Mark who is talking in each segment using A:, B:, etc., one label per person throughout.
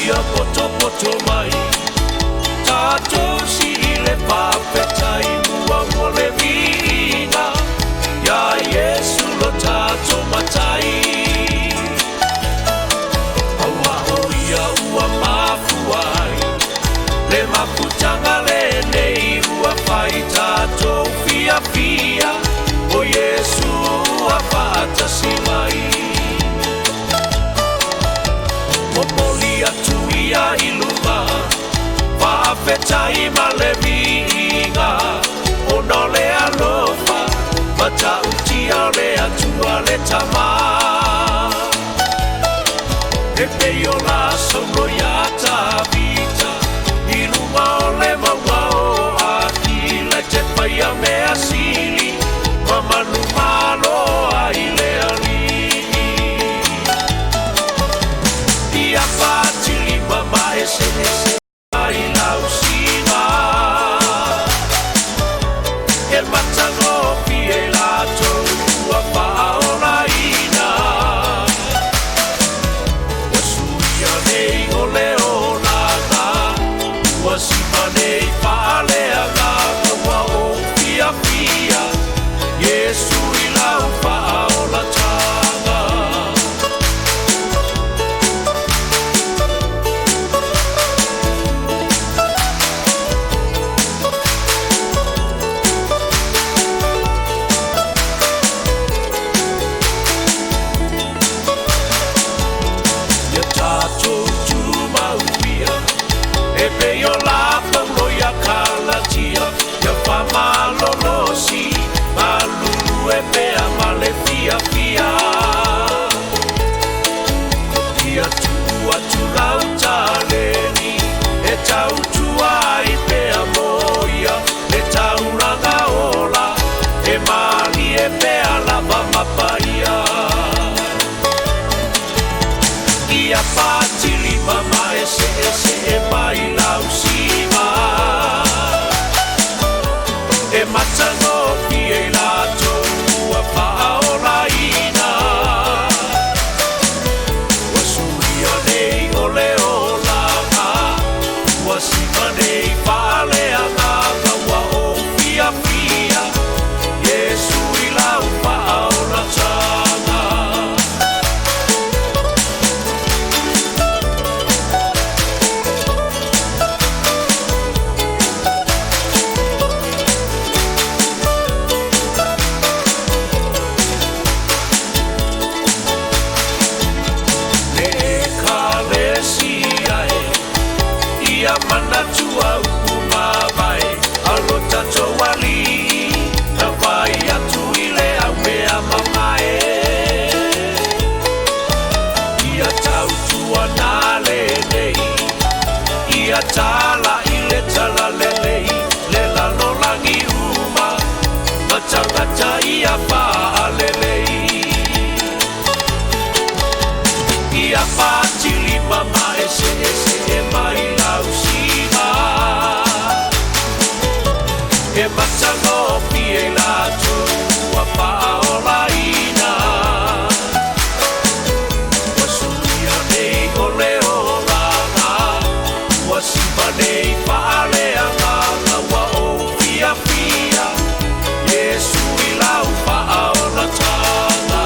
A: Ia potopoto mai tatou sii le faafetai muamua le viiga iā Iesu lo tatou Matai. Aua o ia ua mafua ai le mafutaga lenei ua fai tatou fiafia, o Iesu ua faatasi mai. Momoli atu ia i luma faafetai ma le viiga, ona o le alofa matautia o le Atua le Tama. E pei o la saulo iā Tavita i luga o le mauga o Akila, e te faia mea sili ma manumalo ai le Alii. Ia fatilima ma eseese ai lausiga, e matagofie latou ua faaolaina. Ua suia nei o le olaga, ua siva nei faaleagaga, ua ou fiafia Iesu i lau faaolataga. Ia tatou tumau ia e pei o la Paulo ia Kalatia, ia faamalolosi galulue pea ma le fiafia. Ia tuu atu lau taleni e tautua ai pea mo ia le taulaga ola, e malie pea lava ma paia. Ia fatilima ma eseese e mai lausiga, e matagofie latou ua faaolaina. Ua suia nei o le olaga, ua siva nei faaleagaga, ua ou fiafia Iesu i lau faaolataga. Le Ekalesia e, ia manatua upu mavae a lo tatou Alii, na fai atu i le aumea mamae. Ia tautuana lenei, ia tala'i le talalelei le lalolagi uma ma tagata ia faalelei. Ia fatilima ma eseese e mai lausiga, e matagofie latou ua faaolaina. Ua suia nei o le olaga, ua siva nei faaleagaga, ua ou fiafia Iesu i lau faaolataga.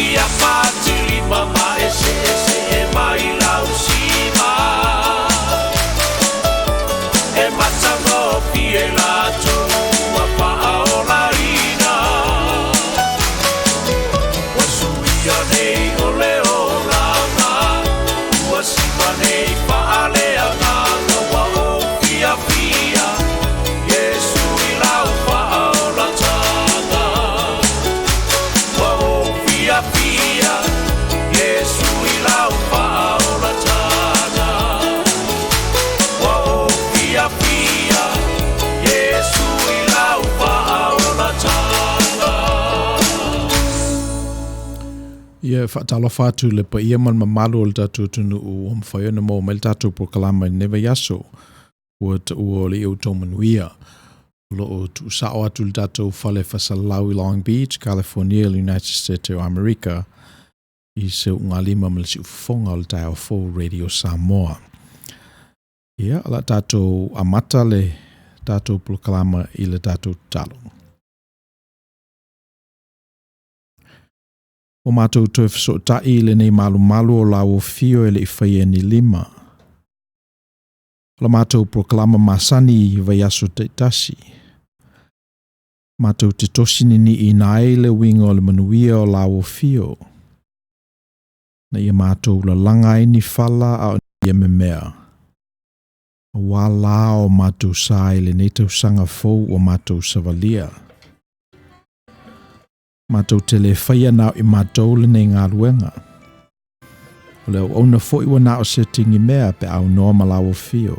A: Ia fatilima ma eseese e mai lausiga, e matagofie latou ua faaolaina. Ua suia nei o le olaga, ua siva nei faaleagaga, ua ou fiafia Iesu i lau faaolataga. Ua ou fiafia Iesu i lau faaolataga. Ua ou fiafia Iesu i lau faaolataga.
B: Ia, e faatalofa atu i le paia ma le mamalu o le tatou atunuu ua mafai ona maua mai le tatou polokalama i lenei vaiaso. Ua taua o le ia outou manuia. O lo o tuusao atu le tatou fale fasalalau i Long Beach, California, i le United States o Amerika. I se ugalima ma le siufofoga o le taeao fou Radio Samoa. Ia, o le a tatou amata le tatou polokalama i le tatou tatalo. Ua matou toe fesootai i lenei malumalu o lauofio e le i faia ni lima. O la matou polokalama masani i vaiaso taitasi. Matou te tosi niniiina ai le uiga o le manuia o lauofio, na ia matou lalaga ai ni fala a o ni memea, aua la o matou sa i lenei tausaga fou ua matou savalia. Matou te le faia na o i matou lenei galuega. O le auauna foi ua na o se tigimea pe a aunoa ma lauofio.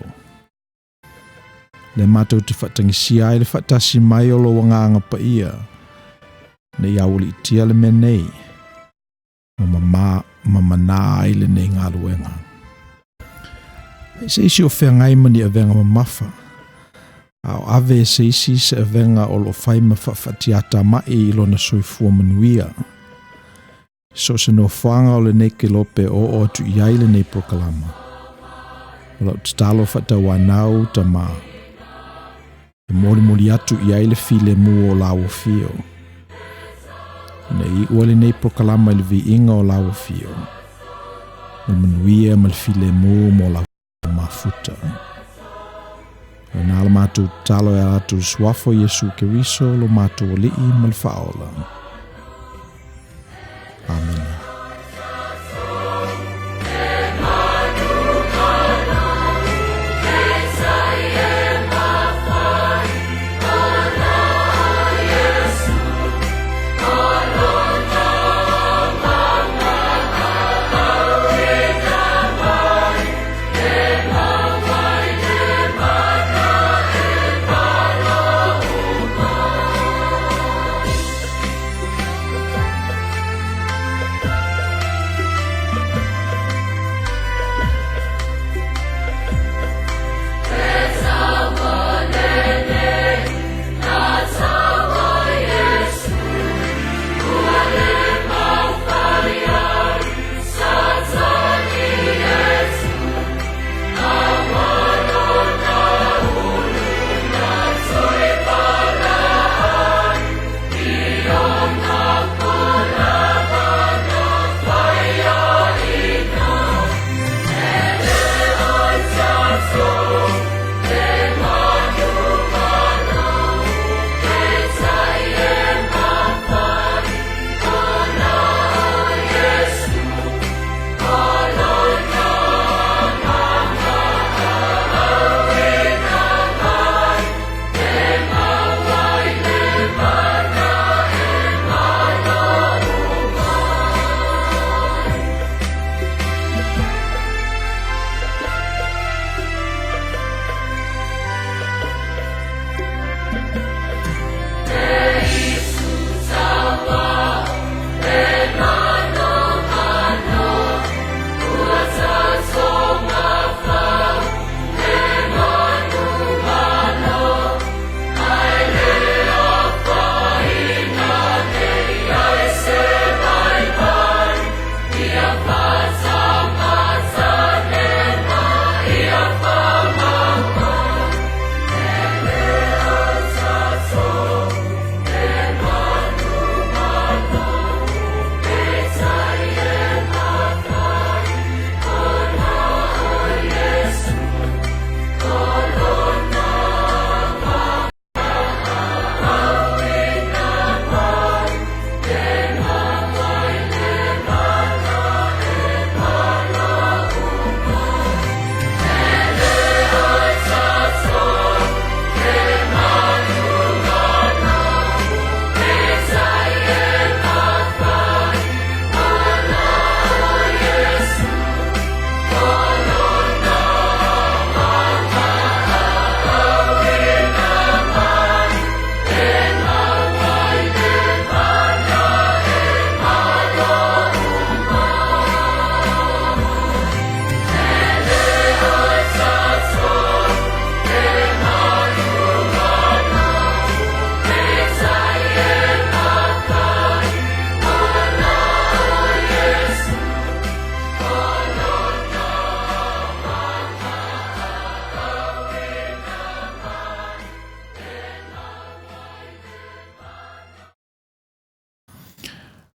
B: Lea matou te faatagisia ai le faatasi mai o lou Agaga Paia, ne i aualiitia le mea nei, ma mamā ma manā ai lenei galuega. Ai se isi o feagai ma ni avega mamafa, a o ave e se isi se avega o lo o fai ma faafaatiatamai i lona soifua manuia. So o se nofoaga o lenei kelope o oo atu i ai lenei polokalama. O lau tatalo faatauanau, Tama, e molimoli atu i ai le filemu o lauofio. Ina ia iu ai lenei polokalama i le viiga o lauofio, ma le manuia ma le filemu mo lau mafuta. O lena la matou tatalo e ala atu i le Suafa o Iesu Keriso, lo matou Alii ma le Faaola. Amene.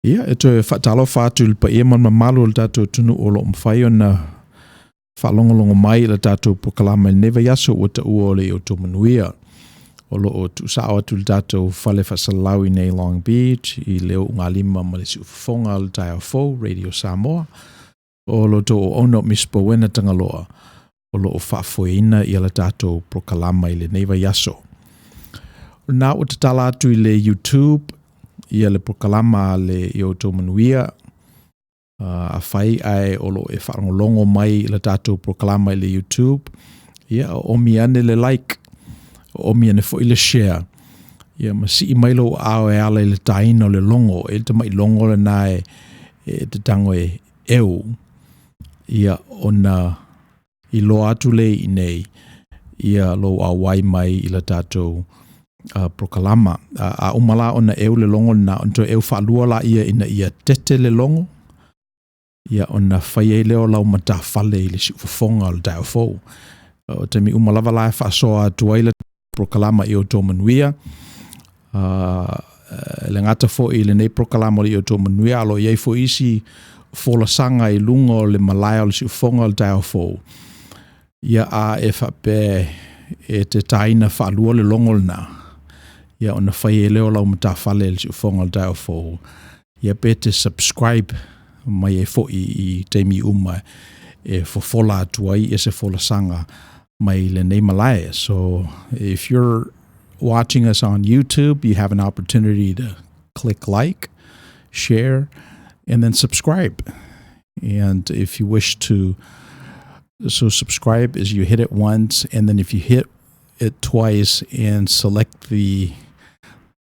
B: Ia, e toe faatalofa atu i le paia ma le mamalu o le tatou atunuu o lo o mafai ona faalogologo mai i le tatou polokalame i lenei vaiaso ua taua o le Ia Outou Manuia. O lo o tuusao atu i le tatou fale faasalalau i nei Long Beach i le ulugalima ma le siufofoga o le taeao fou Radio Samoa. O lo outou auauna o Miss Bowena Tagaloa o lo o faafoeina ia le tatou polokalame i lenei vaiaso. O lena ua tatala atu i le YouTube ia le polokalame a le Ia Outou Manuia. Afai ae o lo o e faalogologo mai i le tatou polokalame i le YouTube, ia oomi ane le like, oomi ane foi le share, ia ma sii mai lou aao e ala i le taina o le logo, e i ai le tamai logo lena e te tago e eu, ia ona iloa atu lea i inei ia lou auai mai i le tatou polokalame. A uma la ona eu le logo lena, ona toe eu faalua lea ina ia tete le logo, ia ona fai ai lea o lau matafale i le siufofoga o le taeao fou. O taimi uma lava la e faasoa atu ai le polokalame Ia Outou Manuia, e le gata foi i lenei polokalame o le Ia Outou Manuia, a o lo o i ai foi isi folasaga i luga o le malae o le siufofoga o le taeao fou, ia a e faapea e te taina faalua le logo lena, ia ona fai ai lea o lau matafale i le siufofoga o le taeao fou, ia pe te subscribe mai ai foi i taimi uma e fofola atu ai ia se folasaga mai lenei malae. So if you're watching us on YouTube, you have an opportunity to click like, share, and then subscribe. And if you wish to, so subscribe is you hit it once, and then if you hit it twice and select the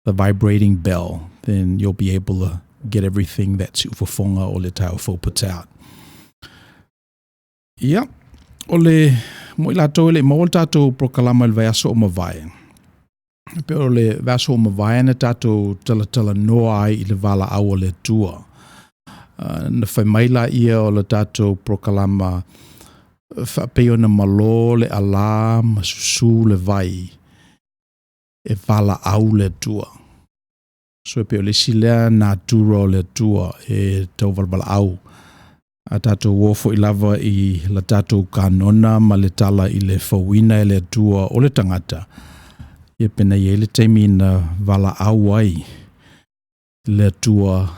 B: vibrating bell, then you'll be able to get everything that Siufofoga o le Taeao Fou puts out. Ia, o le mo i latou e le i maua le tatou polokalame i le vaiaso ua mavae. E pei o le vaiaso ua mavae na tatou talatalanoa ai i le valaau a le Atua. Na fai mai laia o le tatou polokalame faapei ona malo le alā ma susū le vai e valaau le Atua. So e pei o le isi lea natura o le Atua e tauvalavalaau. A tatou o foi lava i la tatou kanona ma le tala i le fauina e le Atua o le tagata, ia pe na i ai le taimi na valaau ai le Atua,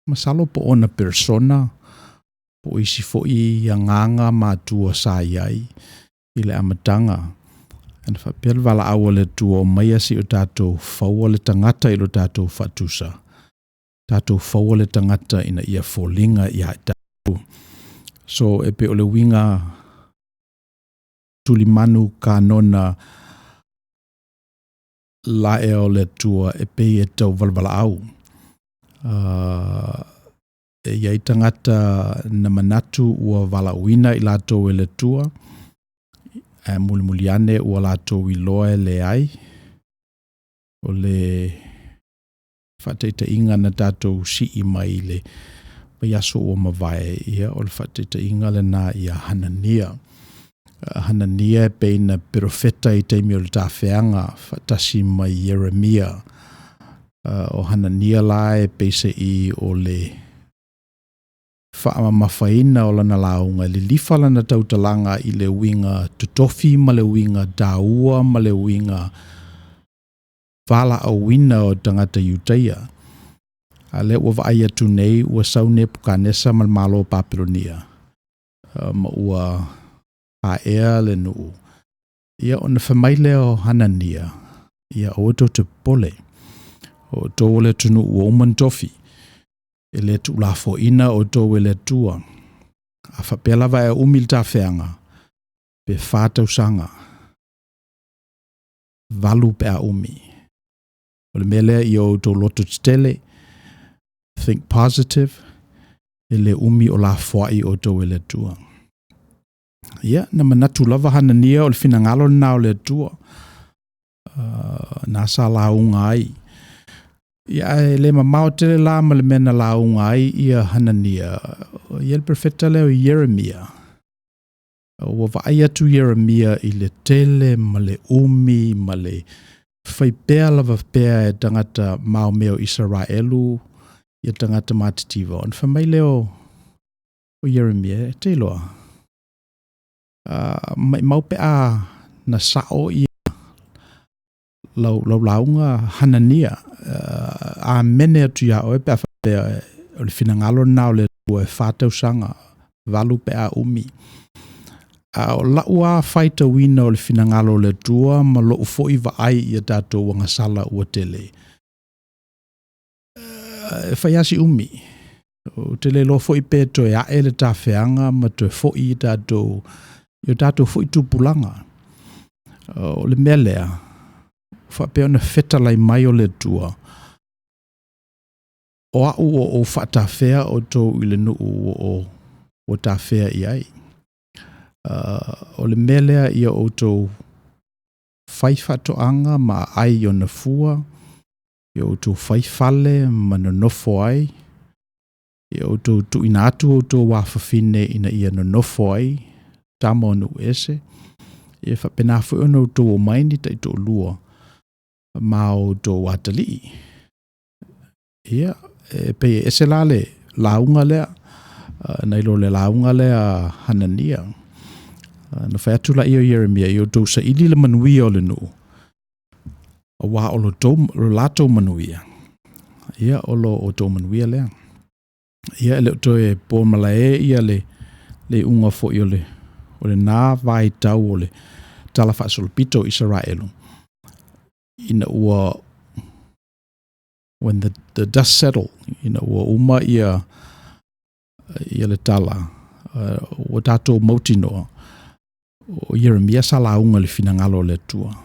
B: masalo po o ona persona, po o isi foi agaga ma atua sa i ai i le amataga. Ana faapea le valaau a le Atua, omaia seia o tatou faua le tagata i lo tatou faatusa, tatou faua le tagata ina ia foliga ia i tatou. So e pei o le uiga tulimanu kanona laea o le Atua e pei e tau valavalaau. E i ai tagata na manatu ua valaauina i latou e le Atua, ae mulimuli ane ua latou iloa e leai. O le faataitaiga na tatou sii mai i le vaiaso ua mavae, ia o le faataitaiga lena ia Hanania. Hanania e pei na perofeta i taimi o le tafeaga faatasi ma Ieremia. O Hanania la e pei se'i o le faamamafaina o lana lauga, e lilifa lana tautalaga i le uiga totofi ma le uiga taua ma le uiga valaauina o tagata Iutaia. A lea ua vaai atu nei ua sau Nepukanesa ma le Malo o Papelonia ma ua paea le nuu. Ia ona fai mai lea o Hanania, ia aua tou te popole, o outou o le atunuu ua uma ona tofi, e le tuulafoaiina outou e le Atua. A faapea lava e umi le tafeaga, pe 4 tausaga, 8 pe a umi. O le mea lea ia outou loto tetele, think positive, e le umi o lafoai outou e le Atua. Ia, na manatu lava Hanania o le finagalo lena o le Atua. Na sa lauga ai. Ia, ae le mamao tele la ma le mea na lauga ai ia Hanania. Ia le profeta lea o Ieremia. Ua vaai atu Ieremia i le tele ma le umi ma le fai pea lava pea e tagata maomea o Isaraelu. Ia tagata matitiva. Ona fai mai lea o Ieremia, e te iloa, maimau pe a na sao ia lau, lau lauga Hanania, amene atu ia oe pe a faapea o le finagalo lena o le Atua e 4 tausaga, 8 pe a umi. A o lau lava faitauina o le finagalo o le Atua ma lou foi vaai ia tatou agasala ua tele, e fai lava si umi. Ou te le iloa foi pe toe ae le tafeaga ma toe foi i tatou, i o tatou foi tupulaga. O le mea lea, faapea ona fetalai mai o le Atua, o au o ou faatafea outou i le nuu ua o ua tafea i ai. O le mea lea ia outou fai faatoaga ma ai i ona fua, ia outou fai fale ma nonofo ai, ia outou tuuina atu outou afafine ina ia nonofo ai tama o nuu ese, ia faapena foi ona outou omai ni taitoalua ma outou atalii. Ia, e pei e ese la le lauga lea, nai lo le lauga lea Hanania. Na fai atu laia o Ieremia, ia outou saili le manuia o le nuu, auā o lo latou manuia, ia o lo outou manuia lea. Ia e le o toe po malae ia le iuga foi o lena vaitau o le Tala Faasolopito o Isaraelu, ina ua when the dust settled, ina ua uma ia le tala, ua tatou mautinoa, o Ieremia sa lauga i le finagalo o le Atua.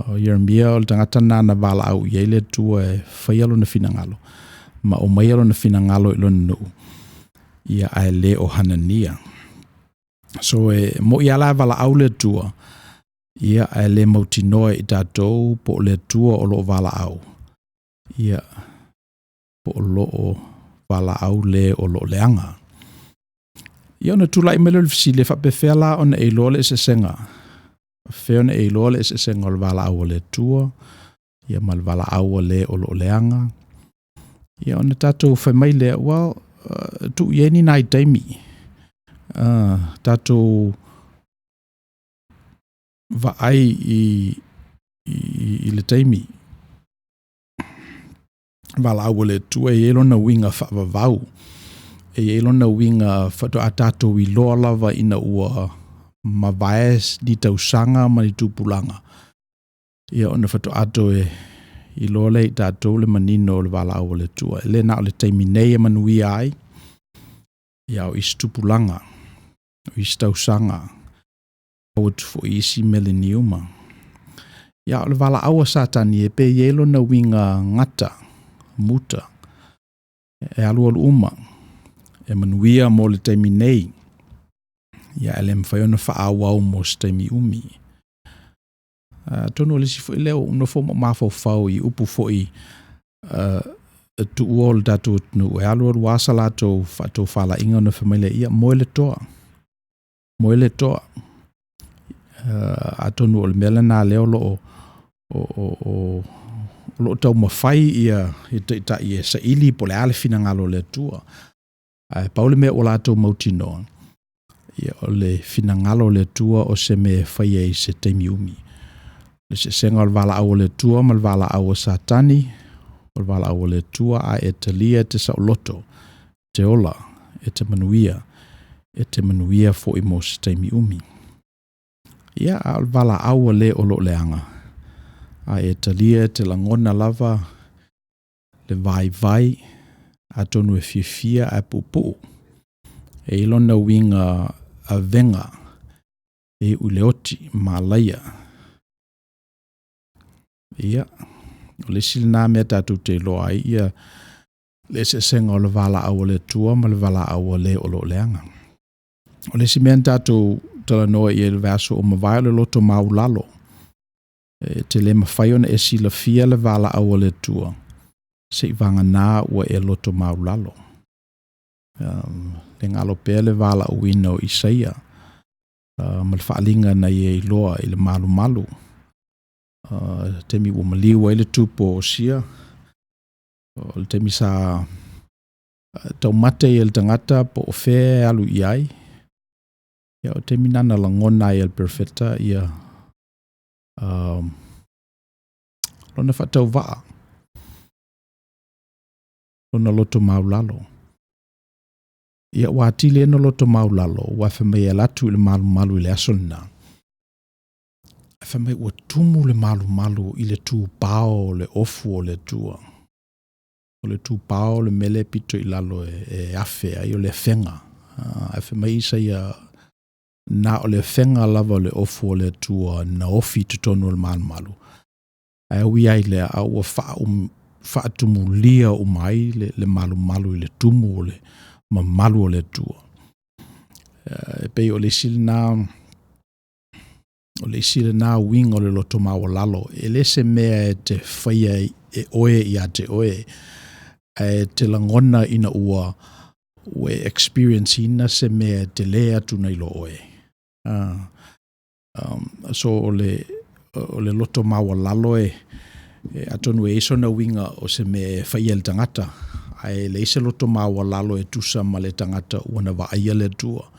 B: O Ieremia o le tagata lena na valaau i ai le Atua e faia lona finagalo, ma aumaia lona finagalo i lona nuu, ia ae le o Hanania. So e moi lava la e valaau le Atua, ia ae le mautinoa i tatou po o le Atua o lo o valaau, ia po o lo o valaau le o lo o leaga. Ia ona tulai mai lea o le fesili e faapefea la ona e iloa le eseesega. Faapefea ona e iloa le eseesega o le valaau a le Atua, ia ma le valaau a le o lo o leaga. Ia ona tatou fai mai lea, well, tuu i ai ni nai taimi. Tatou vaai i le taimi. Valaau a le Atua e i ai lona uiga faavavau. E i ai lona uiga faatoa tatou iloa lava ina ua mavae ni tausaga ma ni tupulaga, ia ona faatoa toe iloa lea i tatou le manino o le valaau a le Atua. E le na o le taimi nei e manuia ai, ia o isi tupulaga, o isi tausaga, au atu foi i isi meleniuma. Ia o le valaau a Satani e pei e i ai lona uiga gata, muta, e alualu uma, e manuia mo le taimi nei, ia e le mafai ona faaauau mo se taimi umi. Atonu o le isi foi lea ua ou nofo ma mafaufau i upu foi tuua o le tatou atunuu, e alualu lava sa latou faatofalaiga ona fai mai lea, ia moe le toa, moe le toa. Atonu o le mea lena lea o lo o taumafai ia taitai e saili po o le a le finagalo o le Atua. Ae pau le mea ua latou mautinoa, ia o le finagalo o le Atua o se mea e faia i se taimi umi. O le eseesega o le valaau a le Atua ma le valaau a Satani, o le valaau a le Atua a e talia e te saoloto, e te ola, e te manuia, e te manuia foi mo se taimi umi. Ia, a o le valaau a le o lo o leaga, a e talia e te lagona lava le vaivai, atonu e fiafia ae puupuu. E i ai lona uiga avega, e iu i le oti, malaia. Ia, o le isi lena mea tatou te iloa ai ia le eseesega o le valaau a le Atua ma le valaau a le o lo o leaga. O le isi mea na tatou talanoa i ai i le vaiaso ua mavae o le loto maualalo. E te le mafai ona e silafia le valaau a le Atua, seivagana ua e loto maualalo. Le galo pea le valaauina o Isaia ma le faaaliga na ia iloa i le malumalu, taimi ua maliu ai le tupu o Osia. O le taimi sa taumate ai le tagata po o fea e alu i ai, ia o taimi na na lagona ai e le perofeta ia lona faatauvaa, lona loto maulalo. Ia ua atili ai ona loto maulalo, aua fai mai e alu atu i le malumalu i le aso lena, ae fai mai ua tumu le malumalu i le tupao o le ofu o le Atua. O le tupao o le mea lea e pito i lalo e afe ai, o le afega. Ae fai mai Isaia, na o le afega lava o le ofu o le Atua na ofi i totonu o le malumalu. Ae ui lava i lea, a ua faatumulia uma ai le malumalu i le tumu o le mamalu o le Atua. E pei o le isi lena, o le isi lena uiga o le loto maualalo, e le se mea e te faia e oe ia te oe, ae te lagona ina ua e experience ina se mea e tele atu nai lo oe. So o le loto maualalo e atonu e i ai sona uiga o se mea e faia e le tagata, ae leai se loto maualalo e tusa ma le tagata ua na vaaia le Atua,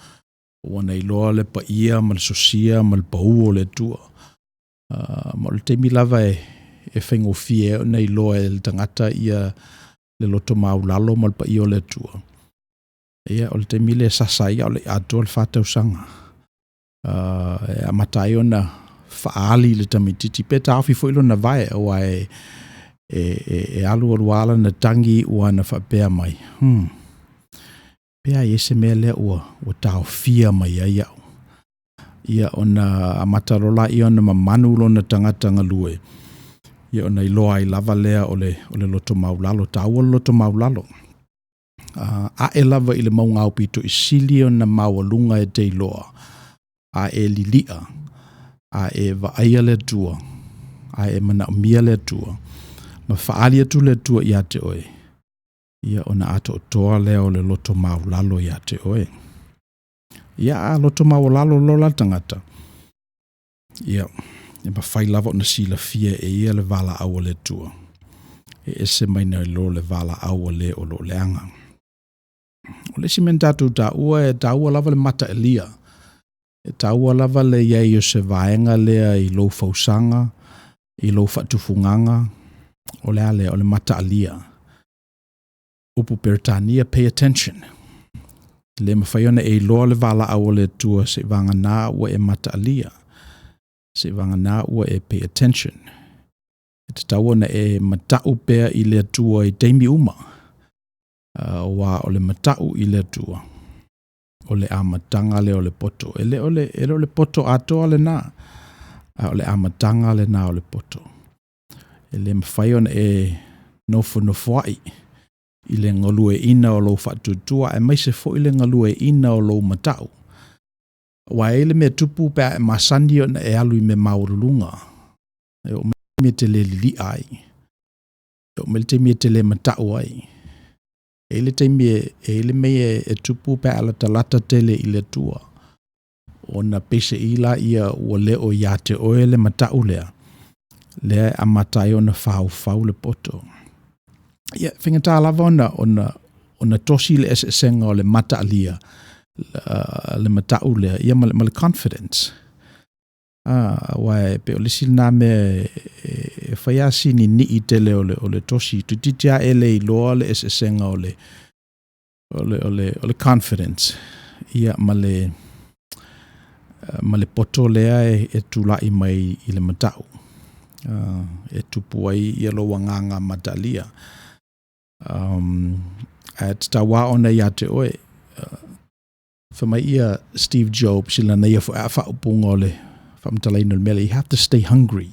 B: ua na iloa le paia ma le sosia ma le pau o le Atua. Ma o le taimi lava e faigofie ai ona iloa e le tagata ia le loto maulalo ma le paia o le Atua, ia o le taimi lea e sasa ai a o le i atoa le 4 tausaga. E amata ai ona faaali i le tamaitiiti, pe taofi foi lona vae, aua e alu alu lava lana tagi iu lava ina faapea mai, pe a i ai se mea lea ua taofia mai ai au. Ia ona amata loa lea ona mamanu lona tagata galue, ia ona iloa ai lava lea o le loto maulalo, e taua le loto maulalo. Ae lava i le mauga aupito i sili ona maualuga e te iloa, a e lilia, a e vaaia le Atua, a e manaomia le Atua, ma faaali atu le Atua ia te oe, ia ona atoatoa lea o le loto maulalo ia te oe. Ia, a loto maualalo loa la le tagata, ia, e mafai lava ona silafia e ia le valaau a le Atua, e ese mai nai lo le valaau a le o lo o leaga. O le isi mea na tatou taua, e taua lava le mataalia, e taua lava le i ai o se vaega lea i lou fausaga, i lou faatufugaga, o le a lea? O le mataalia. Upu Peretania, pay attention. E le mafai ona e iloa le valaau a le Atua seivagana ua e mataalia, seivagana ua e pay attention. E tatau ona e matau pea i le Atua i taimi uma, aua o le matau i le Atua, o le amataga lea o le poto. E le o le poto atoa lena, a o le amataga lena o le poto. E le mafai ona e nofonofoai i le galueaiina o lou faatuatua, aemaise foi le galueaiina o lou matau. Aua e i ai le mea e tupu pe a e masani ona e alu i mea maualuluga, e oo mai le taimi e te le lilia ai, e oo mai le taimi e te le matau ai. E i ai le taimi e i ai le mea e tupu pe a latalata tele i le Atua, ona peiseai lea ua le o ia te oe le matau lea, lea e amata ai ona faufau le poto. Ia, e faigata lava ona tosi le eseesega o le mataalia, le matau lea, ia ma le confidence. Aua e pei o le isi lena mea e fai lava si ninii tele o le tosi, toeitiiti lava e le iloa le eseesega o le confidence ia ma le poto lea e tulai mai i le matau, e tupu ai ia lou agaga mataalia. Ae tatau lava ona ia te oe. Fai mai ia Steve Jobs i lana ia foi faaupuga o le faamatalaina o le mea lea, you have to stay hungry.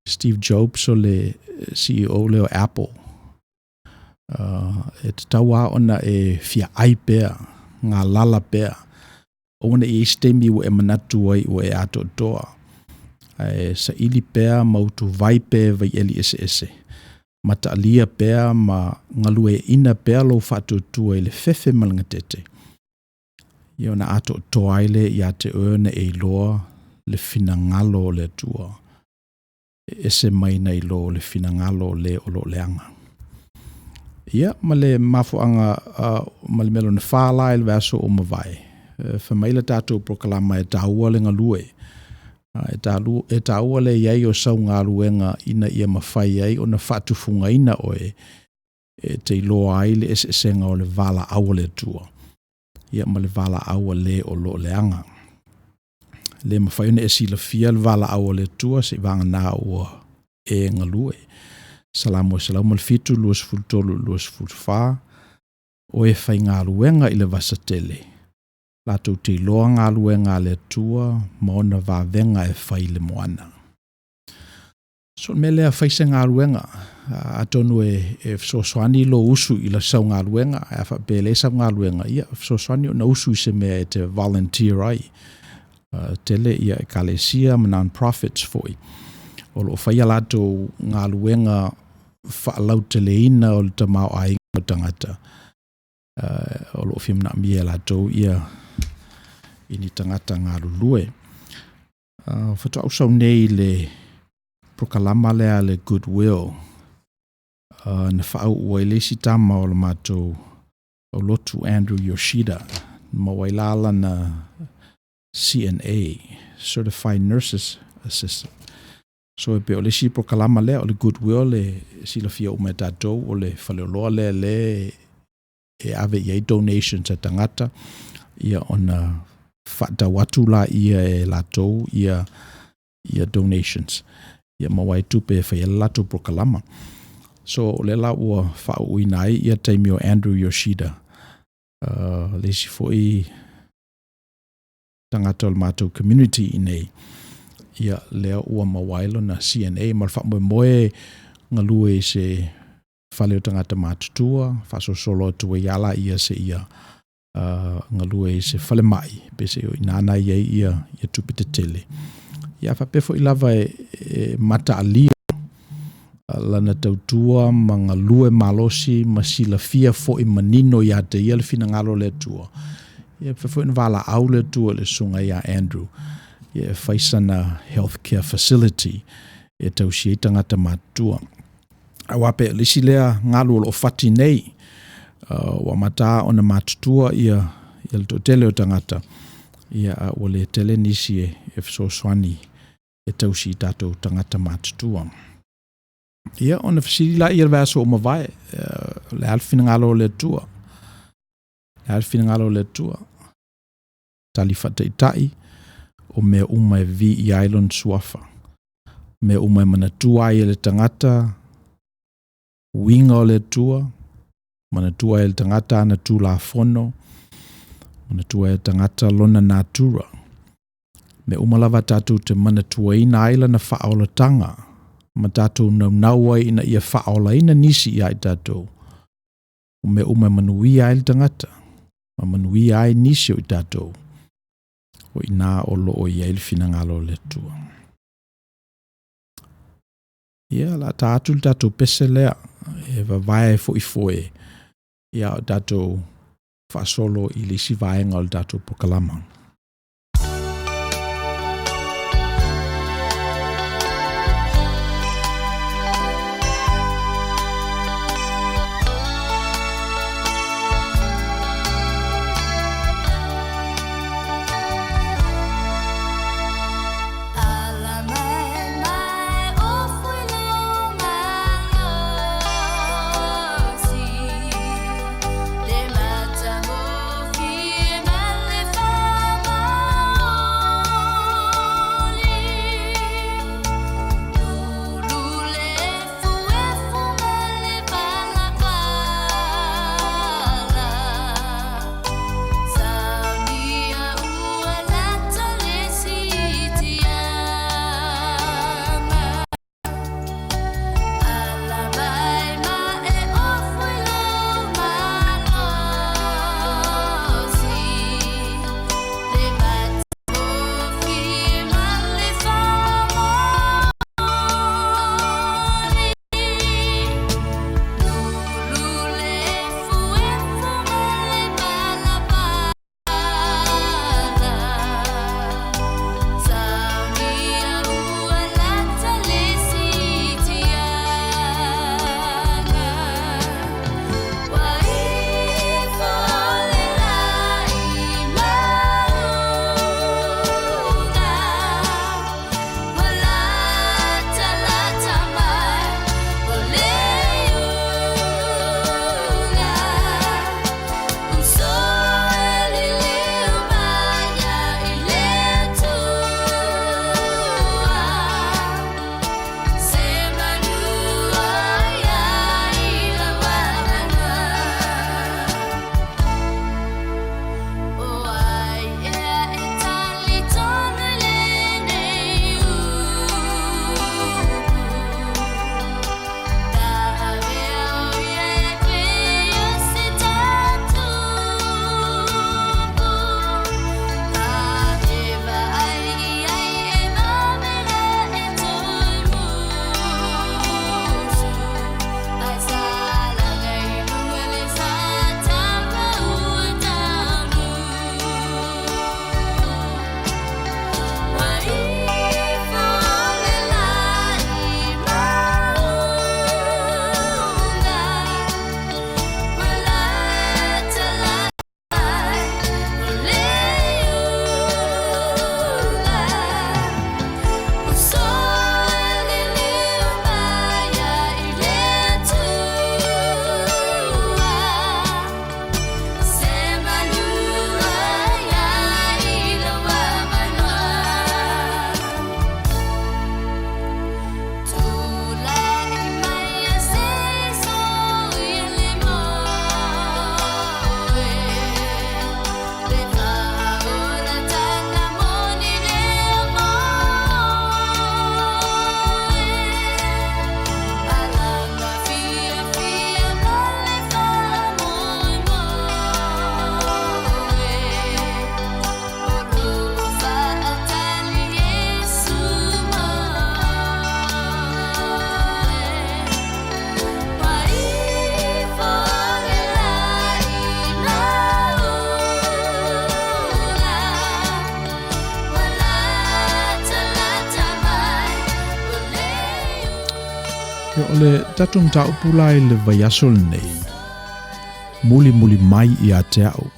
B: Steve Jobs o le CEO lea o Apple. E tatau lava ona e fia ai pea, galala pea, aua ne i i ai se taimi ua e manatu ai ua e atoatoa, ae saili pea ma utuvai pea i vaieli eseese, mataalia pea ma galueaiina pea lou faatuatua i le fefe ma le gatete, ia ona atoatoa ai lea ia te oe ona e iloa le finagalo o le Atua, e ese mai nai lo le finagalo o le o lo o leaga. Ia, ma le mafuaaga ma le mea lona fa la i le vaiaso ua mavae, fai mai le tatou polokalama e taua le galue. E e taua le i ai o sau galuega ina ia mafai ai ona faatufugaina oe e te iloa ai le eseesega o le valaau a le Atua ia ma le valaau a le o lo o leaga. E le mafai ona e silafia le valaau a le Atua seiavagana ua e galue. Salamo 107, 23 24, O e faigaluega i le vasa tele, latou te iloa galuega a le Atua ma ona vavega e fai i le moana. So o le mea lea, fai se galuega, atonu e fesoasoani lou usu i sau galuega, ae a faapea e leai sau galuega, ia fesoasoani ona usu i se mea e te volunteer ai. Tele ia ekalesia ma non-profits foi o lo o fai a latou galuega faalauteleina o le tamaoaiga o tagata, o lo o fia manaomia e latou ia i ni tagata galulue. Faatoa ou sau nei i le polokalama lea a le Goodwill, na faauu ai le isi tama o le matou aulotu, Andrew Yoshida, na maua ai la lana CNA, Certified Nurses Assistant. So e pei o le isi polokalama lea o le Goodwill e silafia uma e tatou, o le faleoloa lea lea e ave i ai donations a tagata, ia ona faatau atu laia e latou ia ia donations, ia maua ai tupe e fai ai le latou polokalama. So o lea la ua faauuina ai ia taimi o Andrew Yoshida, le isi foi tagata o le matou community i inei, ia lea ua maua ai lona CNA ma le faamoemoe galue i se fale o tagata matutua, faasolosolo atu ai lava lea seia galue i se falemai, peiseai o i ina na i ai ia tupe tetele. Ia faapea foi lava e mataalia lana tautua ma galue malosi ma silafia foi manino ia te ia le finagalo o le Atua. Ia faapea foi ona valaau le Atua i le susuga ia Andrew ia e fai sana healthcare facility e tausi ai tagata matutua. Aua pei o le isi lea galu o lo o fati nei, ua amata ona matutua ia le toatele o tagata, ia a ua le tele nisi e fesoasoani e tausi i tatou tagata matutua. Ia, ona fesili lea i le vaiaso ua mavae, o le a le finagalo o le Atua? O le a le finagalo o le Atua? Tali faataitai, o mea uma e viia ai lona suafa. Mea uma e manatua ai e le tagata uiga o le Atua, manatua ai e le tagata ana tulafono, manatua ai e le tagata lona natura. Mea uma lava tatou te manatuaina ai lana faaolataga, ma tatou naunau ai ina ia faaolaina nisi ia i tatou. O mea uma e manuia ai le tagata, ma manuia ai nisi o i tatou, o i ina o lo o i ai le finagalo o le Atua. Ia, o le a ta atu le tatou pese lea, e vavae foi foe, ia a o tatou faasolo i le isi vaega o le tatou polokalama. Ia, o le tatou mataupu la i le vaiaso lenei, mulimuli mai ia te au,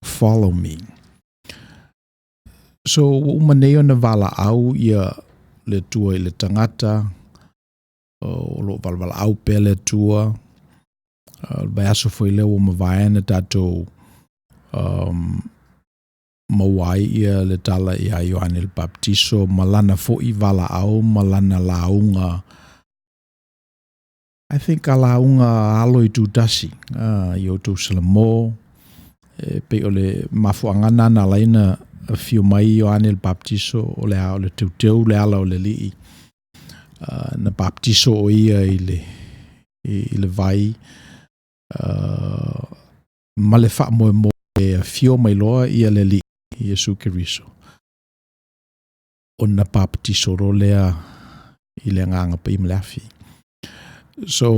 B: follow me. So, ua uma nei ona valaau ia le Atua i le tagata, o lo o valavalaau pea le Atua. O le vaiaso foi lea ua mavae na tatou um, maua ai ia le tala ia Ioane le Papatiso ma lana foi valaau ma lana lauga. I think a lauga alo i tutasi, i outou Salamo, e pei o le mafuaaga lena na ala ai ona afio mai Ioane le Papatiso, o le a, o le teuteu le ala o le Alii, na papatiso o ia i le, i le vai, ma le faamoemoe e afio mai loa ia le Alii, Iesu Keriso, ona papatiso loa lea i le Agaga Paia ma le afi. So,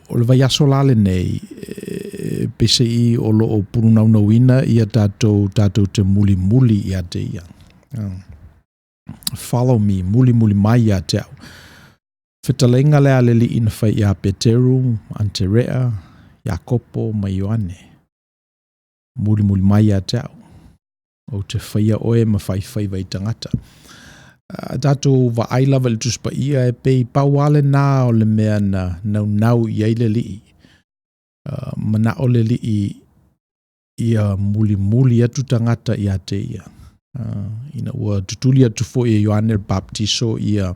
B: o le vaiaso la lenei, e peiseai o lo o pulunaunauina ia tatou, tatou te mulimuli ia te ia. Follow me, mulimuli mai ia te au. Fetalaiga lea a le Alii na fai ia Peteru, Aterea, Iakopo ma Ioane. Mulimuli mai ia te au, ou te faia oe ma faifaiva i tagata. A tatou vaai lava i le Tusi Paia, e pei pau lava lena o le mea na naunau i ai le Alii. Manao le Alii ia mulimuli atu tagata ia te ia. Ina ua tutuli atu foi e Ioane le Papatiso ia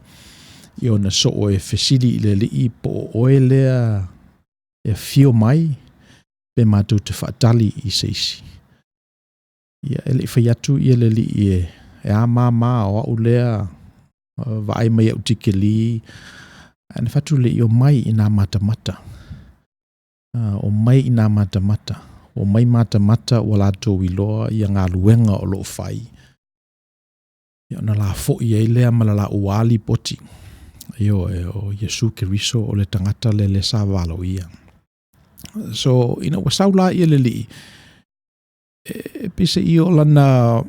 B: ia ona soo e fesili i le Alii po o oe lea e afio mai pe matou te faatali i se isi. Ia, e le i fai atu ia le Alii e, e a māmā o au lea, vaai mai au tikeli, ae na fai atu le Alii, omai i nā matamata. Omai i nā matamata. Omai matamata ua latou iloa ia galuega o lo o fai. Ia ona la foi ai lea ma le la ua lipoti. Ioe, o Iesu Keriso o le tagata lea le sa valoia. So, ina ua sau la ia le Alii, e peiseai o lana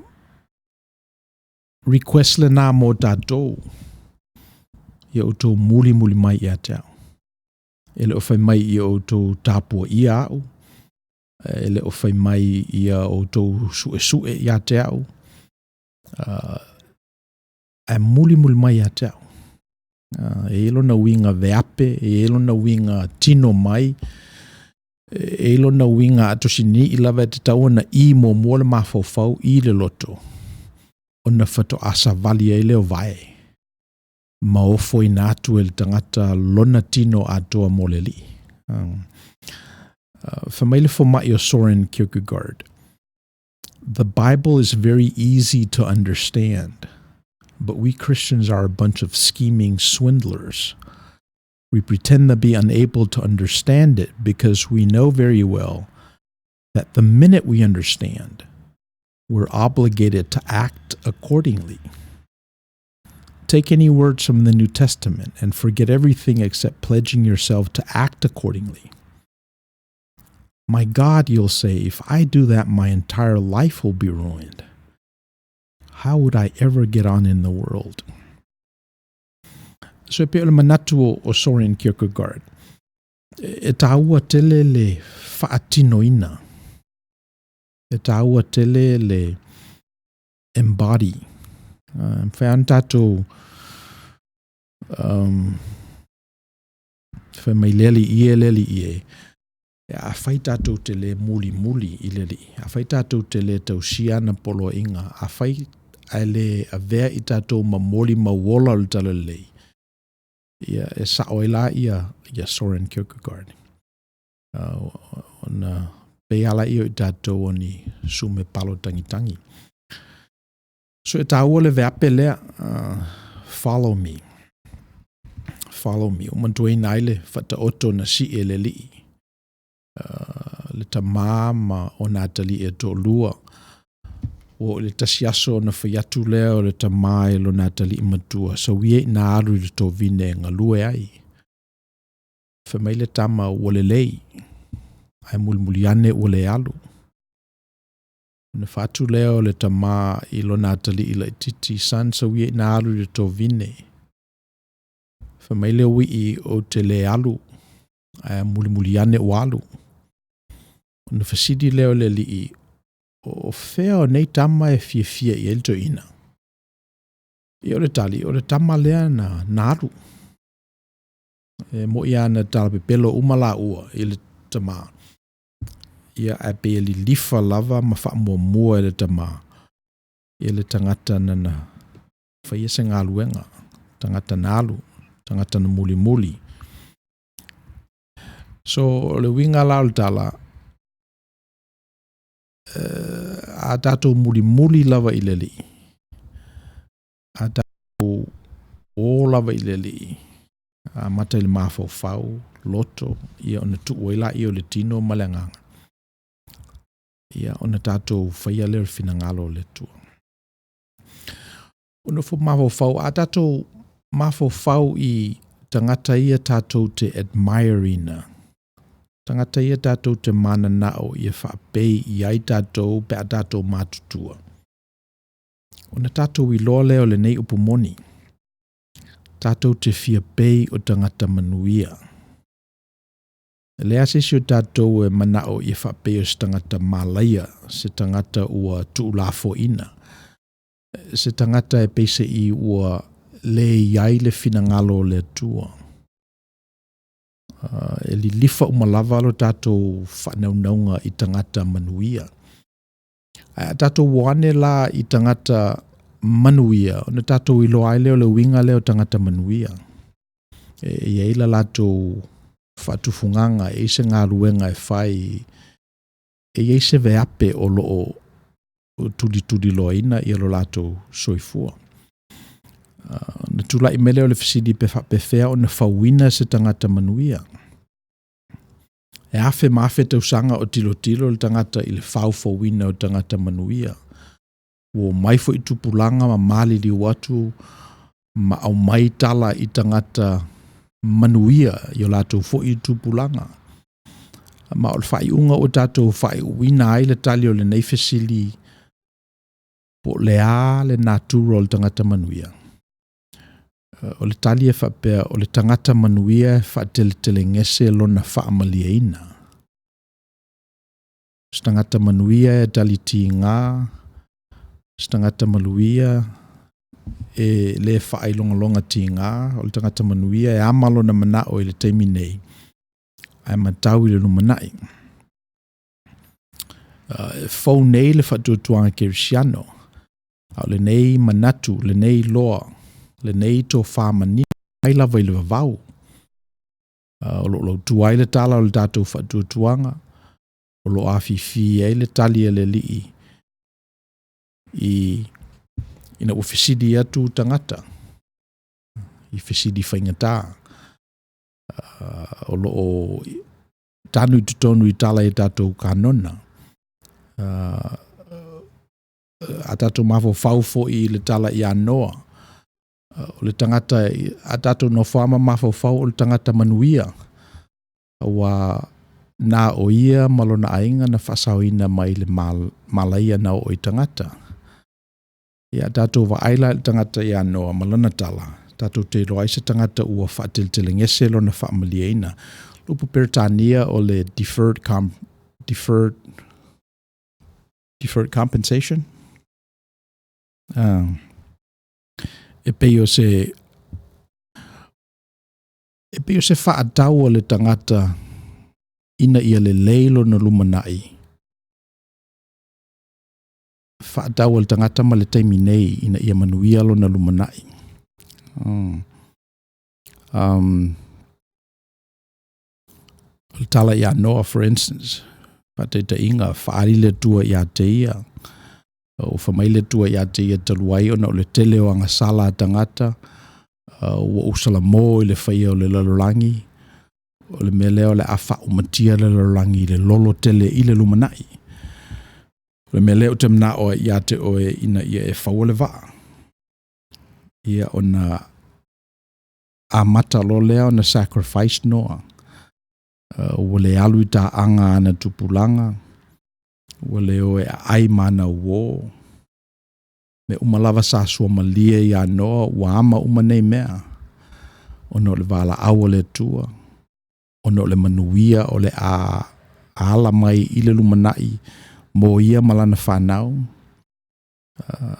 B: request lena mo tatou, ia outou mulimuli mai ia te au. E le o fai mai ia outou tapuaia au, e le o fai mai ia outou suesue ia te au, ae mulimuli mai ia te au. E i ai lona uiga veape, e i ai lona uiga tino mai, e i ai lona uiga atosinii lava e tatau ona i muamua le mafaufau i le loto, ona faatoa savali ai lea o vae, ma ofoina atu e le tagata lona tino atoa mo le Alii. Fai mai le fomai o Soren Kierkegaard, The Bible is very easy to understand, but we Christians are a bunch of scheming swindlers. We pretend to be unable to understand it because we know very well that the minute we understand, we're obligated to act accordingly. Take any words from the New Testament and forget everything except pledging yourself to act accordingly. My God, you'll say, if I do that, my entire life will be ruined. How would I ever get on in the world? So e pei o le manatu o Soren Kierkegaard, e tāua tele le faatinoina, e tāua tele le embody. Mafai lava ona tatou um, fai mai le alii e, le alii e, e afai tatou te le mulimuli i le alii, afai tatou te le tausia ana poloaiga, afai ae le avea i tatou ma molimau ola o le Talalelei, ia, e sao ai la ia, ia Soren Kierkegaard. Ona pei lava lea o i tatou o ni sume palo tagitangi. So e tāua le veape lea, follow me. Follow me. Ua manatuaina ai le faataoto na sii e le Alii, le tamā ma ona atalii e toalua. Ua oo i le tasi aso ona fai atu lea o le tamā i lona atalii matua, sau ia ina alu i le tovine e galue ai. Fai mai le tama, ua lelei, ae mulimuli ane ua le alu. Ona fai atu lea o le tamā i lona atalii laitiiti, Son, sau ia ina alu i le tovine. Fai mai le uii ou te le alu, ae mulimuli ane ua alu. Ona fesili lea o le alii, o fea o nei tama e fiafia i ai le toeaina? Ia o le tali, o le tama lea na, na alu. E moni lava na talapepelo uma laua i le tama, ia ae pei e lilifa lava ma faamuamua e le tama i le tagata na faia se galuega, tagata na alu, tagata na mulimuli. So, o le uiga la o le tala, a tatou mulimuli lava i le Alii, a tatou o lava i le Alii, amata i le mafaufau, loto, ia ona tuu ai lea o le tino ma le agaga, ia ona tatou faia lea o le finagalo o le Atua. O nofo mafaufau, a tatou mafaufau i tagata ia tatou te admire ina, tagata ia tatou te mananao ia faapei i ai tatou pe a tatou matutua, ona tatou iloa lea o lenei upu moni, tatou te fia pei o tagata manuia. E leai se isi o tatou e manao ia faapei o se tagata malaia, se tagata ua tuulafoaiina, se tagata e peiseai ua le i ai le finagalo o le Atua. E lilifa uma lava lo tatou faanaunauga i tagata manuia. Ae a tatou o ane la i tagata manuia, ona tatou iloa ai lea o le uiga lea o tagata manuia. E i ai la latou faatufugaga, e i ai se galuega e fai, e i ai se veape o lo o tulituliloaina lo latou soifua. Ona tulai mai lea o le fesili pe faapefea ona fauina se tagata manuia. E afe ma afe tausaga o tilotilo le tagata i le faufauina o tagata manuia. Ua omai foi tupulaga ma maliliu atu ma aumai tala i tagata manuia i o latou foi tupulaga. Ma o le faaiuga ua tatou faaiuina ai le tali o lenei fesili po o le a le natura o le tagata manuia. O le tali e faapea, o le tagata manuia e faateletelegese lona faamalieina. O se tagata manuia e tali tiga, o se tagata manuia e le faailogaloga tiga, o le tagata manuia e ama lona manao i le taimi nei, ae matau i le lumanai. E fou nei le faatuatuaga kerisiano, a o lenei manatu, lenei iloa, lenei tofa manino mai lava i le vavau. O lo o lautua ai le tala o le tatou faatuatuaga, o lo o afifi ai le tali a le Alii i ina ua fesili atu tagata i fesili faigata. O lo o tanu i totonu i tala i tatou kanona. A tatou mafaufau foi i le tala ia Noa, o le tagata, a tatou nofo lava ma mafaufau o le tagata manuia, aua na o ia ma lona aiga na faasaoina mai le malaia na oo i tagata. Ia a tatou vaai la i le tagata ia Noa ma lana tala, tatou te iloa ai se tagata ua faateletelegese lona faamalieina. O le upu Peretania o le deferred, com, deferred, deferred compensation. E pei o se e pei o se faatau a le tagata ina ia lelei lona lumanai faatau a le tagata ma le taimi nei ina ia manuia lona lumanai. O le tala ia Noa, for instance, faataitaiga, faaali le Atua ia te ia, ua fai mai le Atua ia te ia talu ai ona o le tele o agasala a tagata, ua ou salamo i le faia o le lalolagi, o le mea lea o le a faaumatia le lalolagi i le lolo tele i le lumanai. O le mea lea ou te manao ai ia te oe ina ia e faua le vaa. Ia ona amata loa lea ona sacrifice Noa. Ua le alu i taaga a ana tupulaga, ua le o e aai ma ana uō. Mea uma lava sa suamalie ia Noa, ua ama uma nei mea. ona o le valaau a le Atua, ona o le manuia o le a ala mai i le lumanai mo ia ma lana fanau.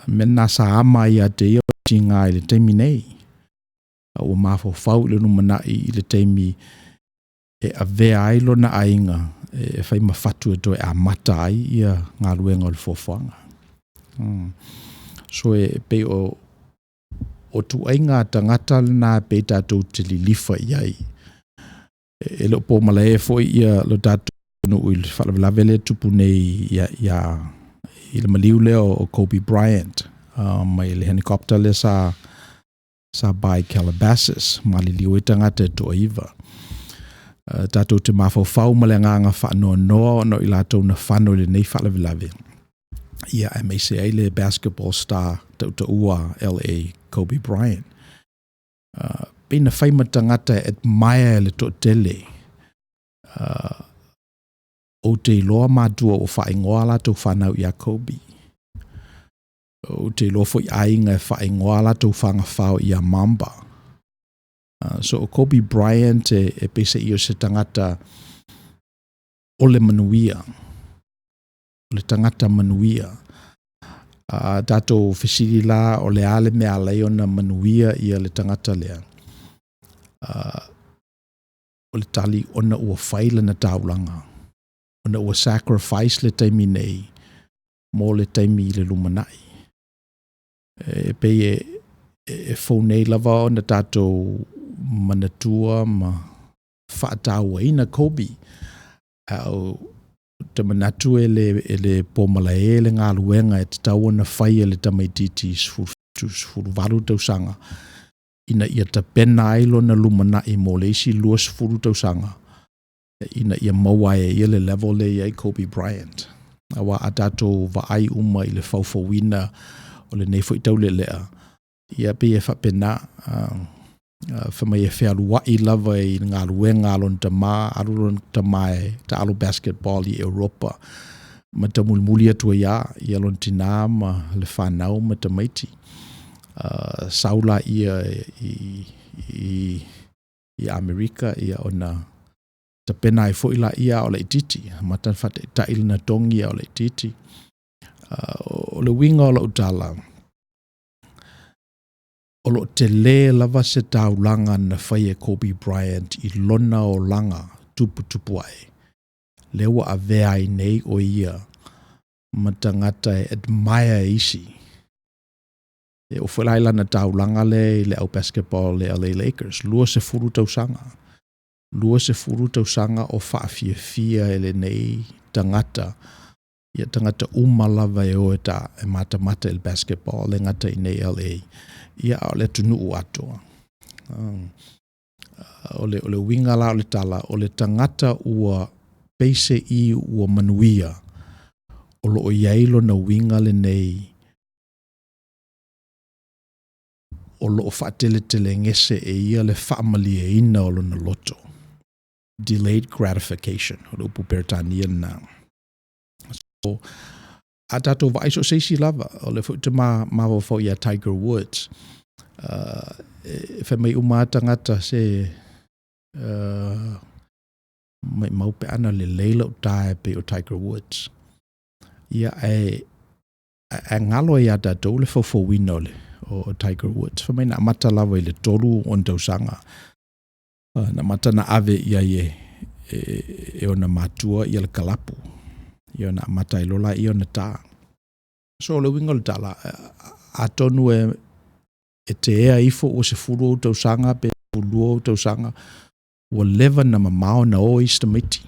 B: Mea lena sa ama ai ia te ia o le tiga i le taimi nei, a ua mafaufau i le lumanai i le taimi e avea ai lona aiga e fai ma fatu e toe amata ai ia galuega o le foafoaga. So e pei o ituaiga tagata lena pei tatou te lilifa i ai. E le o po malae foi ia lo tatou atunuu i le faalavelave lea e tupu nei i le maliu lea o Kobe Bryant mai le helicopter lea sa ba i Calabasas, maliliu ai tagata e toa-9. Tatou te mafaufau ma le agaga faanoanoa ona o i latou na fano i lenei faalavelave, ia aemaise ai le basketball star tautaua LA Kobe Bryant. Pei na fai ma tagata e admire le toatele. Ou te iloa matua ua faaigoa latou fanau ia Kobe. Ou te iloa foi aiga e faaigoa latou fagafao ia Mamba. So o Kobe Bryant e pei se i o se tagata o le manuia, o le tagata manuia. A tatou fesili la o le a le mea e ala ai ona manuia ia le tagata lea, o le tali ona ua fai lana taulaga, ona ua sacrifice le taimi nei mo le taimi i le lumanai. E pei e fou nei lava ona tatou manatua ma faatauaina Kobe, a ou te manatu e le po malae le galuega e tatau ona fai e le tamaitiiti 17, 18 tausaga, ina ia tapena ai lona lumanai mo le isi 20 tausaga, ina ia maua ai e ia le level lea e i ai Kobe Bryant. Aua a tatou vaai uma i le faufauina o lenei foi taulelea, ia pei e faapena, fai mai e fealuai lava i le galuega a lona tama, alu lona tama e taalo basketball i Europa, ma taumulimuli atu ai lava ia lona tina ma le fanau ma tamaiti. Sau laia i Amerika ia ona tapena ai foi laia a o laitiiti, amata ona faataitai lana togi a o laitiiti. O le uiga o lau tala, o lo o tele lava se taulaga na fai e Kobe Bryant i lona olaga tuputupu ae, lea ua avea ai nei o ia ma tagata e admire e isi. E oo foi la i lana taulaga lea i le au basketball le LA Lakers, 20 tausaga. 20 tausaga o faafiafia e lenei tagata, ia tagata uma lava e o e matamata i le basketball, e le gata i inei i LA, ia a o le atunuu atoa. O le uiga la o le tala, o le tagata ua pei se i ua manuia, o lo o i ai lona uiga lenei o lo o faateletelegese e ia le faamalieina o lona loto. Delayed gratification, o le upu Peretania lena. So, a tatou vaai so o se isi lava, o lea foi ou te mafaufau ia Tiger Woods, e fai mai uma lava tagata se maumau pe ana lelei lau ta e pei o Tiger Woods. Ia, ae galo ai ia tatou le faufauina o Tiger Woods. Fai mai na amata lava i le 3 ona tausaga, na amata na ave i ai e ona matua ia le kalapu. Ia ona amata ai loa laia ona ta. So o le uiga o le tala, atonu e tea ifo ua 10 ou tausaga pe 12 ou tausaga, ua leva na mamao na o isi tamaiti.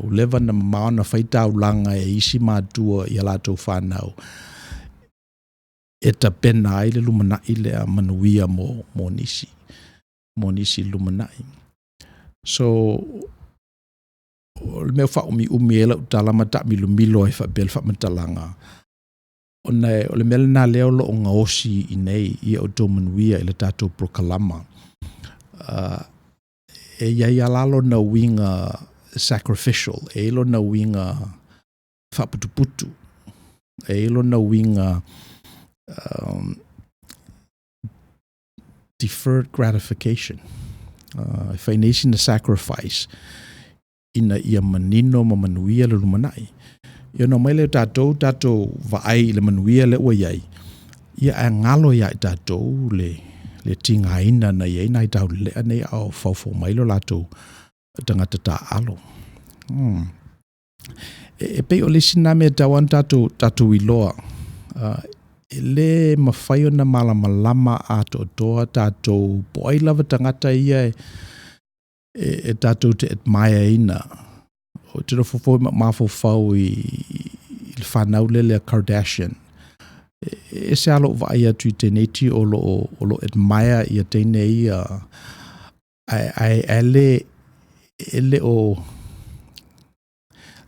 B: Ua leva na mamao na fai taulaga e isi matua i a latou fanau e tapena ai le lumanai lea manuia mo nisi, mo nisi lumanai. So, o le mea faaumiumi ai lau tala ma taamilomilo ai faapea le faamatalaga, ona o le mea lena lea o lo o gaosi i inei ia outou manuia i le tatou polokalama. E i ai lava lona uiga sacrificial, e i ai lona uiga faaputuputu, e i ai lona uiga deferred gratification. E fai nei sina sacrifice ina ia manino ma manuia le lumanai. Ia ona omai lea o tatou, tatou vaai i le manuia lea ua i ai, ia ae galo ia i tatou le, le tigaina na i ai nai taulelea nei a o faufau mai lo latou tagata taaalo. E pei o le isi lena mea e tatau lava ona tatou, tatou iloa, e le mafai ona malamalama atoatoa tatou po o ai lava tagata ia e, e tatou te admire ina. Ou te nofo foi ma mafaufau i, i le fanau lele a Kardashian. E ese lava lou vaai atu i teineiti o lo o, o lo o admire ia teine ia, ae, ae, ae le, e le o,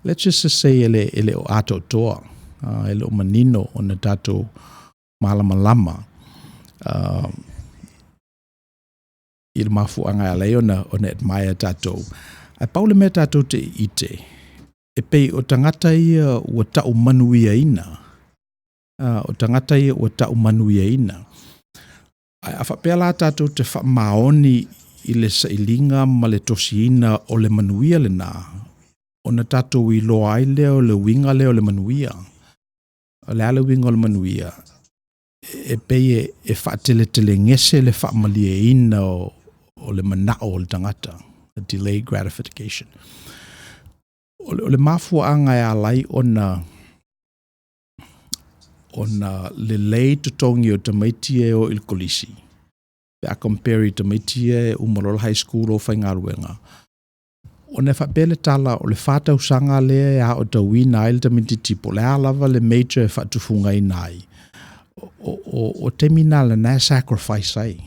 B: let's just say e le, e le o atoatoa, e le o manino ona tatou malamalama i le mafuaaga e ala ai ona, ona admire tatou. Ae pau le mea tatou te ite, e pei o tagata ia ua tau manuiaina, o tagata ia ua tau manuiaina. Ae a faapea la tatou te faamaoni i le sailiga ma le tosiina o le manuia lena, ona tatou iloa ai lea o le uiga lea o le manuia. O le a le uiga o le manuia? E pei e, e faateletelegese le faamalieina o, o le manao o le tagata, a delayed gratification. O le, o le mafuaaga e ala ai ona ona lelei totogi o tamaiti e o i le kolisi, pe a compare i tamaiti ia e uma loa le high school o faigaluega, ona e faapea le tala o le 4 tausaga lea e aotauina ai le tamaitiiti po o le a lava le major e faatufugaina ai, o, o, o taimi na lena e sacrifice ai.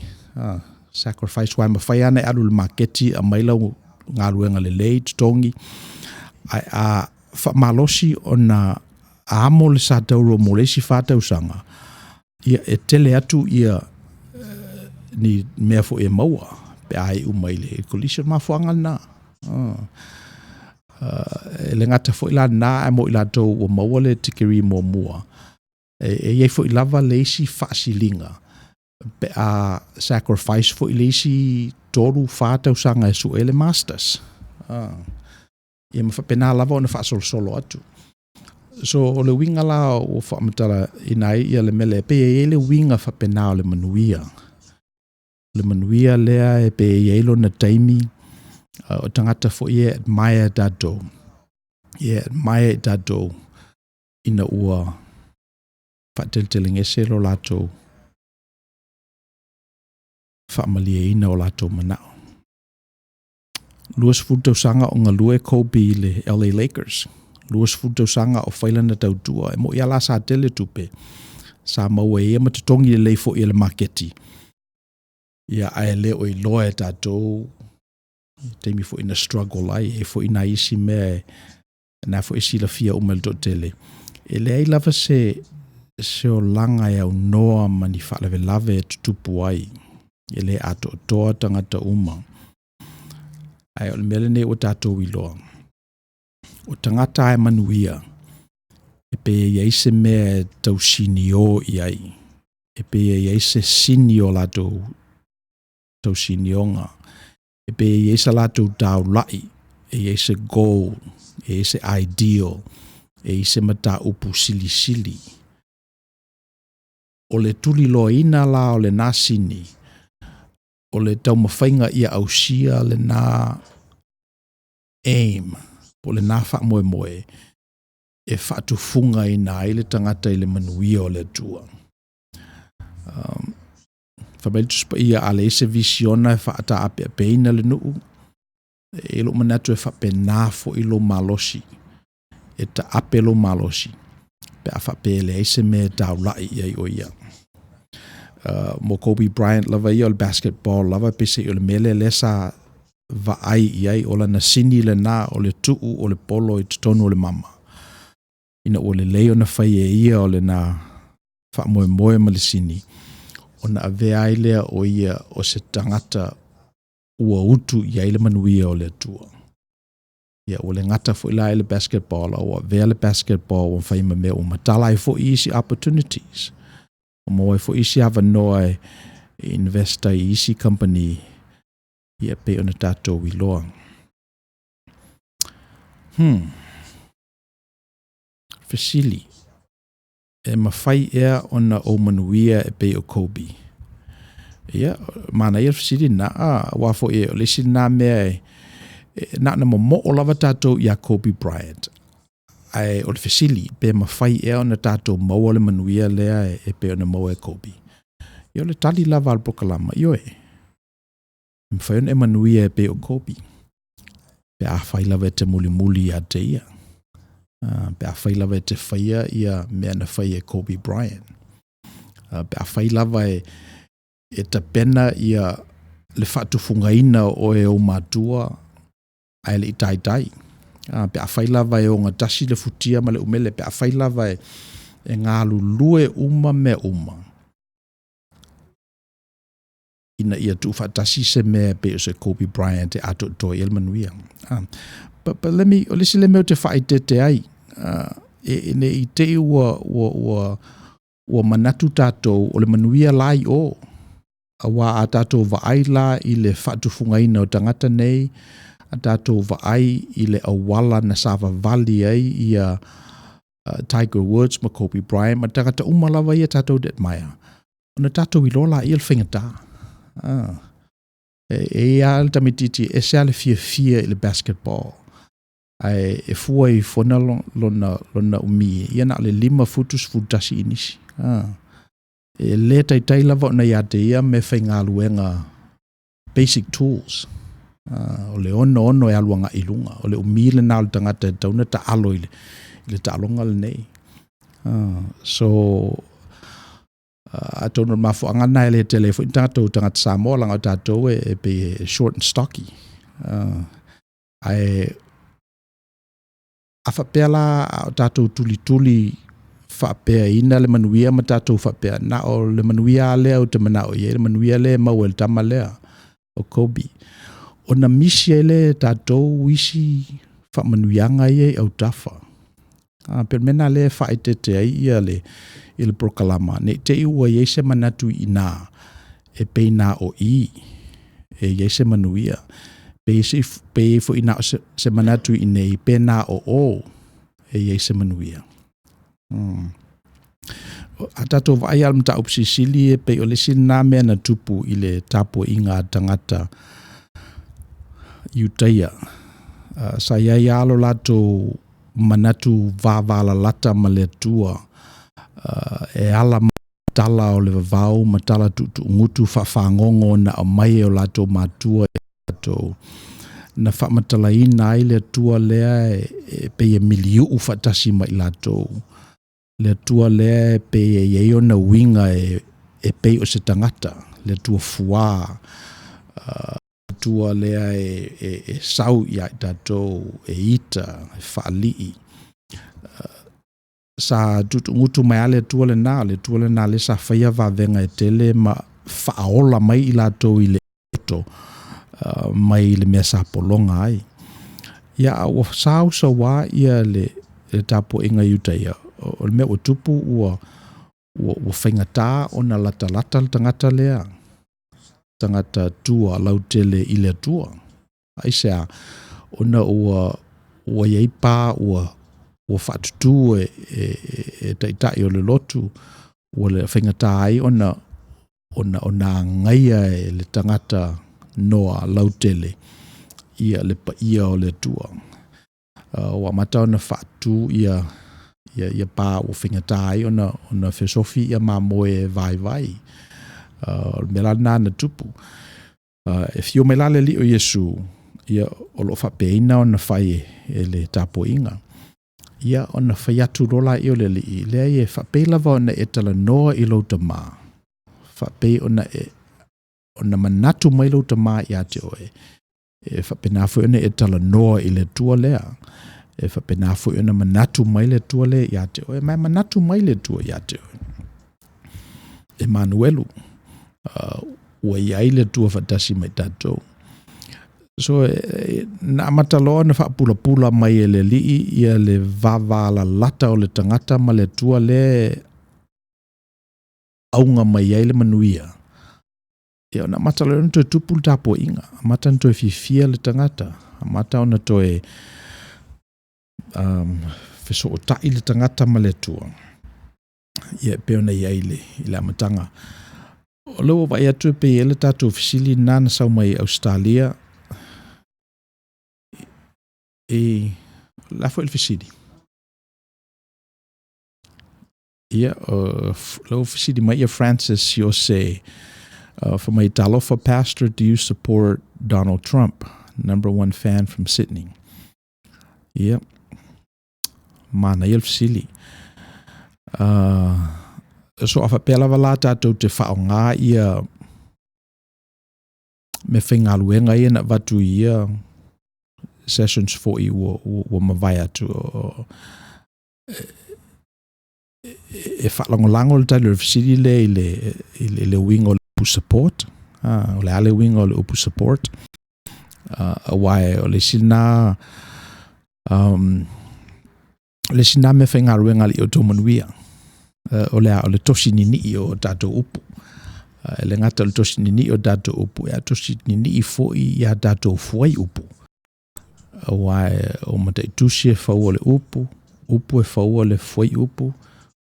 B: Sacrifice aua e mafai lava ona e alu i le maketi aumai lau galuega lelei totogi, ae a faamalosi ona amo le sa tauro mo le isi 4 tausaga, ia e tele atu ia ni mea foi e maua pe a iu mai le kolisi. O le mafuaaga lena. E le gata foi la lena, ae mo i latou ua maua le tikeri muamua, e i ai foi lava le isi faasiliga pe a sacrifice foi le isi 3, 4 tausaga e sue le masters. Ia ma faapena lava ona faasolosolo atu. So o le uiga la ua faamatalaina ai ia le mea lea, e pei e i ai le uiga faapena o le manuia. O le manuia lea e pei e i ai lona taimi, o tagata foi e admire tatou, e admire i tatou ina ua faateletelegese lo latou faamalieina o latou manao. 20 tausaga o galue Kobe i le LA Lakers. 20 tausaga o fai lana tautua. E moi lava la sa tele tupe, sa maua e ia ma totogi lelei foi e le maketi. Ia ae le o iloa e tatou taimi foi na struggle ai, e foi nai isi mea na foi silafia uma e le toatele. E leai lava se se olaga e aunoa ma ni faalavelave e tutupu ai. E le atoatoa tagata uma. Ae o le mea lenei ua tatou iloa, o tagata e manuia, e pei e i ai se mea e tausinio i ai, e pei e i ai se sini o latou tausinioga, e pei e i ai sa latou taulai, e i ai se goal, e i ai se ideal, e i ai se mataupu silisili. O le tuliloaina la o lena sini, o le taumafaiga ia ausia lena aim, po o lena faamoemoe, e faatufugaina ai le tagata i le manuia o le Atua. Fai mai le Tusi Paia, a leai se visiona e faataapeapeina le nuu, e i lou manatu e faapena foi lou malosi, e taape lou malosi, pe a faapea e leai se mea e taulai i ai o ia. Mo Kobe Bryant lava ia o le basketball lava, peiseai o le mea lea lea sa vaai i ai, o lana sini lena o le tuu o le polo i totonu o le mama. Ina ua lelei ona fai e ia o lena faamoemoe ma le sini, ona avea ai lea o ia o se tagata ua utu i ai le manuia o le Atua. Ia, ua le gata foi la i le basketball, a ua avea le basketball ua fai ma mea ua matala ai foi isi opportunities. Ua maua ai foi isi avanoa e, E invest ai i isi kamupani, ia e pei ona tatou iloa. Fesili, E mafai ea ona ou manuia e pei o Kobe? Ia, manaia le fesili lena, aua foi o le isi lena mea e, e na ona momoo lava tatou ia Kobe Bryant. Ae o le fesili, pe mafai ea ona tatou maua le manuia lea e pei ona maua e Kobe? Ia o le tali lava a le polokalama, ioe. E mafai ona e manuia e pei o Kobe, pe afai lava e te mulimuli ia te ia. Pe afai lava e te faia ia mea na fai e Kobe Bryant. Pe afai lava e, e tapena ia le faatufugaina o oe e ou matua ae le i taitai. Pe afai lava e ogatasi le futia ma le umele, pe afai lava e, e galulue uma mea uma, ina ia tuufaatasi se mea e pei o se Kobe Bryant e atoatoa i ai le manuia. But let me, o le isi lea mea ou te faaeteete ai, e, ne i te i ua, ua, ua, ua manatu tatou o le manuia la i o, aua a tatou vaai la i le faatufugaina o tagata nei, a tatou vaai i le auala na savavali ai ia Tiger Woods ma Kobe Bryant ma tagata uma lava ia tatou te admire, ona tatou iloa laia le faigata. E, e i ai lava le tamaitiiti e ese lava le fiafia i le basketball, ae e fua ifo lona, lona umi, ia na o le 5 futu 11 inisi. E le taitai lava ona ia te ia meafaigaluega basic tools. O le 6 e alu agai i luga. O le umi lena o le tagata e tatau ona taalo i le, i le taaloga lenei. So, atonu o le mafuaaga lena e le tele ai foi ni tatou tagata Samoa, leaga o tatou e, e pei e short and stocky. Ae a faapea la a o tatou tulituli faapeaina le manuia ma tatou faapea, na o le manuia lava lea ou te manao i ai, le manuia lea e maua e le tama lea o Kobe. Ona misi ai lea e tatou isi faamanuiaga ia i autafa. Pei o le mea lena o lea e faaeteete ai ia le, i le polokalama, ne i te i ua i ai se manatu i ina, e pei na o i e i ai se manuia. Pe i ai foi na o se, se manatu i inei, pe na o o e i ai se manuia. A tatou vaai lava i le mataupu silisili e pei o le isi lena mea na tupu i le tapuaiga a tagata Iutaia. Sa i ai lava lo latou manatu vavalalata ma le Atua e ala mai tala o le vavau ma tala tuutuugutu faafagogo na aumai e o latou matua i latou na faamatalaina ai le Atua lea e, e pei e miliuu faatasi ma i latou. Le Atua lea e pei e i ai ona uiga e, e pei o se tagata, le Atua fuā, Atua lea e, e, e sau ia i tatou, e ita, e faalii. Sa tuutuugutu mai lava le Atua lena, le Atua lena lea sa faia vavega e tele ma faaola mai i latou i le Epito mai le mea sa pologa ai. Ia, a ua sausauā ia le, le tapuaiga Iutaia, o le mea ua tupu ua, ua, ua faigata ona latalata le tagata lea, tagata tua lautele i le Atua. Aisea? Ona ua, ua i ai pa ua, ua faatutū e, e, e taitai o le lotu, ua le faigata ai ona, ona, ona agaia e le tagata noa lautele ia le paia o le Atua. Ua amata ona faatutū ia, ia, ia pa ua faigata ai ona, ona fesofi ia mamoe e vaivai. O le mea la lena na tupu. E afio mai la le Alii o Iesu, ia, o lo o faapeaina ona fai e le tapuaiga. Ia, ona fai atu loa lea o le Alii, leai e faapei lava ona e talanoa i lou tama, faapei ona e, ona manatu mai lou tama ia te oe, e faapena foi ona e talanoa i le Atua lea, e faapena foi ona manatu mai le Atua lea ia te oe, ma e manatu mai le Atua ia te oe. Emanuelu, ua i ai le Atua faatasi ma i tatou. So, e, na amata loa ona faapulapula mai e le Alii ia le vavalalata o le tagata ma le Atua lea e auga mai ai le manuia. Ia ona amata loa lea ona toe tupu le tapuaiga, amata ona toe fiafia le tagata, amata ona toe fesootai le tagata ma le Atua, ia e pei ona i ai i le amataga. O lea ua vaai atu e pei e i ai le tatou fesili lena na sau mai Ausetalia i, o le a foi le fesili? Ia, o lea ua fesili mai ia Francis Siose, fai mai, Talofa Pastor, do you support Donald Trump? Number one fan from Sydney. Ia, manaia le fesili. So a faapea lava la tatou te faaaoga ia meafaigaluega ia na avatu i ia sessions foi ua mavae atu, e faalagolago le tali o le fesili lea i le uiga o le upu support. O le a le uiga o le upu support? Aua o le isi lena o le isi lena meafaigaluega a le Outou Manuia, o le a? O le tosi ninii o tatou upu. E le gata o le tosi ninii o tatou upu, ae tosi ninii foi i a tatou fuaiupu. Aua o mataitusi e fauina le upu, upu e fauina le fuaiupu,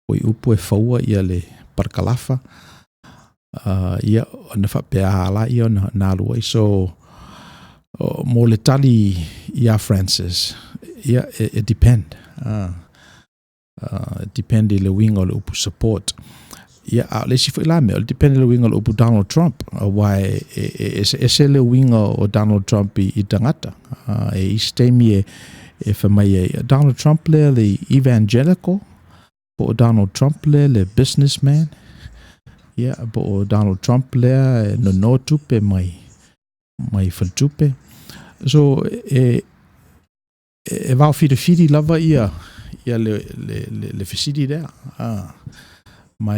B: fuaiupu e fauina le parakalafa, ia, ona faapea lava lea ona alu ai. So, mo le tali ia Francis, ia, e depend. Depend i le uiga o le upu support. Ia, a o le isi foi la mea, o le depend i le uiga o le upu Donald Trump, aua e eseese le uiga o Donald Trump i tagata. E i ai isi taimi e fai mai ai, Donald Trump lea le evangelical, po o Donald Trump lea le businessman, ia, po o Donald Trump lea e nono tupe mai faletupe. So, e vaofilifili lava ia le fesili lea. Ma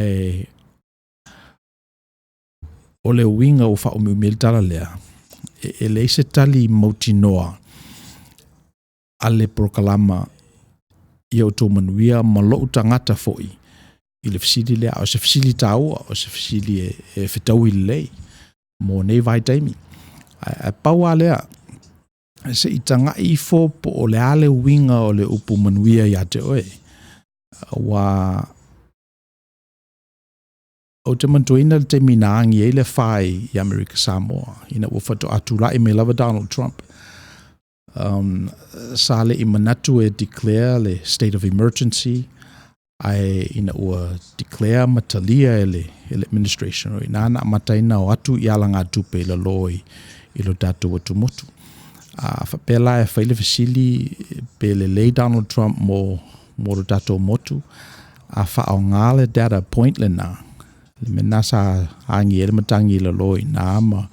B: o le uiga ua faaumiumi ai le tala lea, e leai se tali mautinoa a le polokalama Ia Outou Manuia ma lou tagata foi i le fesili lea. A o se fesili taua, o se fesili e fetaui lelei mo nei vaitaimi. Ae pau lava lea, se i tagai ifo po o le a le uiga o le upu manuia ia te oe. Aua ou te manatuaina le taimi na agi ai le afa i Amerika Samoa, ina ua faatoa tulai mai lava Donald Trump. Sa le i manatu e declare le state of emergency, ae ina ua declare ma talia e le administration, o i ina na amata ai ona o atu i alagatupe i lalo i lo tatou atumotu. A faapea la e fai le fesili pe lelei Donald Trump mo lo tatou motu, a faaaoga le data point lena, le mea lena sa agi ai le matagi i lalo i ina ma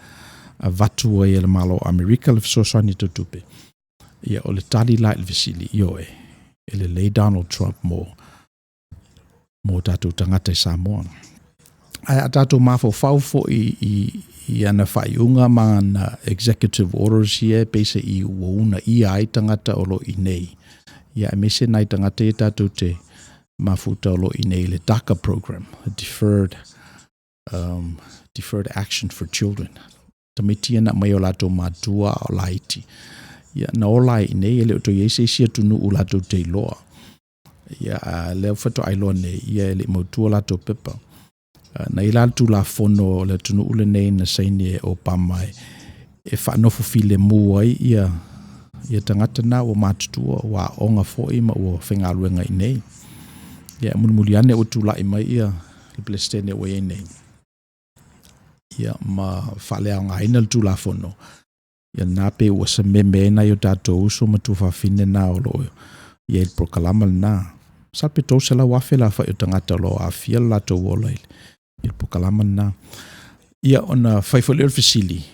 B: avatu ai e le Malo o Amerika le fesoasoani tau tupe. Ia, o le tali la i le fesili, ioe, e lelei Donald Trump mo tatou tagata i Samoa. Ae a tatou mafaufau foi i ana faaiuga ma ana executive orders ia e peiseai ua uunaia ai tagata o lo o i inei, ia aemaise nai tagata ia tatou te mafuta o lo o i inei i le DACA program, Deferred Action for Children. Tamaiti ia na aumai e o latou matua a o laiti. Ia, na ola ai i inei, e le o toe i ai se isi atunuu latou te iloa. Ia, a lea faatoa iloa nei, ia e le i mautu latou pepa. Na i ai la le Tulafono o le atunuu lenei na saini e Obama e faanofo filemu ai ia tagata na ua matutua, ua aoga foi ma ua faigaluega i inei. Ia, mulimuli ane ua tulai mai ia le Peresetene ua i ai nei, ia ma faaleaogaina le Tulafono. Ia na pei ua sameme ai nai o tatou uso ma tuafafine na o lo o i ai le polokalama lena. Masalo pe 300,000 le aofai o tagata o lo o aafia le latou ola i le polokalama lena. Ia, ona fai foi lea o le fesili,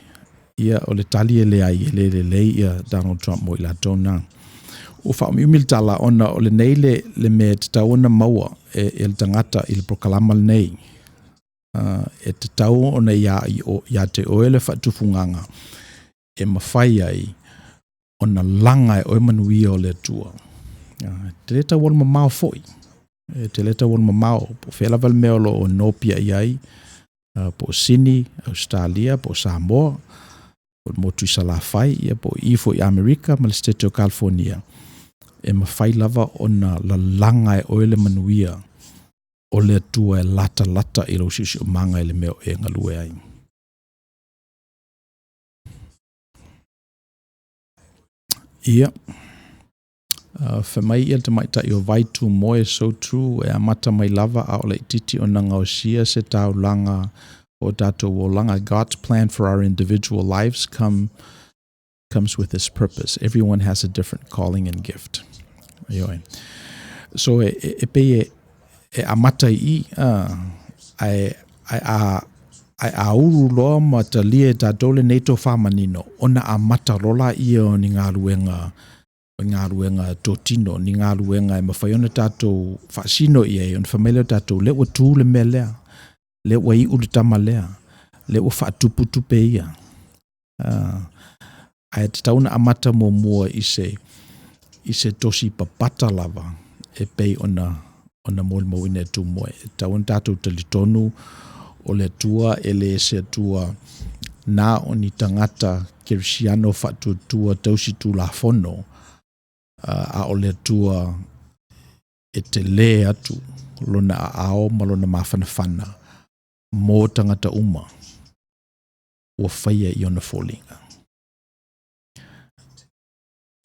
B: ia o le tali e leai, e le lelei ia Donald Trump mo i latou na. Ua faaumiumi le tala ona o lenei le mea e tatau ona maua e le tagata i le polokalama lenei. E tatau ona ia te oe le faatufugaga e mafai ai ona laga e oe manuia o le Atua. E te le tau alu mamao foi, e te le tau alu mamao, po o fea lava le mea o lo o nopiai ai. Po o Sini, Ausetalia, po o Samoa, po o le motu i Salafai, ia po o i foi i Amerika ma le Setete o Kalifonia, e mafai lava ona lalaga e oe le manuia o le Atua e latalata i lou siosiomaga i le mea o e galue ai. Ia, fai mai ia le tamaitai o Vaitumoe, so true, e amata mai lava a o laitiiti ona gaosia se taulaga o tatou olaga. God's plan for our individual lives comes with this purpose. Everyone has a different calling and gift. Ioe. So e, e, e pei e, e amata i i, ae, ae a, ae a ulu loa ma talia e tatou lenei tofā manino, ona amata loa laia o ni galuega o ni galuega totino, ni galuega e mafai ona tatou faasino i ai, ona fai mai lea o tatou, lea ua tu le mea lea, lea ua iu le tama lea, lea ua faatupu tupe ia. Ae tatau ona amata muamua i se i se tosi papata lava e pei ona ona molimauina e Tumoe. E tatau ona tatou talitonu o le Atua e le se Atua na o ni tagata kerisiano faatuatua tausi tulafono, a o le Atua e tele atu lona aao ma lona mafanafana mo tagata uma ua faia i ona foliga.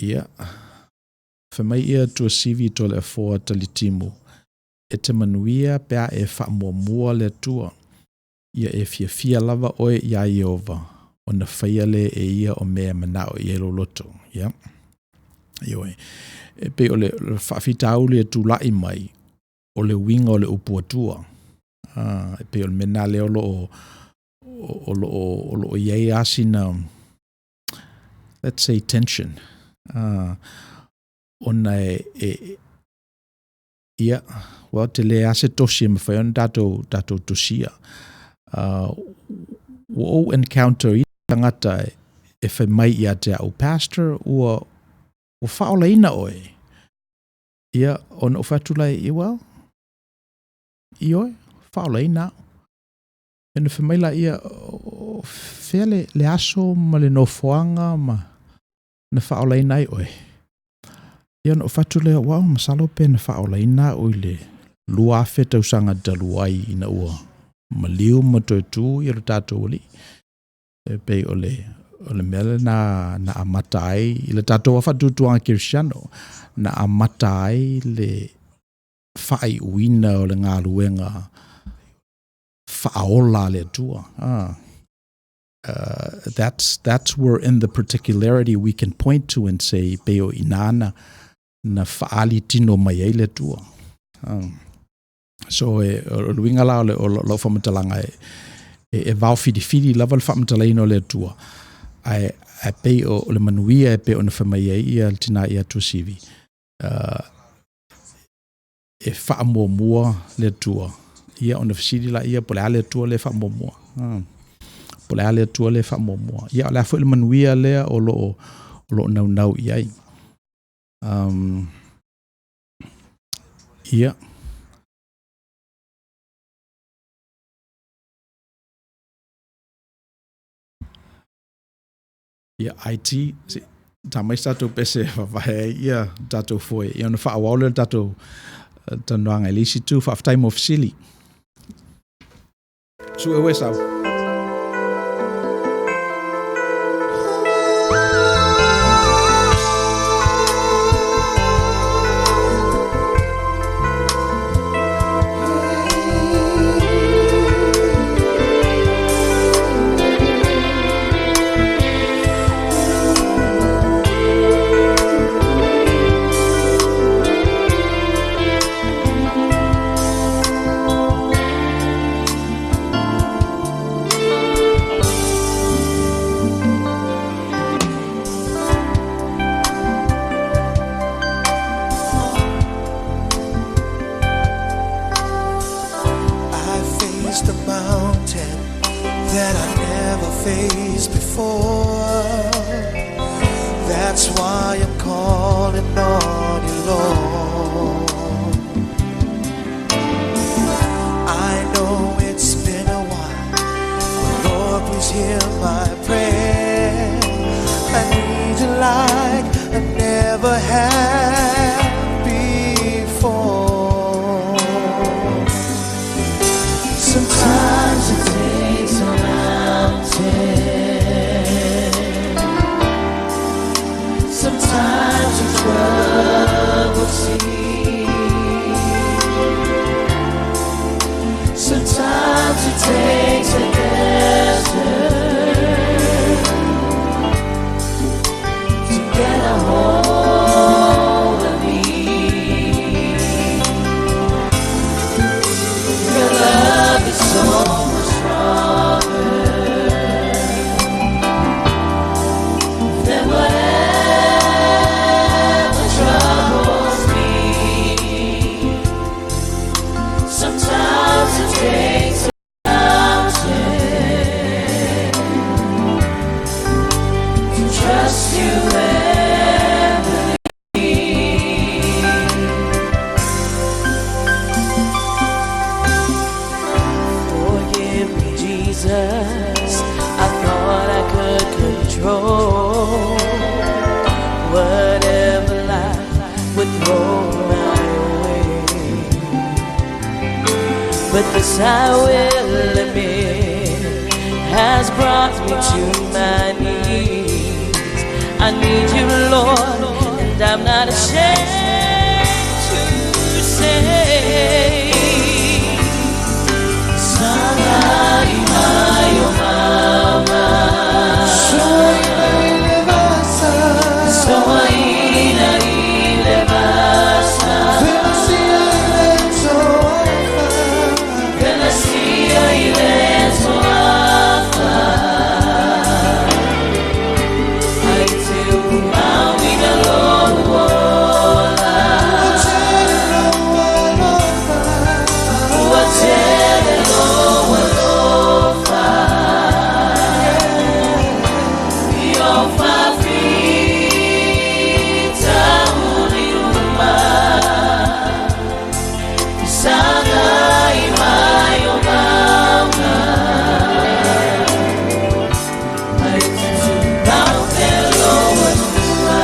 B: Ia, fai mai ia Tuasivi Toleafoa Talitimu, e te manuia pe a e faamuamua le Atua, ia e fiafia lava oe iā Ieova, ona faia lea e ia o mea e manao i ai lou loto. Ia. Ioe. E pei o le faafitauli e tulai mai, o le uiga o le upu Atua. E pei o le mea lena lea o lo o o lo o o lo o i ai lava sina let's say tension ona e, e ia, well, tele lava se tosi e mafai ona tatou tatou tosia. Ua ou encounter i tagata e fai mai ia te au, Pastor, ua ua faaolaina oe. Ia, ona ou fai atu lea, well, ioe, faaolaina au. Ona fai mai laia, o fea le, le aso ma le nofoaga ma na faaolaina ai oe? Ia, ona ou fai atu lea, well, masalo pe na faaolaina au i le 2000 tausaga talu ai ina ua maliu ma toe tu ia lo tatou Alii. E pei o le, o le mea lena na amata ai i le tatou faatuatuaga kerisiano, na amata ai le faaiuina o le galuega faaola a le Atua. That's where in the particularity we can point to and say, pei o i ina na, na faaali tino mai ai le Atua. So e, o le uiga la o le, o lau faamatalaga e, e, e vaofilifili lava le faamatalaina o le Atua, ae, ae pei o, o le manuia e pei ona fai mai ai ia le tinā ia Tuasivi, e faamuamua le Atua. Ia ona fesili laia po o le a le Atua lea e faamuamua. Po o le a le Atua lea e faamuamua. Ia o le a foi le manuia lea o lo o, o lo o naunau i ai. Ia. Ia, IT, se i ta mai se tatou pese e vavae ai ia tatou foe, ia ona faaauau lea o le tatou talanoaga i le isi itu. Faafetai mo fesili. Sue ue sau.
A: I faced a mountain that I never faced before. That's why I'm calling on you, Lord. I know it's been a while. Sometimes it takes a mountain. Sometimes a troubled sea. Sometimes it takes a desert to get a hold of me. Your love is so much stronger than whatever troubles me. Sometimes it takes a mountain to trust you and believe. Forgive me, Jesus. I thought I could control whatever life would throw my way. But this I will admit has brought me to my knees. I need you, Lord, and I'm not ashamed to say. Sagai mai o mama Soaina i le vasa Velasia i le toafa Ai te umauina lou ola Ua tele lou alofa I o faafitauli uma Sagai mai o mauga Ai te tumau pea lou Atua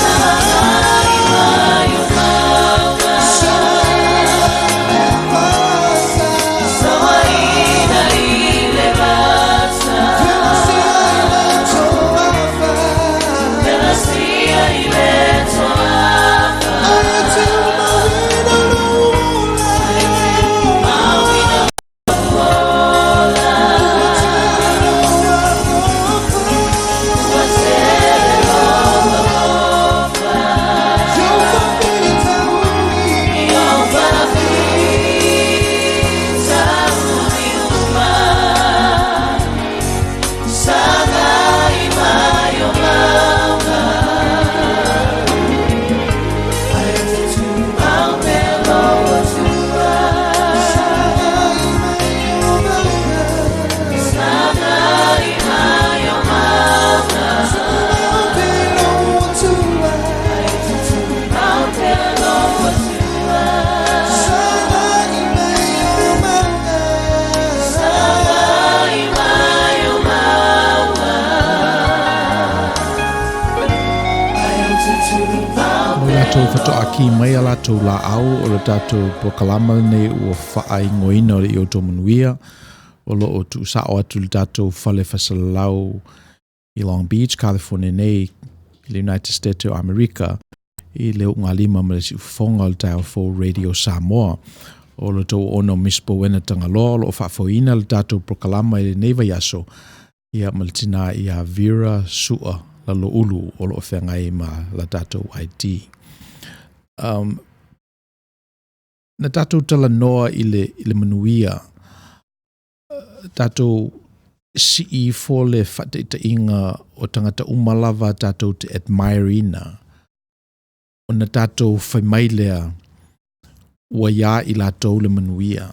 A: Sagai mai o mauga Soaina i le vasa Velasia i le toafa Mauina ola Ua tele lou alofa I o faafitauli uma Sagai mai o mauga Ai te tumau pea lou Atua Sagai mai o mauga Ai te tumau pea lou Atua Sagai mai o mauga Ai te tumau
B: Mo latou faatoa ki mai a latou laau o le tatou polokalama lenei ua faaigoaina o le Ia Outou Manuia o loo tuusao atu le tatou fale faasalalau i Long Beach, California nei i le United States o Amerika i le ulugalima ma le siufofoga o le Taeao Fou Radio Samoa. O le tou ono Miss Powena Tagaloa o loo faafoeina le tatou polokalama i lenei vaiaso ia ma le tina ia Vera Sua Laloulu o loo feagai ma la tatou ID. Na tatou talanoa i le manuia, tatou sii ifo le faataitaiga o tagata uma lava tatou te admire ina ona tatou fai mai lea ua ia i latou le manuia.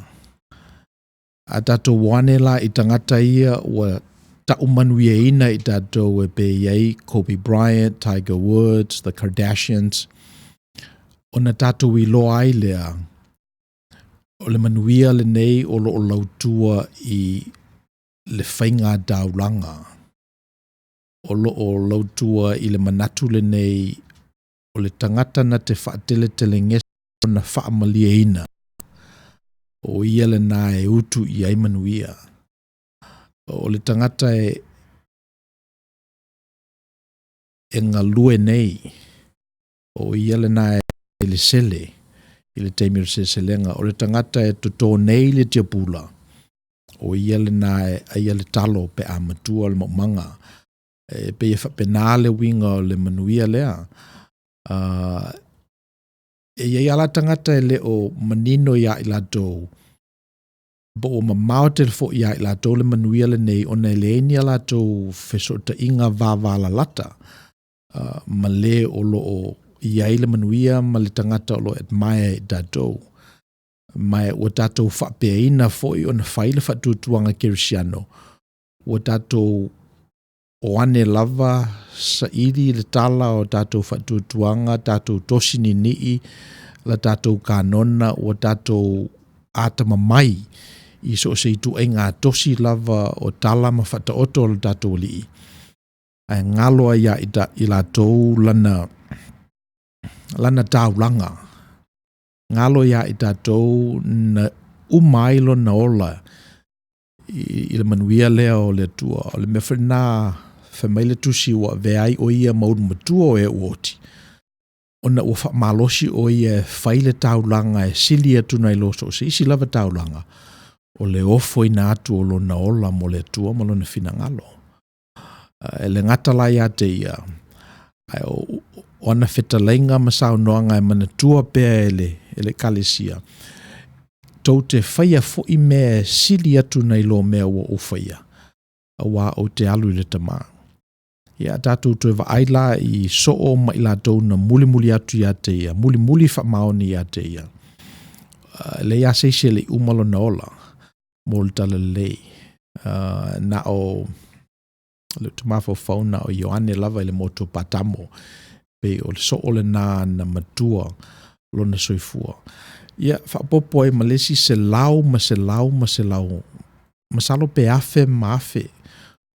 B: A tatou o ane la i tagata ia ua tau manuiaina i tatou e pei ai Kobe Bryant, Tiger Woods, the Kardashians, ona tatou iloa ai lea o le manuia lenei o loo lautua i le faiga taulaga o loo lautua i le manatu lenei o le tagata na te faateletelegese. lona faamalieina, o ia lena e utu i ai manuia. O le tagata e e galue nei, o ia lena e le sele i le taimi o le seleselega. O le tagata e totō nei le tiapula, o ia lena e aia le talo pe a matua le maumaga. E pei e faapena le uiga o le manuia lea. E i ai lava la tagata e le o manino iā i latou, po ua mamao tele foi iā i latou le manuia lenei ona e leai ni a latou fesootaiga vavalalata ma le o lo o i ai le manuia ma le tagata o lo o admire e i tatou. Ma ua tatou faapeaina foi ona fai le faatuatuaga kerisiano, ua tatou o ane lava saili le tala o tatou faatuatuaga, tatou tosi niinii la tatou kanona, ua tatou atamamai i so o se ituaiga tosi lava o tala ma faataoto a lo tatou Alii, ae galo ai ia i latou lana, lana taulaga, galo iā i tatou na uma ai lona ola i le manuia lea o le Atua. O le mea foi lena fai mai le tusi ua avea ai o ia ma ulumatua o e ua oti, ona ua faamalosi o ia e fai le taulaga e sili atu nai lo so o se isi lava taulaga, o le ofoina atu o lona ola mo le Atua ma lona finagalo. E le gata la ia te ia, ae o, o ana fetalaiga ma saunoaga e manatua pea e le, e le Ekalesia, tou te faia foi mea e sili atu nai lo mea ua ou faia, auā ou te alu i le Tamā. Ia, a tatou toe vaai la i soo ma i latou na mulimuli atu ia te ia, mulimuli faamaoni ia te ia, e leai lava se isi e le i uma lona ola mo le talalelei. Na o lea ou te mafaufau na o Ioane lava i le motu o Patamo, pei o le soo lena na matua lona soifua. Ia, faaopoopo ai ma le isi selau ma selau ma selau, masalo pe afe ma afe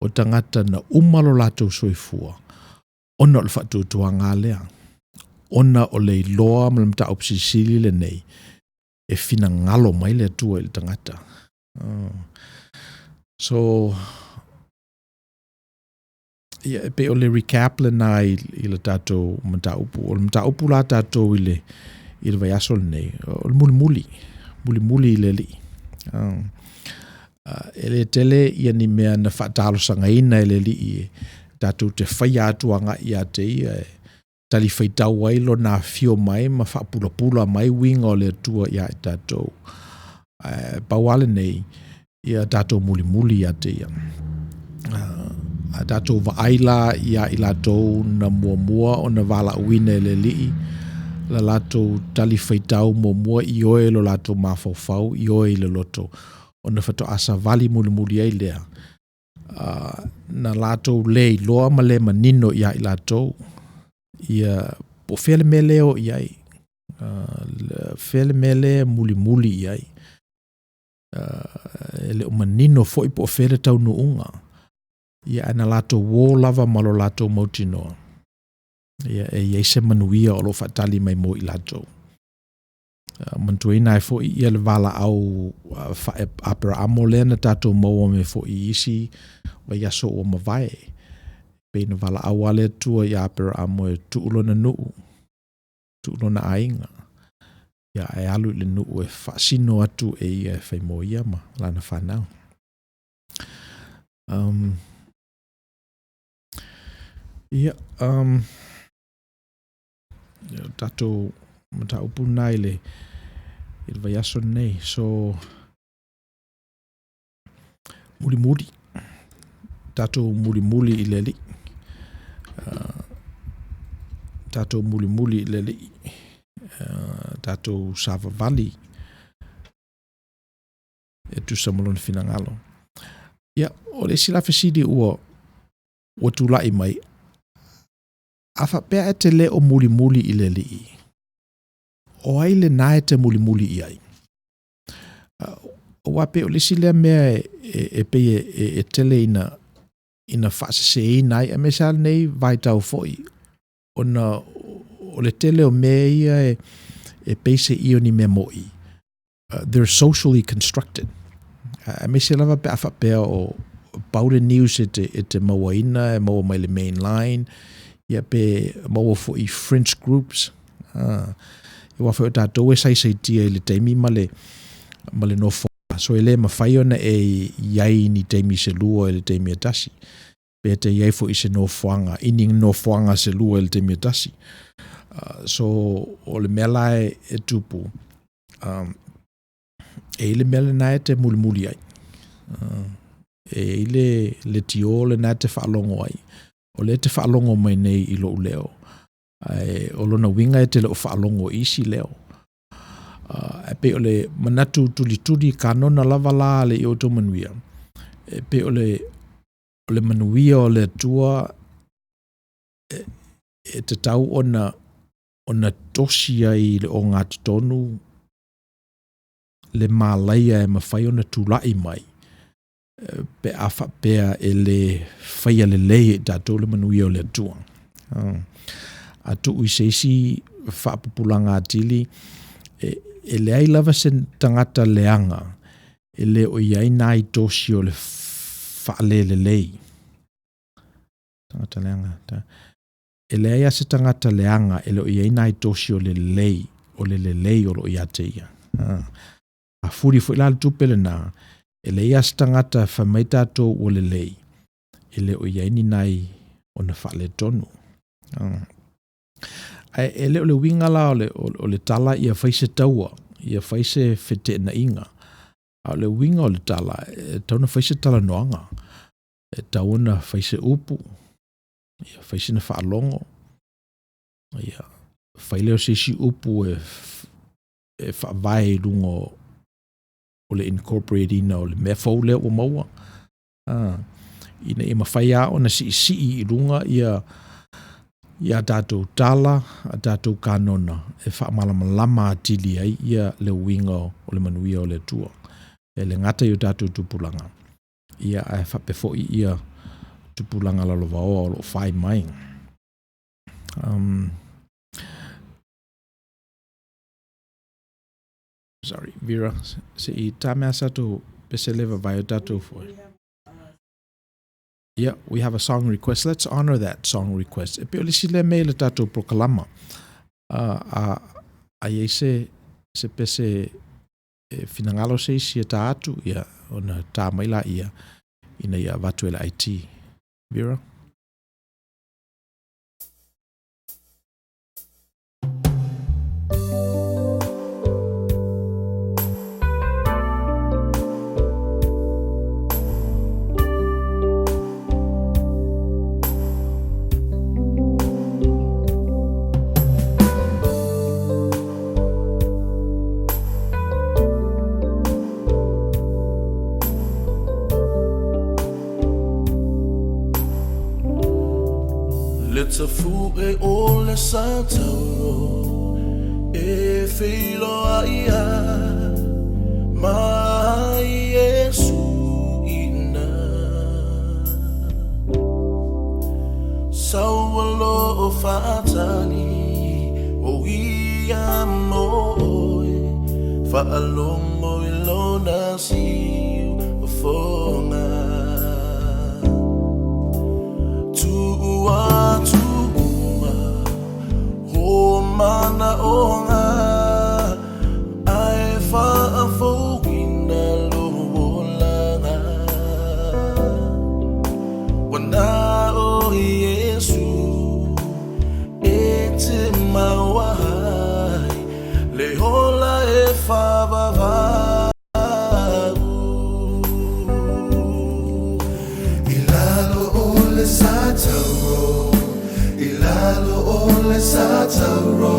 B: o tagata na uma lo latou soifua ona o le faatuatuaga lea, ona o le iloa ma le mataupu silisili lenei e finagalo mai le Atua i le tagata. So, ia, e pei o le recap lena i, i le tatou mataupu. O le mataupu la tatou i le, i le vaiaso lenei, o le mulimuli, mulimuli i le Alii. E le tele ia ni mea na faatalosagaina e le Alii e tatou te faia atu agai ia te ia e talifuaitau ai lona afio mai ma faapulapula mai uiga o le Atua ia i tatou. Ae pau lava lenei, ia tatou mulimuli ia te ia. A tatou vaai la ia i latou na muamua ona valaauina e le Alii, la latou talifuaitau muamua ioe lo latou mafaufau, ioe i le loto, ona faatoa savali mulimuli ai lea, na latou le iloa ma le manino ia i latou, ia po o fea le mea lea e o i ai, fea le mea lea e mulimuli i ai. E le o manino foi po o fea le taunuuga. Ia ae na latou o lava ma lo latou mautinoa, ia e i ai se manuia o lo o faatali mai mo i latou. Manatuaina ai foi ia le valaau faa-Aperaamo lea na tatou maua mai foi i isi vaiaso ua mavae. Pei na valaau lava le Atua ia Aperaamo e tuu lona nuu, tuu lona aiga, ia ae alu i le nuu e faasino atu e ia e fai mo ia ma lana fanau. Ia, ia, tatou mataupu lena i le, i le vaiaso lenei. So, mulimuli, tatou mulimuli i le Alii. Tatou mulimuli i le Alii. Tatou savavali e tusa ma lona finagalo. Ia, o le isi la fesili ua, ua tulai mai, a faapea e te le o mulimuli i le Alii, o ai lena e te mulimuli i ai? Aua pei o le isi lea mea e, e, e pei e, e, e tele ina, ina faaseseina ai, aemaise lava lenei vaitau foi, ona o le tele o mea ia e, E peiseia o ni mea moʻi, they're socially constructed. Aemaise lava pe a faapea o pau le news e te, e te mauaina, e maua mai le main line, ia pe maua foi i fringe groups. Aua foi o tatou e saisaitia i le taimi ma le, ma le nofoaga. So e le mafai ona e i ai i ni taimi se lua i le taimi e tasi. Pe te i ai foi i se nofoaga, i ni nofoaga se lua i le taimi e tasi. So o le mea la e, e tupu, e i le mea lena e te mulimuli ai. E i le letiō lena e te faalogo ai. O lea e te faalogo mai nei i lou leo, ae o lona uiga e te le o faalogo i isi leo. Ae pei o le manatu tulituli kanona lava la a le i outou manuia, e pei o le, o le manuia o le Atua e, e tatau ona, ona tosi ai i le ogatotonu le malaia e mafai ona tulai mai pe a faapea e lē faia lelei e i tatou le manuia o le Atua. A tuu i se isi faapupulaga atili, e, e leai lava se tagata leaga e le o i ai nai tosi o le faalelelei. Tagata leaga. Ta, e leai lava se tagata leaga e le o i ai nai tosi o le lelei, o le lelei o lo o ia te ia. A fuli foi la le tupe lena, e leai lava se tagata e fai mai tatou ua lelei, e le o i ai ni nai ona faaletonu. Ae e le o le uiga la o le, o le tala ia fai se taua, ia fai se feteenaiga. A o le uiga o le tala, e tatau ona fai se talanoaga, e tatau ona fai se upu, ia fai sina faalogo, ia fai lea o se isi upu e, e faavae i luga o, o le incorporate ina o le mea fou lea ua maua. Ina ia mafai lava ona siisii i luga ia ia tatou tala, a tatou kanona e faamalamalama atili ai ia le uiga o le manuia o le Atua. E le gata i o tatou tupulaga, ia ae faapea foi ia tupulaga lalovaoa o lo o fai mai. Sorry, Vera, se i tā mea sa tou pese le vavae o tatou foi. Yeah, we have a song request. Let's honor that song request. E pei o le isi lea mea i le tatou prokalama. A, a i ai se, se pese e finagalo se isi e tā atu, ia, ona tā mai laia ina ia avatu e le IT. Vera?
A: Le tafuʻe o le satauro e feiloai ai ma Iesu ina. Sau o lo o faatali o ia mo oe, faalogo i lona siufofoga. Tuu atu uma o manaoga ae faafouina lou olaga. Ua na o Iesu e te maua ai le ola e faavavau. I lalo o le satauro, i lalo o le satauro.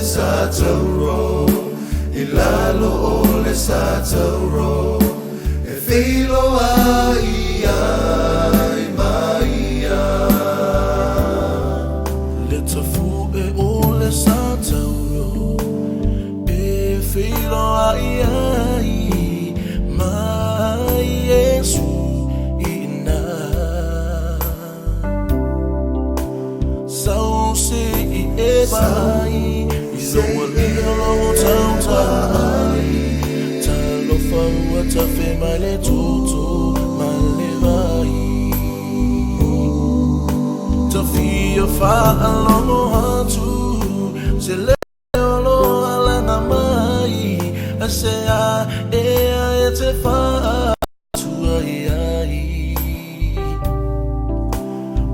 A: sa tauro, i lalo o le sa tauro, e feiloai ai ma ia. Le tafu'e o le sa tauro, e feiloai ai ma Iesu i ina. Sau se i e vaai i lou alii o lo o tautau mai. Talofa ua tafe mai le toto ma le vai. Ta fia faalogo atu se leo o lo o alaga mai. Aisea ea e te faatuai ai?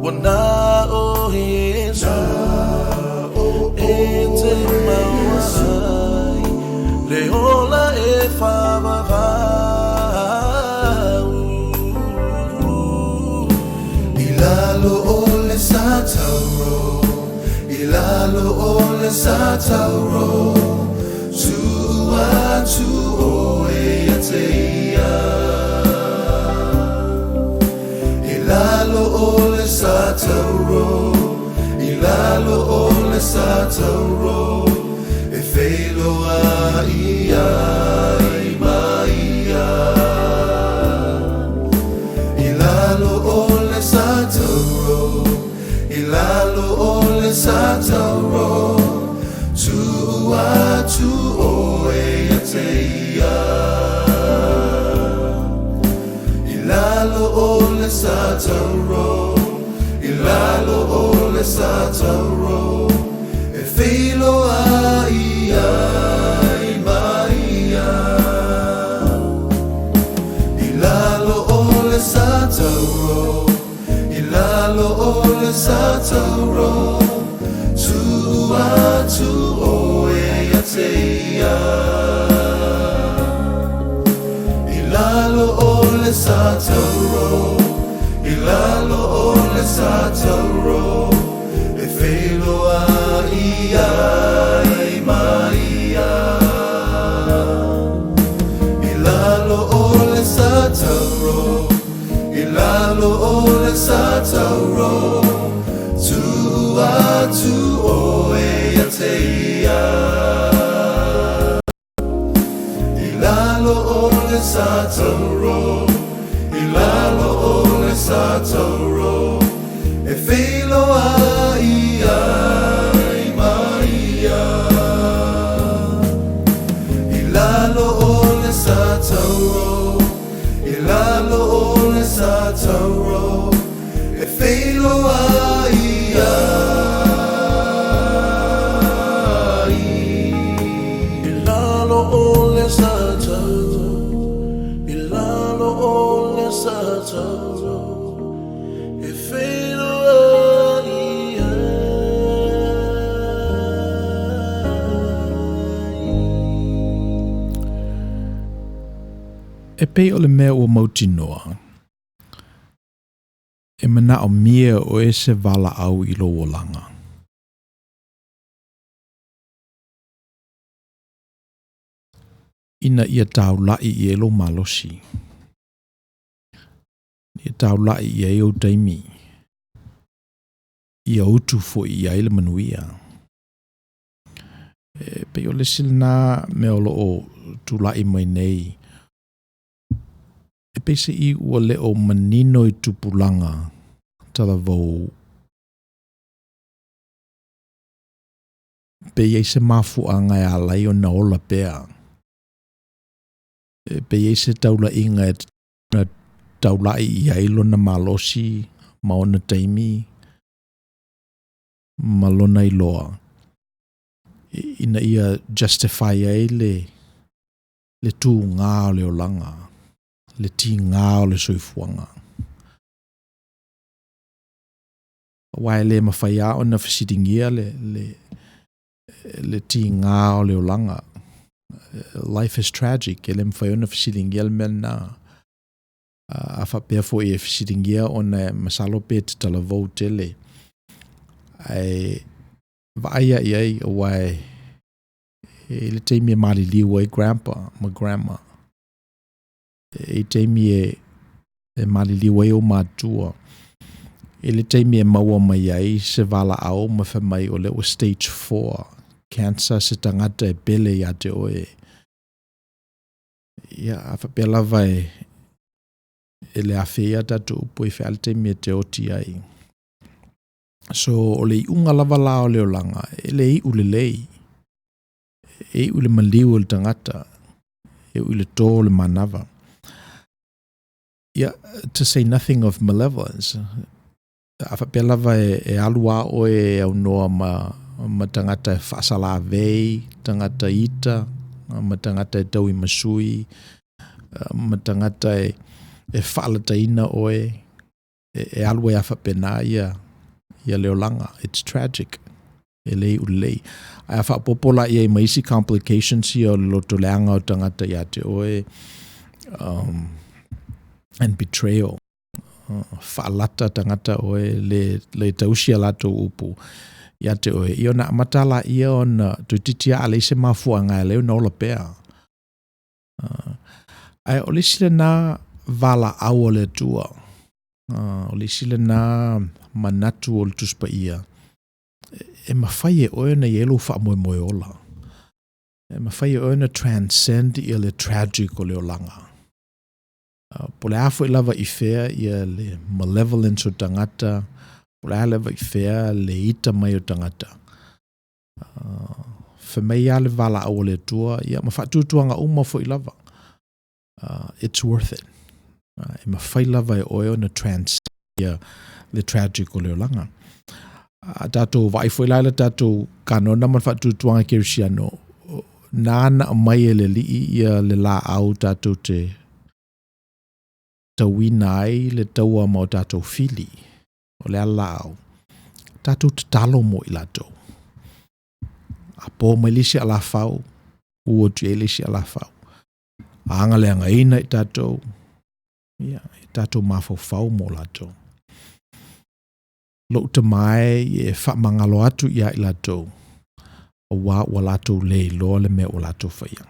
A: Ua na o Iesu e te maua ai le ola e faavavau. I lalo o le sa tauro, i lalo o le sa tauro, tuu atu oe ia te ia. I lalo o le sa tauro, i lalo o le sa tauro, e feiloai ai ma ia. I lalo o le sa tauro, i lalo o le sa tauro, tuu atu oe ia te ia. I lalo o le sa tauro, i lalo o le sa tauro, e feiloai ai ma ia. I lalo o le sa tauro, i lalo o le sa tauro, tuu atu oe ia te ia. I lalo o le sa tauro, i lalo o le sa tauro, e feiloai ai ma ia. I lalo o le sa tauro, i lalo o le sa tauro, tuu atu oe ia te ia. I lalo o le sa tauro, i lalo o le sa tauro, e feiloai ai ma ia. I lalo o le sa tauro, i lalo o le sa tauro, e feiloai ai. I lalo o le sa tauro, i lalo o le sa tauro, e feiloai ai.
B: E pei o le mea ua mautinoa, e manaʻomia ʻoe se walaʻau i lou olaga. Ina ia taulaʻi i ai lou malosi. Ia taulaʻi i ai ou taimi. Ia utu foi i ai le manuia. E pei o le isi lena mea o lo o tulai mai nei, e peiseai ua le o manino i tupulaga talavou pe i ai se mafuaaga e ala ai ona ola pea, pe i ai se taulaiga e na taulai i ai lona malosi ma ona taimi ma lona iloa ina ia justify ai le le tugā o le olaga, le tigā o le soifuaga. Aua e le mafai lava ona fesiligia le, le, le tigā o le olaga. Life is tragic, e le mafai ona fesiligia le mea lena. A faapea foi e fesiligia ona e masalo pe te talavou tele. Ae vaai lava i ai, aua e E i ai le taimi e maliliu ai grandpa ma grandma. E i ai taimi e, e maliliu ai ou matua. E i ai le taimi e maua mai ai se valaau ma fai mai o lea ua stage 4 cancer se tagata e pele ia te oe. Ia, a faapea lava e, e le afea ai a tatou upu e fai lava le taimi e te oti ai. So, o le iuga lava la o le olaga, e le iu lelei. E iu i le maliu o le tagata, e iu i le tō o le manava. Ia, to say nothing of malevolence, a faapea lava e, e alu a oe e aunoa ma, ma tagata e faasalavei, tagata ita, ma tagata e tauimasui, ma tagata e, e faalataina oe, e, e alu ai a faapena ia, ia le olaga. It's tragic. E le iu lelei. Ae a faaopoopo la i ai ma isi complications ia o le loto leaga o tagata ia te oe, um, and betrayal. Uh, faalata tagata oe, le, le tausi a latou upu ia te oe. Ia ona amata laia ona toeitiiti lava a leai se mafuaaga e ala ai ona ola pea. Uh, ae o le isi lena valaau a le Atua, uh, o le isi lena manatu o le Tusi Paia, e mafai e oe ona i ai lou faamoemoe ola. E mafai e oe ona transcend ia le tragic o le olaga. Uh, po o le a foi lava i fea ia le malevolence o tagata, po o le a lava i fea le ita mai o tagata. Uh, fai mai lava le valaau a le Atua, ia ma faatuatuaga uma foi lava. Uh, it's worth it. Uh, e mafai lava e oe ona transcend ia le tragic o le olaga. A tatou vaai foi la i le tatou kanona ma le faatuatuaga kerisiano, nāna aumai e le Alii ia le laau tatou te tauina ai le taua ma o tatou fili, o le a le laau, tatou tatalo mo i latou. A po mai le isi alafau, u atu i ai le isi alafau. A agaleagaina i tatou, ia, e tatou mafaufau mo latou. Lou tama e, e faamagalo atu ia i latou, auā ua latou le iloa le mea ua latou faia.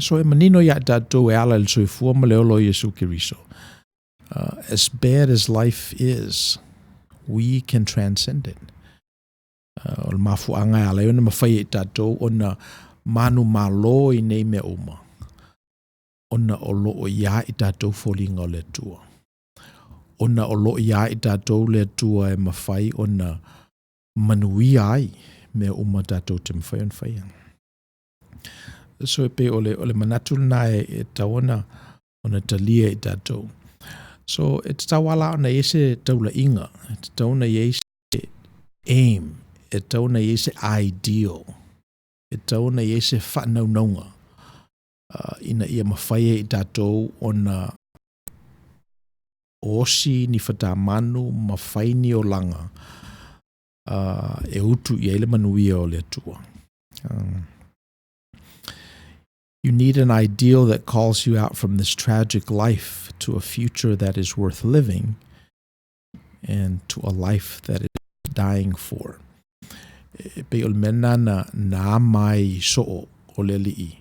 B: So e manino ia i tatou e ala i le soifua ma le ola o Iesu Keriso. Uh, as bad as life is, we can transcend it. Uh, o le mafuaaga e ala ai ona mafai e i tatou ona manumalo i nei mea uma, ona o lo o iā i tatou foliga o le Atua. Ona o lo o iā i tatou le Atua e mafai ona manuia ai mea uma tatou te mafai ona faia. So e pei o le, o le manatu lena e, e tatau ona, ona talia e i tatou. So e tatau lava la ona i ai se taulaiga, e tatau ona i ai se aim, e tatau ona i ai se ideal, e tatau ona i ai se faanaunauga uh, ina ia mafai e i tatou ona osi ni fatamanu ma fai ni olaga uh, e utu i ai le manuia o le Atua. Um, you need an ideal that calls you out from this tragic life to a future that is worth living and to a life that is dying for. E pei o le mea lena na, na ama ai i soo o le alii,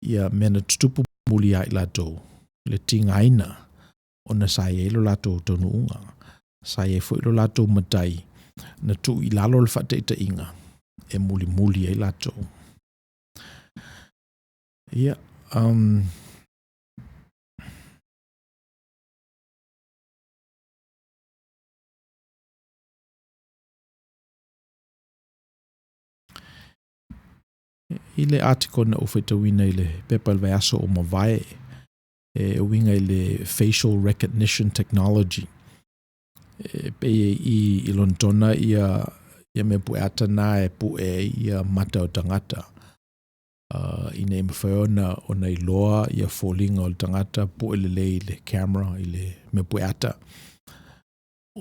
B: ia mea na tutupu muli ia i latou, le tigaina ona sa i ai lo latou taunuuga, sa i ai foi lo latou matai na tuu i lalo le faataitaiga e mulimuli ai latou. Ia, um, I le article na ou faitauina i le pepa i le vaiaso ua mavae, e uiga i le facial recognition technology. E pei i, i Lonetona ia, ia mea pueata na e pue ai ia mata o tagata. Uh, ina ia mafai ona, ona iloa ia foliga o le tagata, pue lelei i le camera, i le mea pueata.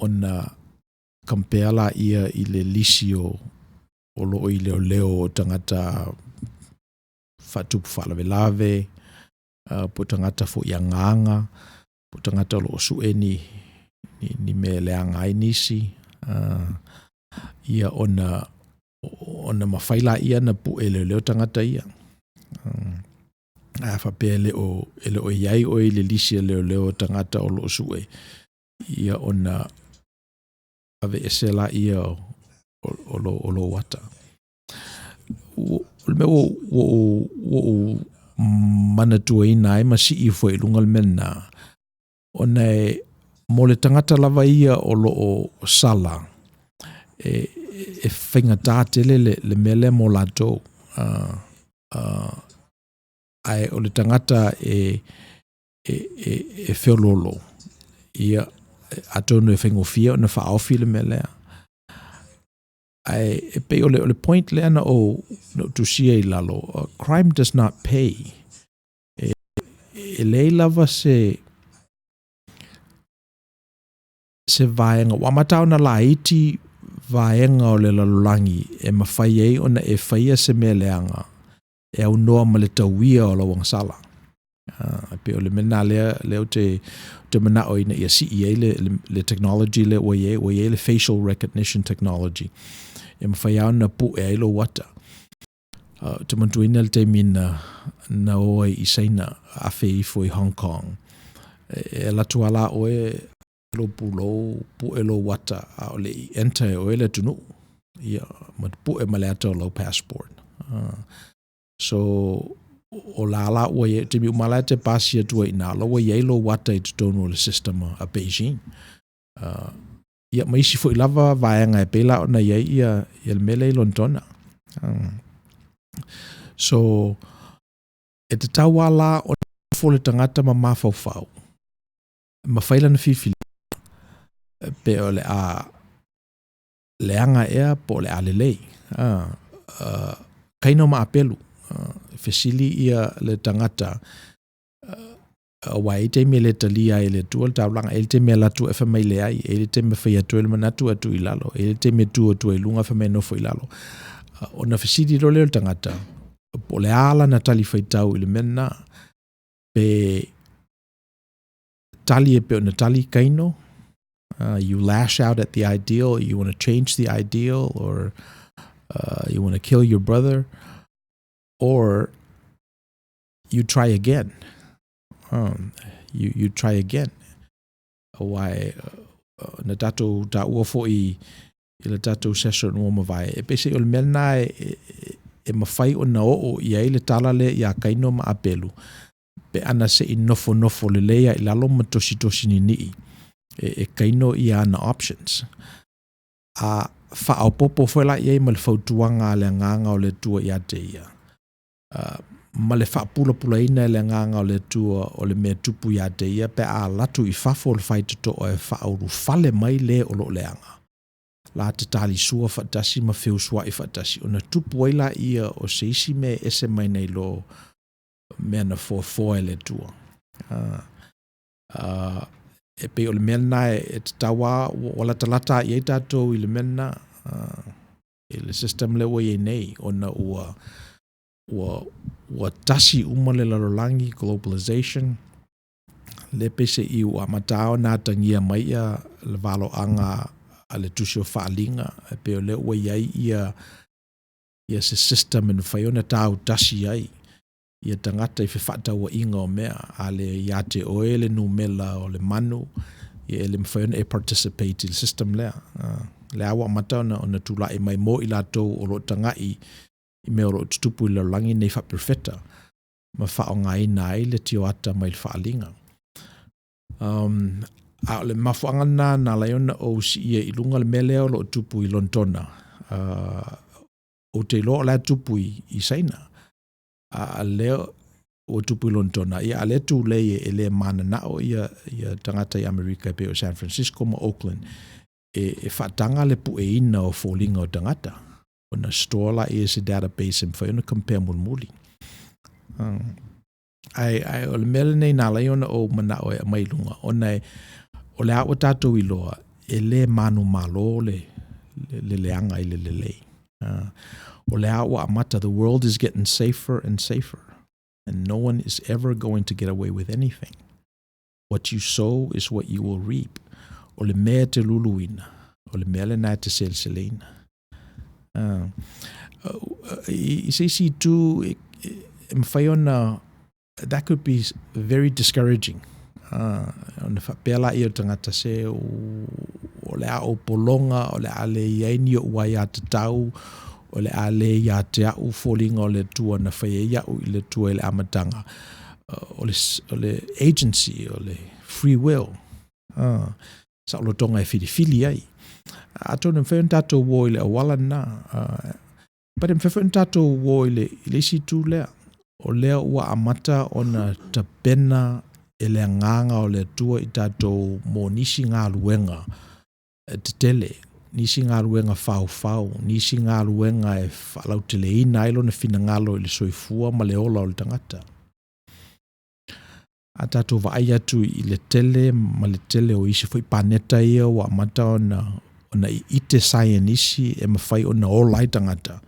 B: Ona compare laia i le lisi o, o lo o i leoleo o tagata faatupu faalavelave, uh, po o tagata foi agaga, po o tagata o lo o sue ni, ni, ni mea e leaga ai nisi, uh, ia ona, Ona mafai laia ona pue e leoleo tagata ia. A faapea e le o, e le o i ai oe i le lisi a leoleo o tagata o lo o sue, ia ona aveese laia o, o, o, o lou ata. O le mea ua ou, ua ou manatuaina ai ma sii ifo ai i luga le mea lena, ona e, mo le tagata lava ia o lo o sala, e, e faigata tele le, le mea lea mo latou. Ae o le tagata e, e, e, e feoloolo, ia, atonu e faigofie ona faaofi le mea lea. Ae e pei o le, o le point lea na ou, na ou tusia i lalo, crime does not pay. E, e leai lava se, se vaega, ua amata ona laiti vaega o le lalolagi e mafai ai ona e faia se mea leaga e aunoa ma le tauia o lau agasala. E pei o le mea lena lea, lea ou te, te manao ina ia sii ai le, le, le technology lea ua i ai, ua i ai le facial recognition technology e mafai lava ona pue ai lou ata. Ou te manatuaina le taimi na, na o ai i Saina, afe ifo i Hong Kong. E, e alu atu lava la oe lou pulou, pue lou ata a o le i enter e oe le atunuu. Ia, ma pue ma le ata o lau passport. So, o la la ua i ai, taimi uma la e te pasi atu ai i ina, o la ua i ai lou ata i totonu o le system a Beijing. Ia ma isi foi lava vaega e pei la ona i ai ia, ia le mea lea i Lonetona. So, e tatau lava la ona nofo le tagata ma mafaufau, ma fai lana filifiliga, pe o le a leaga ea po o le a lelei. Kaino ma Apelu, fesili ia le tagata, aua e i ai taimi e le talia ai e le Atua le taulaga, e i ai le taimi e alu atu ai fai mai leai, e i ai le taimi e fai atu ai le manatu ae tuu i lalo, e i ai le taimi e tu atu ai i luga fai mai e nofo i lalo. Ona fesili loa lea o le tagata, po o le a lana talifuaitau i le mea lena, pe tali e pei ona tali Kaino, you lash out at the ideal, you want to change the ideal, or you want to kill your brother, or you try again. You, you try again. Aua e, na tatou taua foi i le tatou session ua mavae, e peiseai o le mea lena e, e, e mafai ona oo i ai le tala lea iā Kaino ma Apelu, pe ana se i nofonofo lelei lava i lalo ma tositosi ninii e, e Kaino ia ana options. A faaopoopo foi la i ai ma le fautuaga a le Agaga o le Atua ia te ia, ma le faapulapulaina e le Agaga o le Atua o le mea tupu ia te ia pe a alu atu i fafo o le faitotoa e faaulufale mai le o lo o leaga, la te talisua faatasi ma feusuai faatasi, ona tupu ai laia o se isi mea e ese mai nai lo mea na foafoa e le Atua. E pei o le mea lena e tatau lava, ua latalata i ai tatou i le mea lena, i le system lea ua i ai nei, ona ua, ua, ua tasi uma le lalolagi, globalization, lea peiseai ua amata lava ona atagia mai ia le valoaga a le Tusi o Faaaliga, e pei o lea ua i ai ia, ia se system e mafai ona tautasi ai ia tagata i fefaatauaiga o mea, a le ia te oe le numela o le manu, ia e le mafai ona e participate i le system lea. O lea ua amata ona, ona tulai mai mo i latou o lo o tagai i mea o lo o tutupu i le lalolagi nei faaperofeta ma faaaogaina ai le tioata mai le faaaliga. A o le mafuaaga lena na ala ai ona ou siia i luga le mea lea o lo o tupu i Lonetona. Ou te iloa o la e tupu i, i Saina. A lea ua tupu i Lonetona, ia a lea tulei e le mananao ia, ia tagata i Amerika e pei o San Francisco ma Oakland e, e faataga le pueina o foliga o tagata ona store laia i se database e mafai ona compare mulimuli. Ae, ae o le mea lenei na ala ai ona ou manao e aumai i luga, ona e, o lea ua tatou iloa, e le manumalo le, le, le leaga i le lelei. O lea ua amata, the world is getting safer and safer, and no one is ever going to get away with anything. What you sow is what you will reap. O le mea e te luluina, o le mea lena e te seleseleina. I se isi itu e mafai ona, that could be very discouraging. Ona faapea lea o le tagata se o le a ou pologa, o le a le i ai ni ou aiatatau, o le a le ia te au foliga o le Atua na fai ai au i le Atua i le amataga. O le agency, o le free will, saolotoga e filifili ai. Atonu e mafai ona tatou o i le auala lena, but e mafai foi ona tatou o i le isi itu lea, o lea ua amata ona tapena e le Agaga o le Atua i tatou mo nisi galuega tetele, nisi galuega faufau, nisi galuega e faalauteleina ai lona finagalo i le soifua ma le ola o le tagata. A tatou vaai atu i le tele ma le tele o isi foi paneta ia ua amata ona iite saienisi e mafai ona ola ai tagata,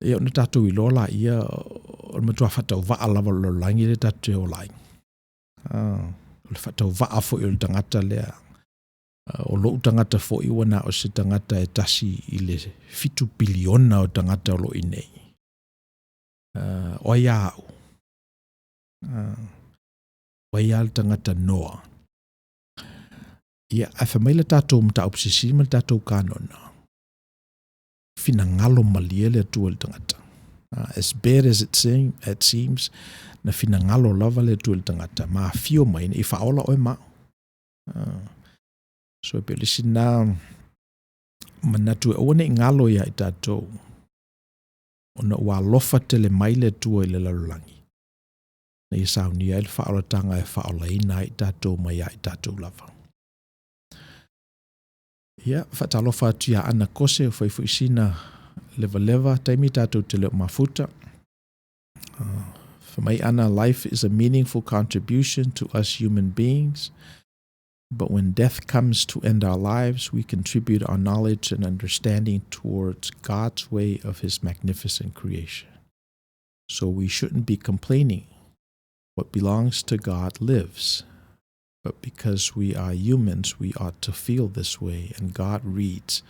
B: ia ona tatou iloa laia o le matua faatauvaa lava o le lalolagi lea tatou te ola ai. O le faatauvaa foi o le tagata lea. O lou tagata foi ua na o se tagata e tasi i le 7 piliona o tagata o lo o i inei. O ai a au? O ai a le tagata noa? Ia, ae fai mai le tatou mataupu silisili ma le tatou kanona, finagalo malie le Atua i le tagata. As bad as it seems, na finagalo lava le Atua i le tagata, ma afio mai ina ia faaola oe ma au. So e pei o le isi na manatu e aua ne i galo ia i tatou, ona ua alofa tele mai le Atua i le lalolagi, na ia saunia ai le faaolataga e faaolaina ai i tatou mai ia i tatou lava. Ia, faatalofa atu ia Ana Kose, o fai foi sina leva taimi tatou te le o mafuta. Fai mai Ana, "Life is a meaningful contribution to us human beings. But when death comes to end our lives, we contribute our knowledge and understanding towards God's way of His magnificent creation. So we shouldn't be complaining. What belongs to God lives. But because we are humans, we ought to feel this way, and God reads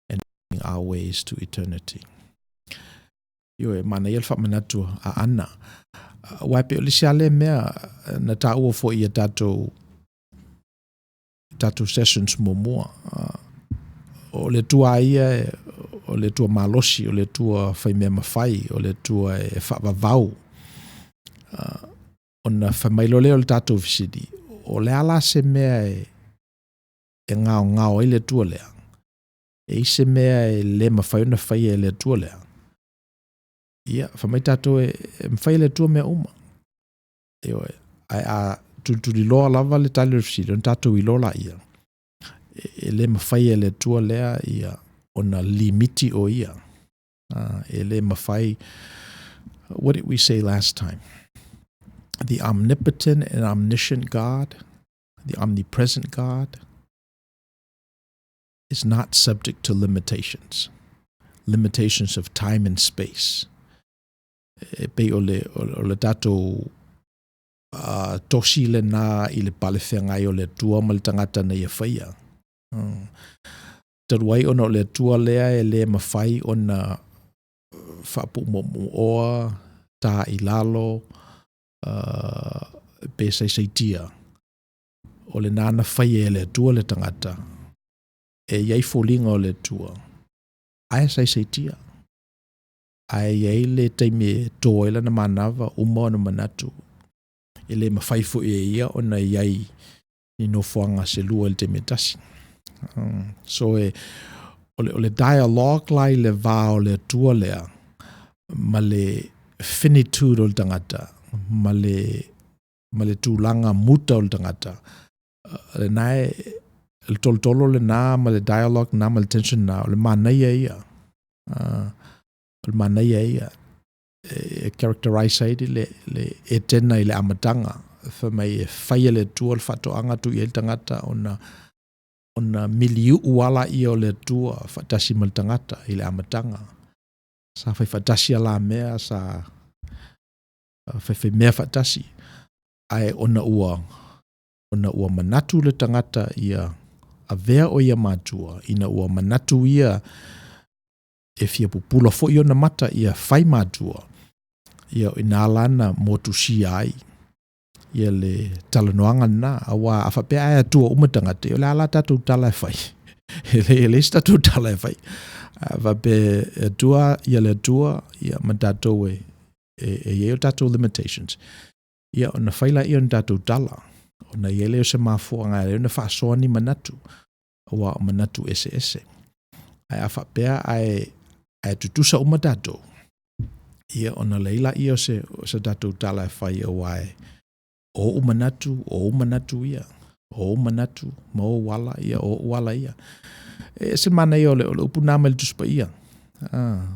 B: and our ways to eternity." Ioe, e manaia le faamanatu a Ana. Aua e pei o le isi lava lea mea na taua foi i a tatou sessions muamua. O le Atua ia, o le Atua malosi, o le Atua faimea mafai, o le Atua e faavavau. Ona fai mai loa lea o le tatou fesili, o le a la se mea e gaogao ai le Atua lea? E i se mea e le mafai ona faia e le Atua lea? Ia, fai mai tatou e mafai e le Atua mea uma. Ioe, ae a tulituliloa lava le tali o le fesili, ona tatou iloa laia e le mafai e le Atua lea ia ona limiti o ia. E le mafai. What did we say last time? The omnipotent and omniscient God, the omnipresent God, is not subject to limitations. Limitations of time and space. E pei o le tatou tosi lena i le palefeagai o le Atua ma le tagata na ia faia. Talu ai ona o le Atua lea e le mafai ona faapuumo'omo'oa, ta i lalo, pe saisaitia. O lena na faia e le Atua le tagata, e i ai foliga o le Atua, ae saisaitia. Ae i ai le taimi e to ai lana manava, uma ona manatu, e le mafai foi e ia ona i ai ni nofoaga se lua i le taimi e tasi. So e, o le dialogue la i le va o le Atua lea, ma le finitude o le tagata, ma le tulaga muta o le tagata, lena e, le tolotolo lena ma le dialogue na ma le tension na, o le manaia ia. O le manaia ia. E characterize ai le Etena i le amataga. Fai mai e faia le Atua le faatoaga tuu i ai le tagata ona miliuu ala ia o le Atua faatasi ma le tagata i le amataga. Sa fai faatasi a la mea, sa fai mea faatasi. Ae ona ua manatu le tagata ia avea o ia matua, ina ua manatu ia. e fia pupula foi ona mata ia fai matua, ia o ina la na motusia ai ia le talanoaga lena, auā a faapea ae atua uma tagata, ia o le a la tatou tala e fai? E leai, e leai se tatou tala e fai. A faapea e atua ia le Atua, ia ma tatou e, e, e i ai o tatou limitations, ia ona fai laia o ni tatou tala, ona i ai lea o se mafuaaga e ala ai ona faasoa ni manatu, aua o manatu eseese. Ae a faapea ae, ae tutusa uma tatou, ia ona leai laia o se, o se tatou tala e fai aua e o ou manatu, o ou manatu ia, o ou manatu ma ou ala, ia o ou ala ia. E ese le manaia o le, o le upu lena mai le Tusi Paia. Ah,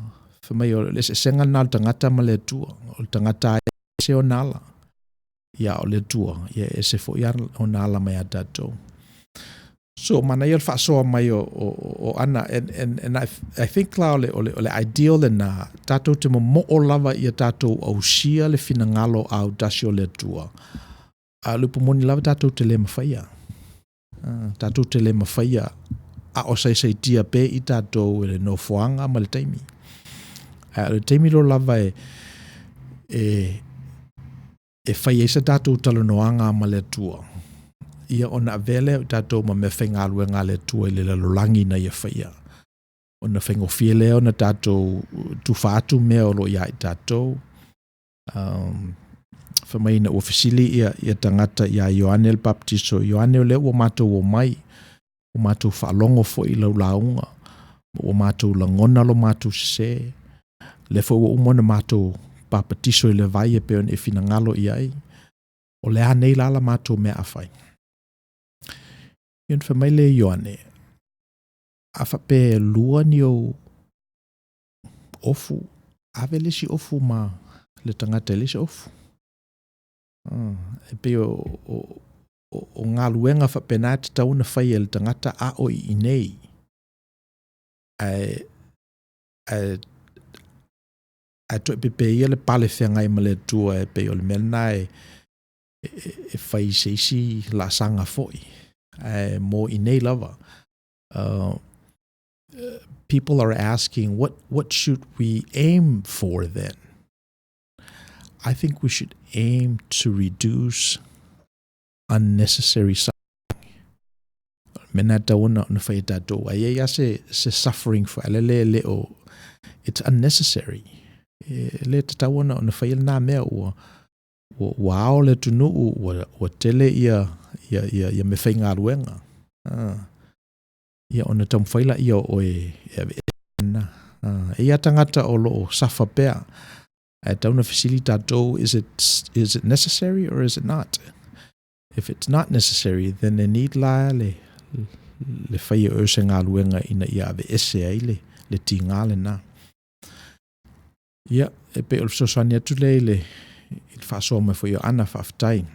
B: fai mai o le eseesega lena o le tagata ma le Atua. O le tagata e ese ona ala, ia o le Atua, ia e ese foi ona ala mai a tatou. So, manaia le faasoa mai o, o, o Ana, and, and, and I, I think la o le, o le, o le ideal lena, tatou te momoo lava ia tatou ausia le finagalo autasi o le Atua. A o le upu moni lava tatou te le mafaia. Uh, tatou te le mafaia a o saisaitia pea i tatou e le nofoaga ma le taimi. A o le taimi loa lava e, e, e fai ai se tatou talanoaga ma le Atua, ia ona avea lea o i tatou ma meafaigaluega a le Atua i le lalolagi na ia faia. Ona faigofie lea ona tatou tufa atu mea o lo o iā i tatou. Um, fai mai ina ua fesili ia, ia tagata iā Ioane le Papatiso, Ioane o lea ua matou omai, ua matou faalogo foi i lau lauga, ma ua matou lagona lo matou sesē. Lea foi ua uma ona matou papatiso i le vai e pei ona e finagalo i ai. O le a nei la la matou mea a fai? Ia ona fai mai lea o Ioane, a faapea e lua ni ou ofu, ave le isi ofu ma le tagata e leai se ofu. Ah, e pei o, o, o, o galuega faapena e tatau ona fai e le tagata a o i inei. Ae, ae, ae toepepe ia le pale feagai ma le Atua e pei o le mea lena e, e, e fai i se isi laasaga foi. Ae mo i inei lava. Uh, people are asking, what, what should we aim for then? I think we should aim to reduce unnecessary suffering. Me nā tau ona ona whai tātou. Ai ai se, se suffering fo ala le le o it's unnecessary. E, le te tau ona ona whai nā mea ua ua, ua ao le atunuu ua, ua tele ia ia ia, ia me whaingaluenga. Ah. Ia ona taumafai laia o oe e aveese lena. E i ai tagata o lo o suffer pea, ae tatau ona fesili tatou, is it, is it necessary or is it not? If it's not necessary, then e need la le, le fai e oe o se galuega ina ia aveese ai le, le tiga lena. Ia, e pei o le fesoasoani atu lea i le, i le faasoa mai foi o Ana, faafetai.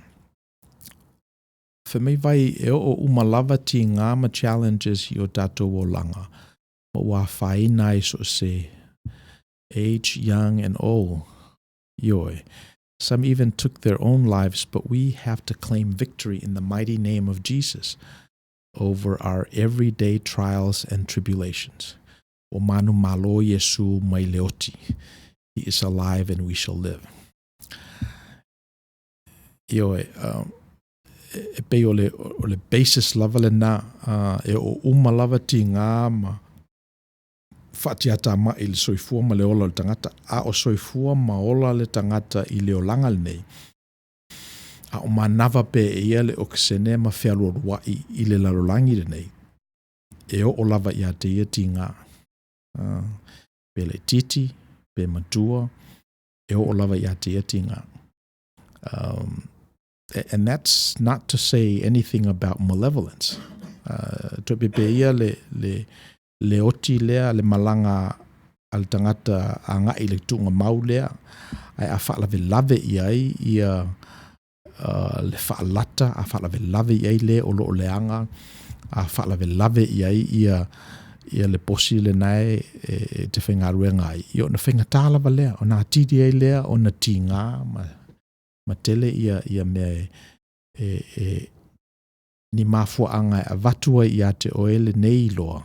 B: Fai mai Vai e oo uma lava tiga ma challenges i o tatou olaga ma ua afaina ai so o se age, young and old. Ioe. Some even took their own lives but we have to claim victory in the mighty name of Jesus over our everyday trials and tribulations. Ua manumalo Iesu mai le oti. He is alive and we shall live. Ioe, um, e pei o le, o le basis lava lena, uh, e oo uma lava tiga ma faatiatamai i le soifua ma le ola o le tagata, a o soifua ma ola le tagata i le olaga lenei, a o manava pea e ia le okesene ma fealualuai i le lalolagi lenei, e oo lava ia te ia tiga. Uh, pe laitiiti, pe matua, e oo lava ia te ia tiga. Um, and that's not to say anything about malevolence. Uh, toepepe ia le, le, le oti lea, le malaga a le tagata agai i le tuugamau lea, ae a faalavelave i ai ia uh, le faalata, a faalavelave i ai le o lo o leaga, a faalavelave i ai ia ia le posi lena e, e, e te faigaluega ai, ia ona faigata lava lea, ona atili ai lea ona tiga ma, ma tele ia, ia mea e, e, e ni mafuaaga e avatu ai ia te oe lenei iloa,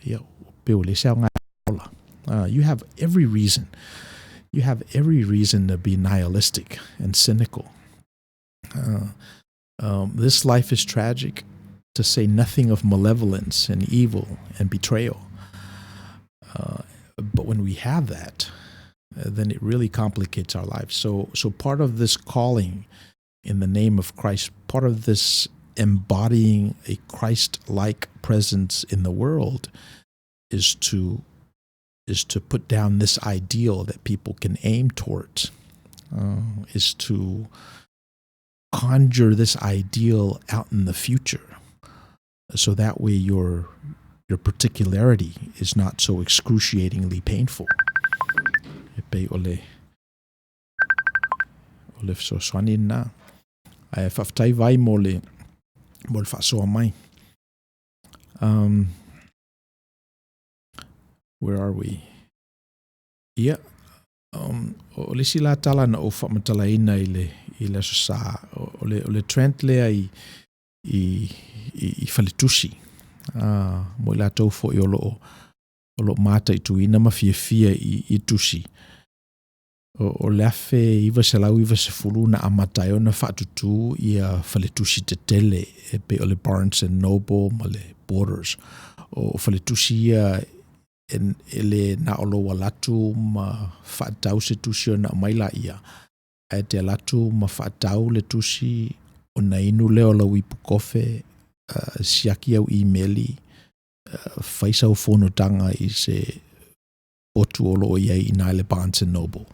B: ia, pe ua leai se aoga e ola. You have every reason. You have every reason to be nihilistic and cynical. This life is tragic, to say nothing of malevolence and evil and betrayal. But when we have that, then it really complicates our lives. So part of this calling in the name of Christ, part of this embodying a Christ-like presence in the world is to put down this ideal that people can aim towards, is to conjure this ideal out in the future, so that way your particularity is not so excruciatingly painful. E pei o le fesoasoani lena. Ae faafetai Vai mo le faasoa mai. Where are we? Ia, o le isi la tala na ou faamatalaina i le Aso Sa, o le trend lea i faletusi, mo i latou foi o loo mataituina ma fiafia i tusi. O le 1990 na amata ai ona faatutu ia faletusi tetele e pei o le Barnes and Noble ma le Borders. O faletusi ia e le na o lou alatu ma faatau se tusi ona aumai laia, ae te alatu ma faatau le tusi ona inu lea o lau ipu kofe, siaki au imeli, fai sau fonotaga i se potu o loo iai i na i le Barnes and Noble.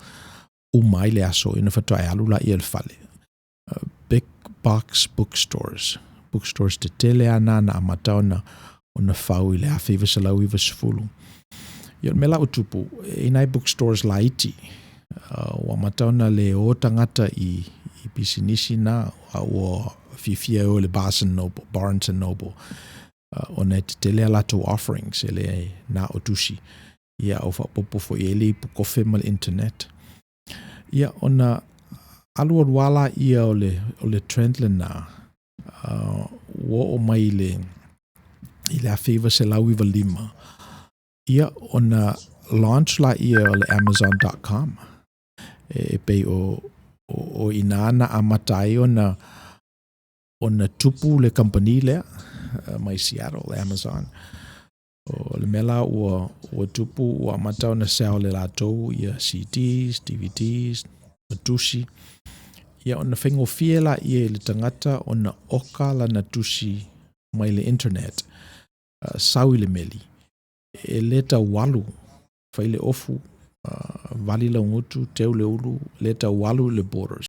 B: Uma ai le aso ina faatoa e alu laia i le fale. Big box bookstores. Bookstores tetele a na amata ona fau i le 1990. Ia, o le mea la ua tupu, e nai bookstores laiti. Ua amata ona le o tagata i pisinisi na, a ua fiafia e o i le Barnes and Noble, ona e tetele a latou offerings e le na o tusi. Ia, au faaopoopo foi i ai le ipu kofe ma le internet. Ia, ona alu alu lava ia o le trend lena, ua oo mai i le 1995, ia, ona launch laia o le Amazon.com. E pei o ina na amata ai ona tupu le company lea mai Seattle, Amazon. O le mea la ua tupu, ua amata ona sell e latou ia CDs, DVDs, ma tusi. Ia, ona faigofie laia i le tagata ona oka lana tusi mai le internet, sau i le meli. E le tau alu, fai le ofu, vali lau gutu, teu le ulu, le tau alu i le Borders,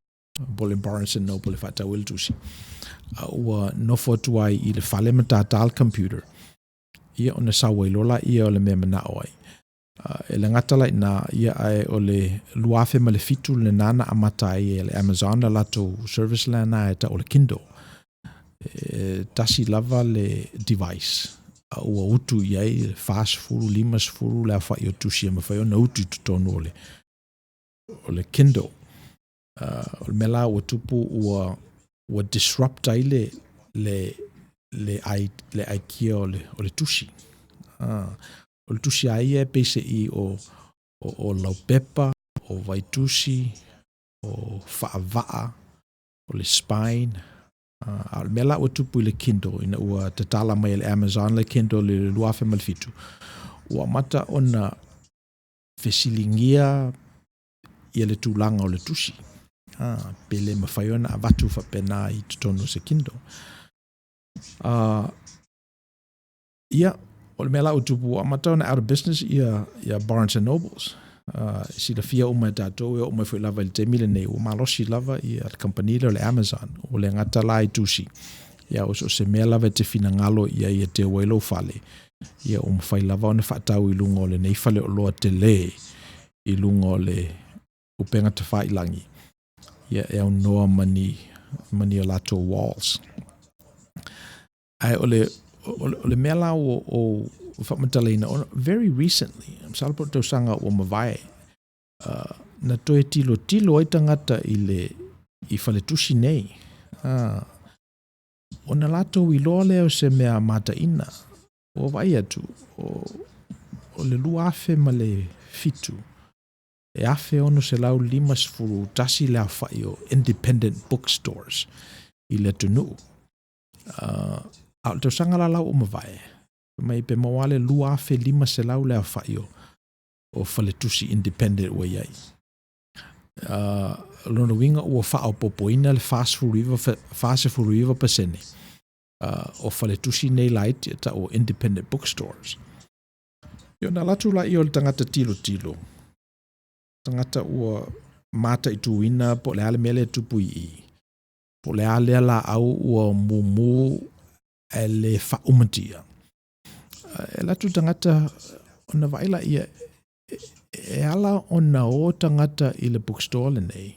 B: po o le Barnes and Noble e faatau ai le tusi. Ua nofo atu ai i le fale ma tātā le computer. Ia, ona sau ai loa laia o le mea manao ai. E le gata la iina, ia, ae o le 2007 lena na amata ai e le Amazon le latou service lena e tau o le Kindle. E tasi lava le device, a ua utu i ai le 40, 50 le aofai o tusi e mafai ona utu i totonu o le Kindle. O le mea la ua tupu, ua disrupt ai le aikia o le tusi. O le tusi a ia e peiseai o laupepa, o vaitusi, o faavaa, o le spine. A o le mea la ua tupu i le Kindle, ina ua tatala mai e le Amazon le Kindle i le 2007, ua amata ona fesiligia ia le tulaga o le tusi. Pe le mafai ona avatu faapena i totonu o se Kindle. Ia, o le mea la ua tupu, ua amata ona out of business ia Barnes and Nobles. Silafia uma e tatou, e oo mai foi lava i le taimi lenei, ua malosi lava ia le kamupani lea o le Amazon. Ua le gata la i tusi. Ia, o so o se mea lava e te finagalo i ai e teu ai lou fale, ia, ua mafai lava ona faatau i luga o lenei faleoloa tele, i luga o le upega tafailagi, ia, e aunoa ma ni o latou walls. Ae o le mea la ua ou faamatalaina, very recently, masalo po o le tausaga ua mavae, na toe tilotilo ai tagata i faletusi nei. Ona latou iloa lea o se mea mataina. Ua vaai atu, o o le 2007, e 1651 le aofa'i o independent bookstores i le atunuu. A o le tausaga la la ua mavae, fai mai pe maua lava le 2500 le aofa'i o faletusi independent ua i ai. O lona uiga ua faaopoopoina le 49% o faletusi nei laiti e ta'u o independent bookstores. Ia ona alu atu lea o le tagata tilotilo, tagata ua mataituina po o le a le mea lea e tupu i i, po o le a lea laau ua mumu ae le faaumatia. E alu atu le tagata ona vaai lea, e ala ona o tagata i le bookstore lenei,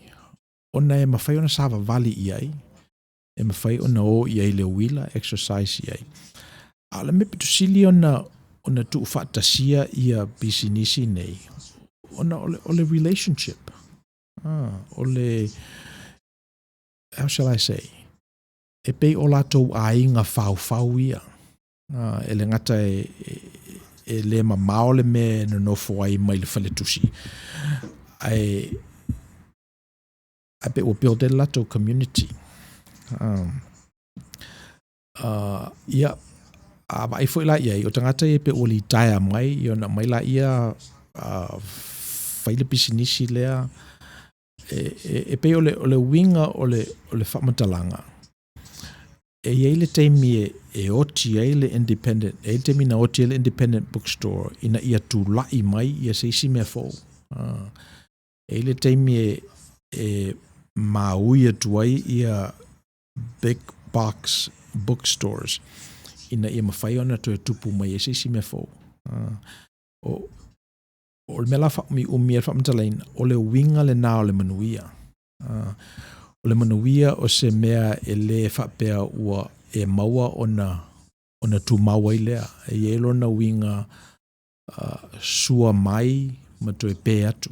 B: ona e mafai ona savavali i ai, e mafai ona o i ai i le uila, exercise i ai. A o le mea pito sili ona tuufaatasia ia pisinisi nei, ona o le relationship. Ah, o le, how shall I say, e pei o latou aiga faufau ia. Ah, e le gata e le mamao le mea e nonofo ai mai le faletusi, ae pei ua build ai le latou community. Ia, a vaai foi la i ai, o tagata ia pei ua litaea mai, ia ona aumai laia fai le pisinisi lea. E pei o le uiga o le faamatalaga, e i ai le taimi e oti ai le independent, e i ai le taimi na oti ai le independent bookstore ina ia tula'i mai ia se isi mea fou. E i ai le taimi e maui atu ai ia big box bookstores ina ia mafai ona toe tupu mai ai se isi mea fou. O le mea la faaumiumi ai le faamatalaina, o le uiga lena o le manuia. O le manuia o se mea e le faapea ua e maua ona tumau ai lea. E i ai lona uiga sua mai ma toe pe atu.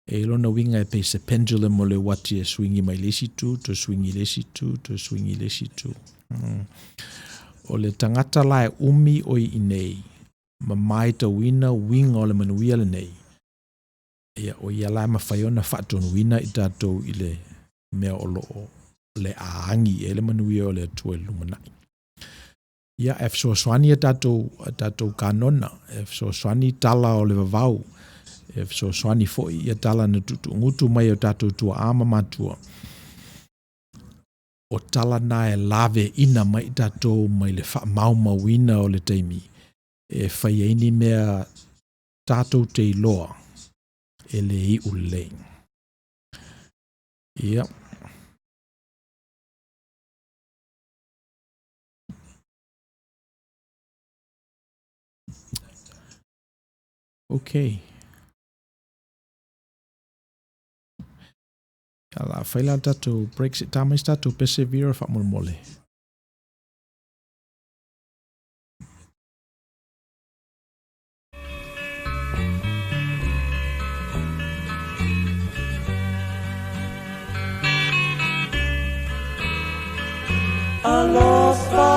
B: E i ai lona uiga e pei se pendulum o le uati e suigi mai le isi itu, toe suigi i le isi itu, toe suigi i le isi itu. O le tagata la e umi o i inei ma matauina uiga o le manuia lenei, ia, o ia la e mafai ona faatonuina i tatou i le mea o lo o le a agi i ai le manuia o le Atua i le lumanai. Ia, e fesoasoani a tatou kanona, e fesoasoani tala o le vavau, e fesoasoani foi ia tala na tuutuugutu mai e o tatou tuaa ma matua. O tala na e laveina mai i tatou mai le faamaumauina o le taimi e fai ai ni mea tatou te iloa e le iu lelei. Ia. Okay. Ia, la fai la tatou break se ta mai se tatou pese Vera faamolemole.
A: Alofa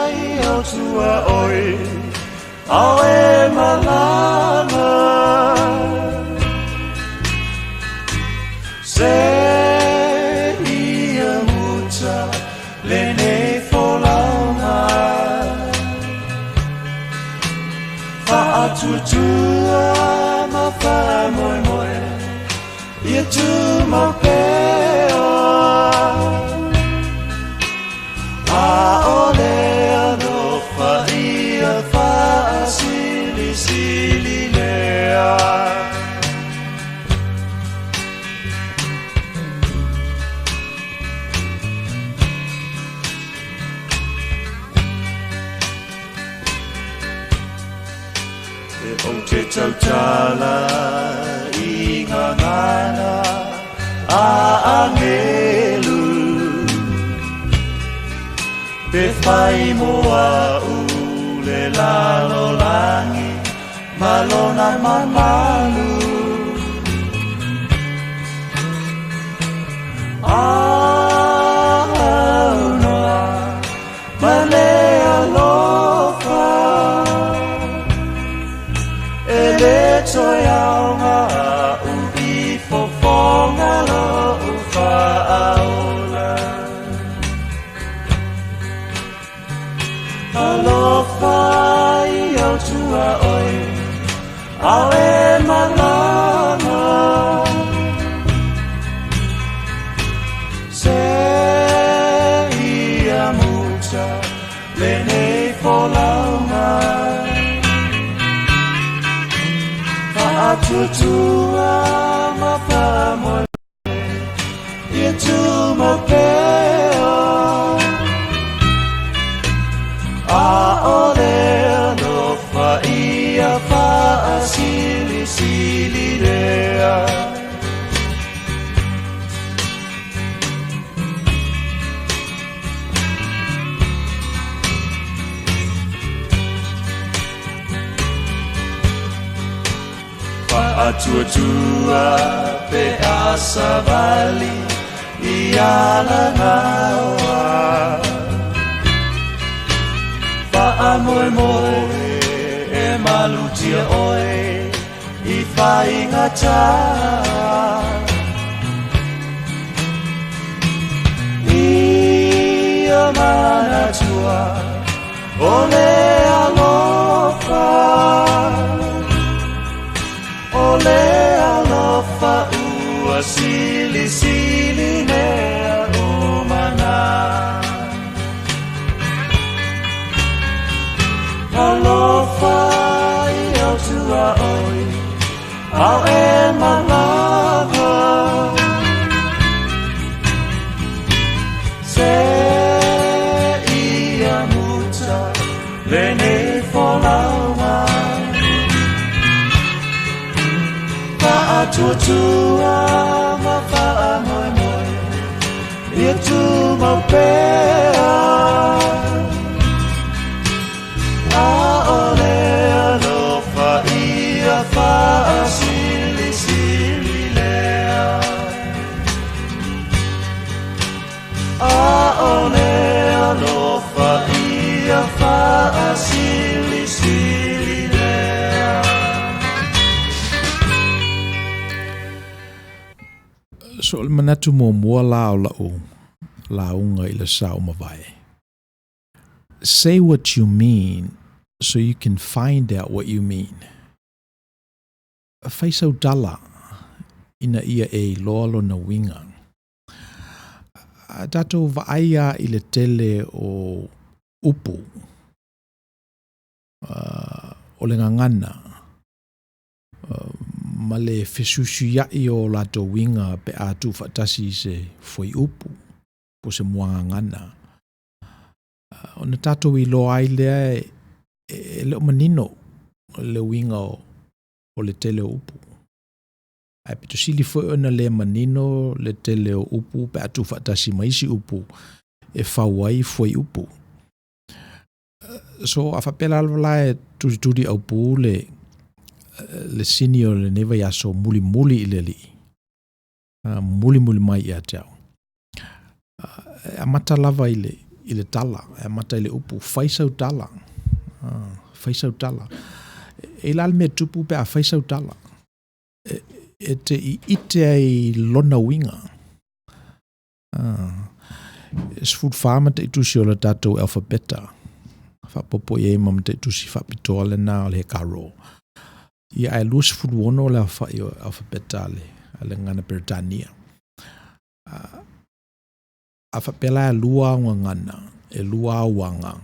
A: i au tua oi, ao e malama. Se ia muta lenei folauga. Faatuatua ma faamoemoe, ia tumau pea. Aole alofa ia faasilisili lea. E ou te tautala i gagana a angelu, pe fai mo a'u le lalolagi ma lona mamalu. Aunoa ma le alofa. toe aoga a'u i fofoga lo'u faaola. Alofa i ou tuaoi, a o e malama. Se ia muta lenei folauga. Faatuatua ma faamoemoe ia tumau pea. A'ole alofa ia faasilisili lea. Faatuatua pe a savali i alagaoa. Faamoemoe e malutia oe i faigatā. Ia manatua o le alofa, o le alofa ua silisili mea uma na. Alofa i ou tuaoi, a o e malama. Se ia muta lenei folauga. Faatuatua ma faamoemoe ia tumau pea. A'ole alofa ia faasilisili lea. A'ole alofa ia faasilisili lea.
B: So o le manatu muamua la o la'u lauga i le aso ua mavae. Say what you mean so you can find out what you mean. Fai sau tala ina ia e iloa lona uiga. A tatou vaai lava i le tele o upu o le gagana ma le fesuisuia'i o latou uiga pe a tuufaatasi i se fuaiupu po o se muagagana. Ona tatou iloa ai lea e le o manino le uiga o le tele o upu. Ae pito sili foi ona le manino le tele o upu pe a tuufaatasi ma isi upu e fau ai fuaiupu. So a faapea lava la e tulituli aupū le le sini o lenei vaiaso mulimuli i le Alii, mulimuli mai ia te au. E amata lava i le i le tala, e amata i le upu, fai sau tala. Fai sau tala. E la le mea tupu pe a fai sau tala. E te ite ai lona uiga. E 14 mataitusi o le tatou alfabeta. Faaopoopo i ai ma mataitusi faapitoa lena o le hekaro. Ia ae 26 le aofa'i o alfabeta a le gagana Peretania. A faapea la e lua au gagana, e lua au aga,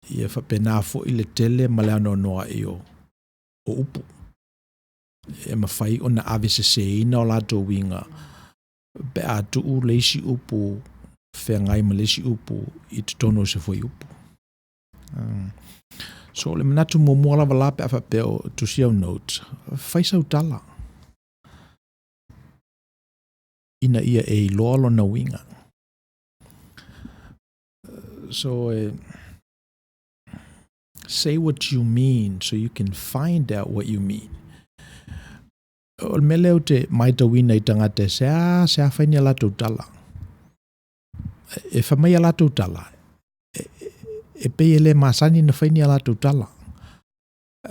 B: ia faapena foi le tele ma le anoanoa'i o upu. E mafai ona aveseseina o latou uiga pe a tuu le isi upu feagai ma le isi upu i totonu o se fuaiupu. So o le manatu muamua lava la pe a faapea o tusi au notes, fai sau tala ina ia e iloa lona uiga. So say what you mean so you can find out what you mean. O le mea lea ou te matauina i tagata e seasea fai ni a latou tala. E fai mai a latou tala, e pei e le masani ona fai ni a latou tala.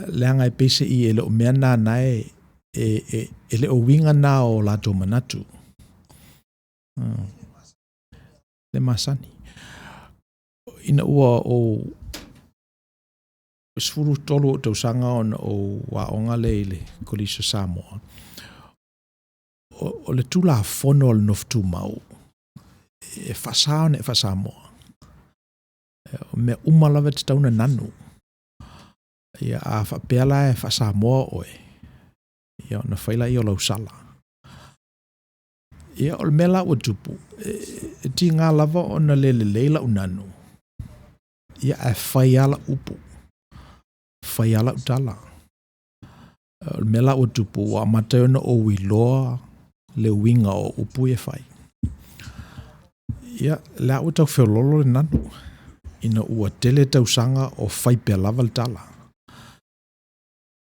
B: Leaga e peiseai e le o mea na na e, e, e, e le o uiga na o latou manatu. Le masani. Ina ua ou 13 ou tausaga ona ou aoga lea i le Kolisi o Samoa, o, o le Tulafono a le Nofo Tumau, e faasa ona e faa-Samoa. O mea uma lava e tatau ona nanu. Ia, a faapea la e faa-Samoa oe, ia ona fai lea o lau sala. Ia, o le mea la ua tupu, e, e tiga lava ona le lelei lau nanu, ia ae fai lava lau upu, fai lava lau tala. O le mea la ua tupu, ua amata ai ona ou iloa le uiga o upu ia e fai. Ia, lea ua tau feoloolo le nanu, ina ua tele tausaga o fai pea lava le tala.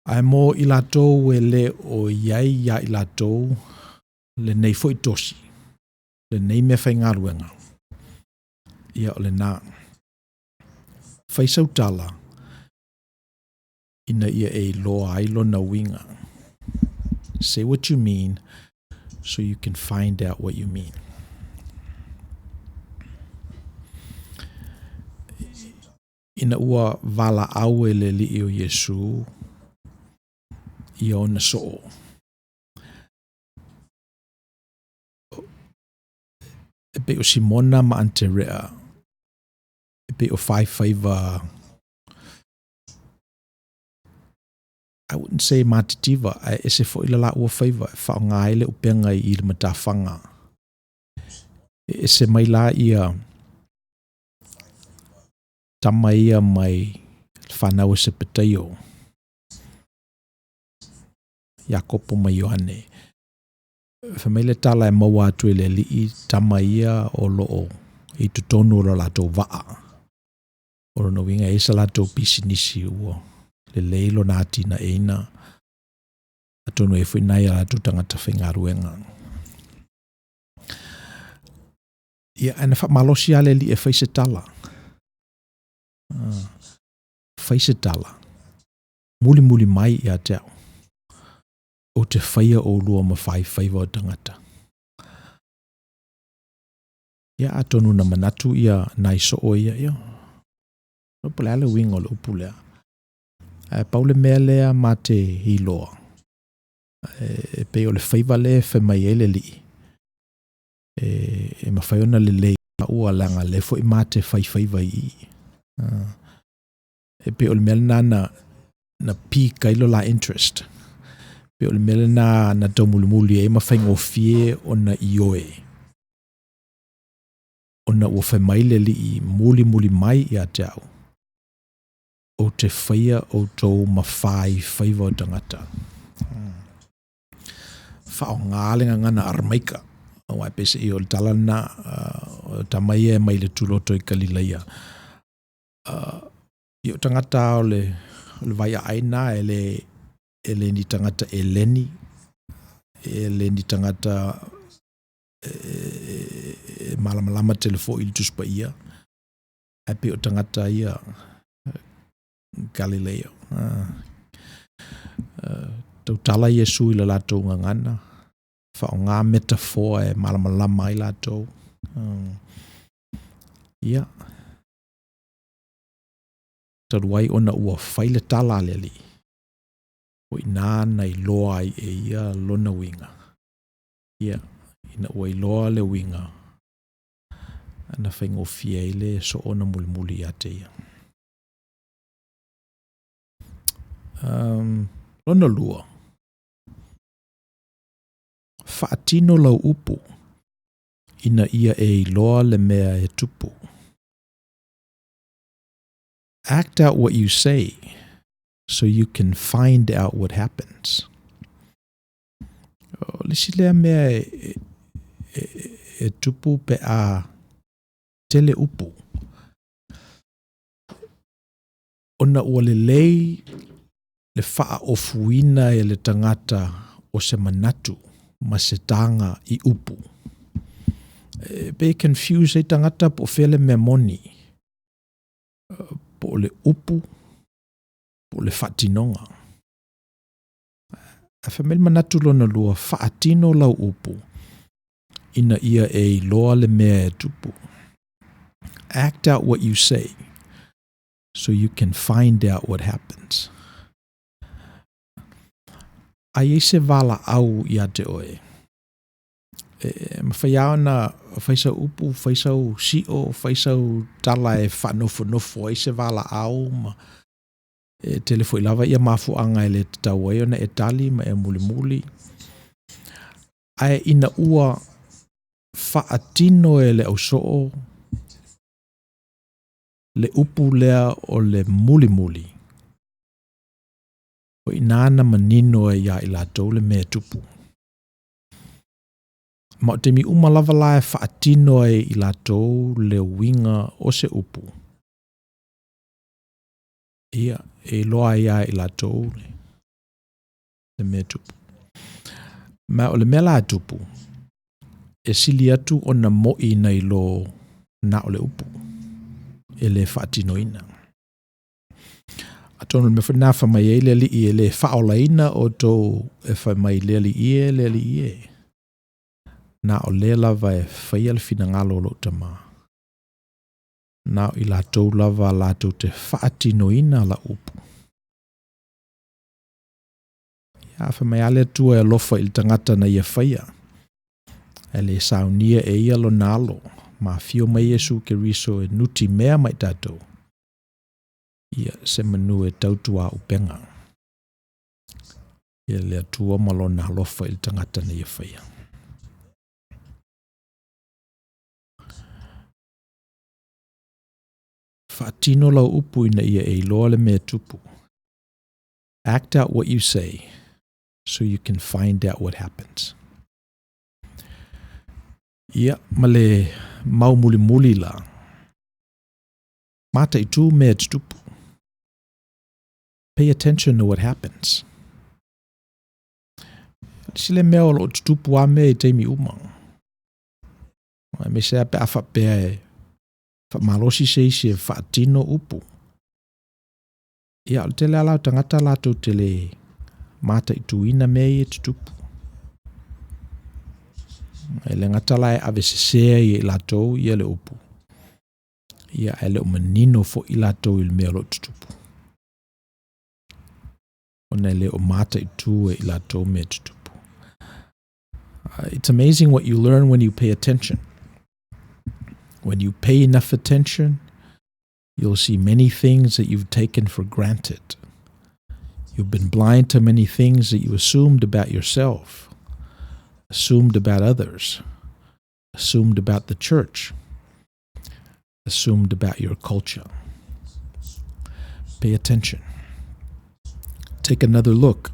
B: Ae mo i latou e le o i ai ia i latou lenei foi tosi, lenei meafaigaluega, ia o lena. Fai sau tala ina ia e iloa ai lona uiga. Say what you mean so you can find out what you mean. Ina ua valaau e le Alii o Iesu ia ona soo. E pei o Simona ma Aterea, e pei o faifaiva I wouldn't say matitiva, ae ese foi le laua faiva e faaaoga ai le upega i le matafaga. E ese mai la ia tama ia mai le fanau a Sepetaio, Iakopo ma Ioane. Fai mai le tala e maua atu e le Alii tama ia o loo i totonu o lo latou vaa. O lona uiga e i ai sa latou pisinisi ua lelei lona atinaeina, atonu e i ai foi nai a latou tagata faigaluega. Ia, ae na faamalosi lava le Alii e fai se tala. Fai se tala, mulimuli mai ia te au, ou te faia oulua ma faifaiva o tagata. Ia, atonu na manatu ia nai soo ia, ia, po o le a le uiga o le upu lea. Ae pau le mea lea ma te iloa, e pei o le faiva lea e fai mai ai le Alii, e, e mafai ona lelei ua leaga lea foi ma te fai faiva i i. E pei o le mea lena na, na pique ai lo la interest. Pei o le mea lena na taumulimuli ai ma faigofie ona ioe. Ona ua fai mai le Alii mulimuli mai ia te au, ou te faia outou ma faifaiva o tagata. Faaaoga le gagana Aramaika, aua e peiseai o le tala lena, o tama ia e mai le tuloto i Kalilaia. Ia o tagata o le, o le vaiaai na, e le, e le ni tagata Eleni, e le ni tagata e, e, e malamalama tele foi i le Tusi Paia, ae pei o tagata ia Galileo. Tautala Iesu i le latou gagana, faaaoga metafoa e malamalama ai latou. Ia, talu ai ona ua fai le tala a le Alii, o i ina na iloa ai e ia lona uiga. Ia, ina ua iloa le uiga, na faigofie ai le soo ona mulimuli ia te ia. Um, lona lua, faatino lau upu ina ia e iloa le mea e tupu. Act out what you say so you can find out what happens. O le isi lea mea e, e, e tupu pe a tele upu. Ona ua lelei le faaofuina e le tagata o se manatu ma se taga i upu. E pei e confuse ai tagata po o fea le mea moni, po o le upu. Po o le faatinoga. Ae fai mai le manatu lona lua, faatino lau upu ina ia e iloa le mea e tupu. Act out what you say so you can find out what happens. A i ai se valaau ia te oe, e mafai lava ona fai sau upu, fai sau sio, fai sau tala e faanofonofo ai se valaau ma e tele foi lava ia mafuaaga e le tatau ai ona e tali ma e mulimuli. Ae ina ua faatino e le ausoo le upu lea o le mulimuli, o i ina na manino ai ia i latou le mea e tupu. Ma o taimi uma lava la e faatino ai e i latou le uiga o se upu, ia, e iloa ai lava e i latou le mea e tupu. Ma o le mea la e tupu, e sili atu ona mo'i nai lo na o le upu e le faatinoina. Atonu o le mea foi lena fai mai ai le Alii e le faaolaina outou e fai mai le Alii e, le Alii e. Na o le lava e faia le finagalo o lou Tama. Na o i latou lava latou te faatinoina lau upu. Ia, fai mai lava le Atua e alofa i le tagata na ia faia, ae le saunia e ia lona alo, ma afio mai Iesu Keriso e nutimea ma i tatou, ia se manu e tautuaupega. Ia le Atua ma lona alofa i le tagata na ia faia. Faatino lau upu ina ia e iloa le mea e tupu. Act out what you say so you can find out what happens. Ia, ma le mau mulimuli la, mataitū mea e tutupu. Pay attention to what happens. Le isi lea mea o lo o tutupu lava mea i taimi uma. Aemaise lava pe a faapea e faamalosi se isi e faatino upu. Ia, o le tele lava la o tagata latou te le mataituina mea ia e tutupu. E le gata la e avesese ai e i latou ia le upu, ia ae le o manino foi i latou i le mea o lo o tutupu. Ona e le o mataitu e i latou mea e tutupu. It's amazing what you learn when you pay attention. When you pay enough attention, you'll see many things that you've taken for granted. You've been blind to many things that you assumed about yourself, assumed about others, assumed about the church, assumed about your culture. Pay attention. Take another look.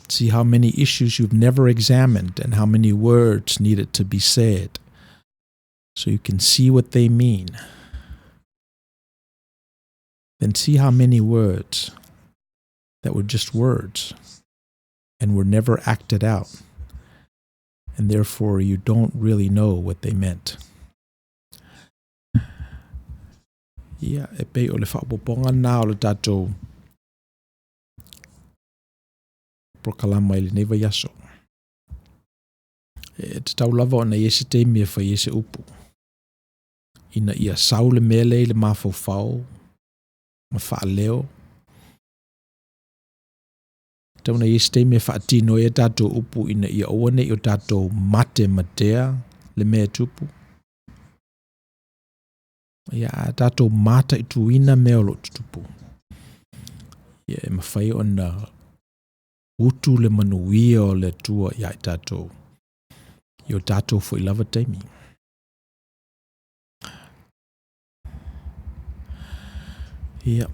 B: See how many issues you've never examined and how many words needed to be said so you can see what they mean. Then see how many words that were just words and were never acted out, and therefore you don't really know what they meant. Ia, e pei o le faaopoopoga lena o le tatou polokalama i lenei vaiaso. E tatau lava ona i ai se taimi e fai ai se upu, ina ia sau le mea lea i le mafaufau ma faaleo. E tatau ona i ai se taimi e faatino ai a tatou upu ina ia aua ne i o tatou matematea le mea e tupu. Ia, a tatou mataituina mea o lo o tutupu, ia e mafai ona utu le manuia o le Atua ia i tatou i o tatou foi lava taimi. Ia.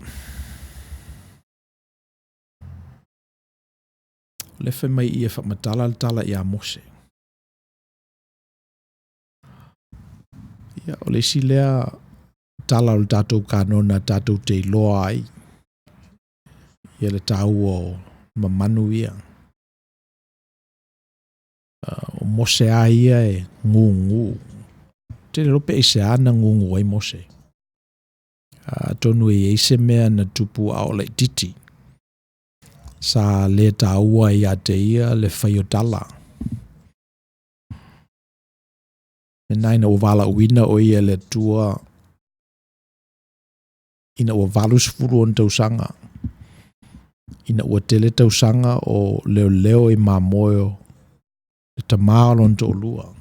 B: O lea e fai mai i i e faamatala le tala ia Mose. Ia, o le isi lea tala o le tatou kanona tatou te iloa ai ia le taua o mamanu ia. O Mose lava ia e gugu. Ou te le iloa pe aisea na gugu ai Mose. Atonu e i ai se mea na tupu a o laitiiti, sa le taua ai ia te ia le fai o tala. Lena ina ua valaauina o ia e le Atua ina ua 80 ona tausaga, ina ua tele tausaga o leoleo i mamoe o le tama o lona toalua.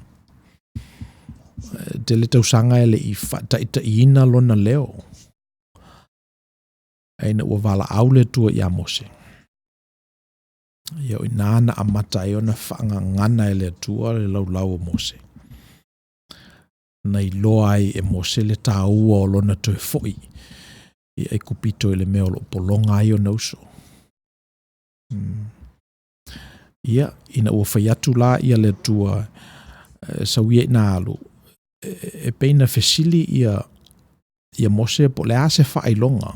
B: E tele tausaga e le i faataitaiina lona leo. Ae ina ua valaau le Atua ia Mose, ia o i ina na amata ai ona faagagana e le Atua le laulau o Mose. Na iloa ai e Mose le taua o lona toe foi i Aikupito i le mea o lo o pologa ai ona uso. Ia, ina ua fai atu la ia le Atua, e sau ia ina alu, e pei na fesili ia, ia Mose po o le a se faailoga.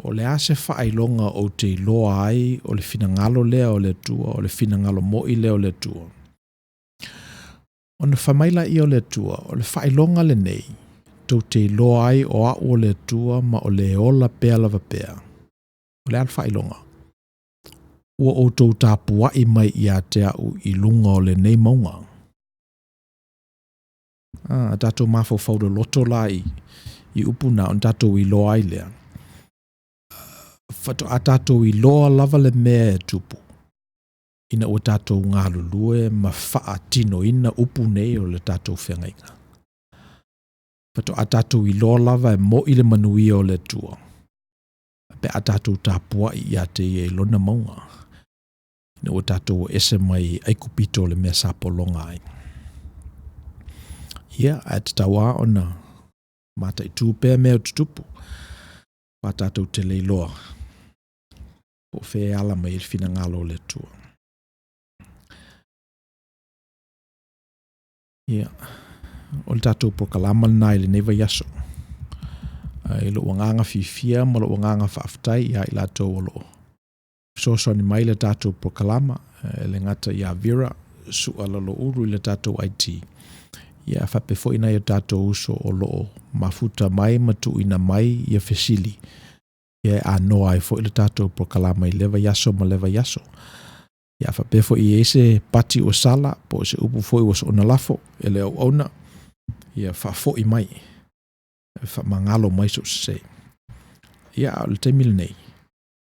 B: O le a se faailoga ou te iloa ai o le finagalo lea o le Atua, o le finagalo moi lea o le Atua. Ona fai mai lea o le Atua, o le faailoga lenei, tou te iloa ai o au o le Atua ma o le ola pea lava pea. O le a le faailoga? Ua outou tapuai mai ia te au i luga o lenei mauga. A tatou mafaufau loloto la i, i upu na, ona tatou iloa ai lea. Faatoa tatou iloa lava le mea e tupu, ina ua tatou galulue ma faatinoina upu nei o le tatou feagaiga. Faatoa tatou iloa lava e moi le manuia o le Atua, pe a tatou tapuai ia te ia i lona mauga, ina ua tatou ese mai Aikupito o le mea sa pologa ai. Ia, ae tatau lava ona mataitu pea mea o tutupu, aua tatou te le iloa po o fea e ala mai ai le finagalo o le Atua. Ia, o le tatou polokalama lena i lenei vaiaso. I lou agaga fiafia ma lou agaga faafetai ia i latou o lo o fesoasoani mai i le tatou polokalama, e le gata ia Vera Su'a Laloulu i le tatou IT, ia faapea foi nai o tatou uso o lo o mafuta mai ma tuuina mai ia fesili, ia e anoa ai foi le tatou polokalama i lea vaiaso ma lea vaiaso. Ia faapea foi e i ai se pati ua sala, po o se upu foi ua soona lafo e le auauna, ia faafoi mai, faamagalo mai sou sese. Ia, a o le taimi lenei,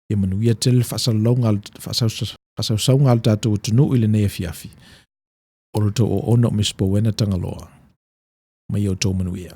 B: ia manuia tele le faasalalauga, faasausauga a le tatou atunuu i lenei afiafi. O lo outou auauna o Miss Powena Tagaloa, ma ia outou manuia.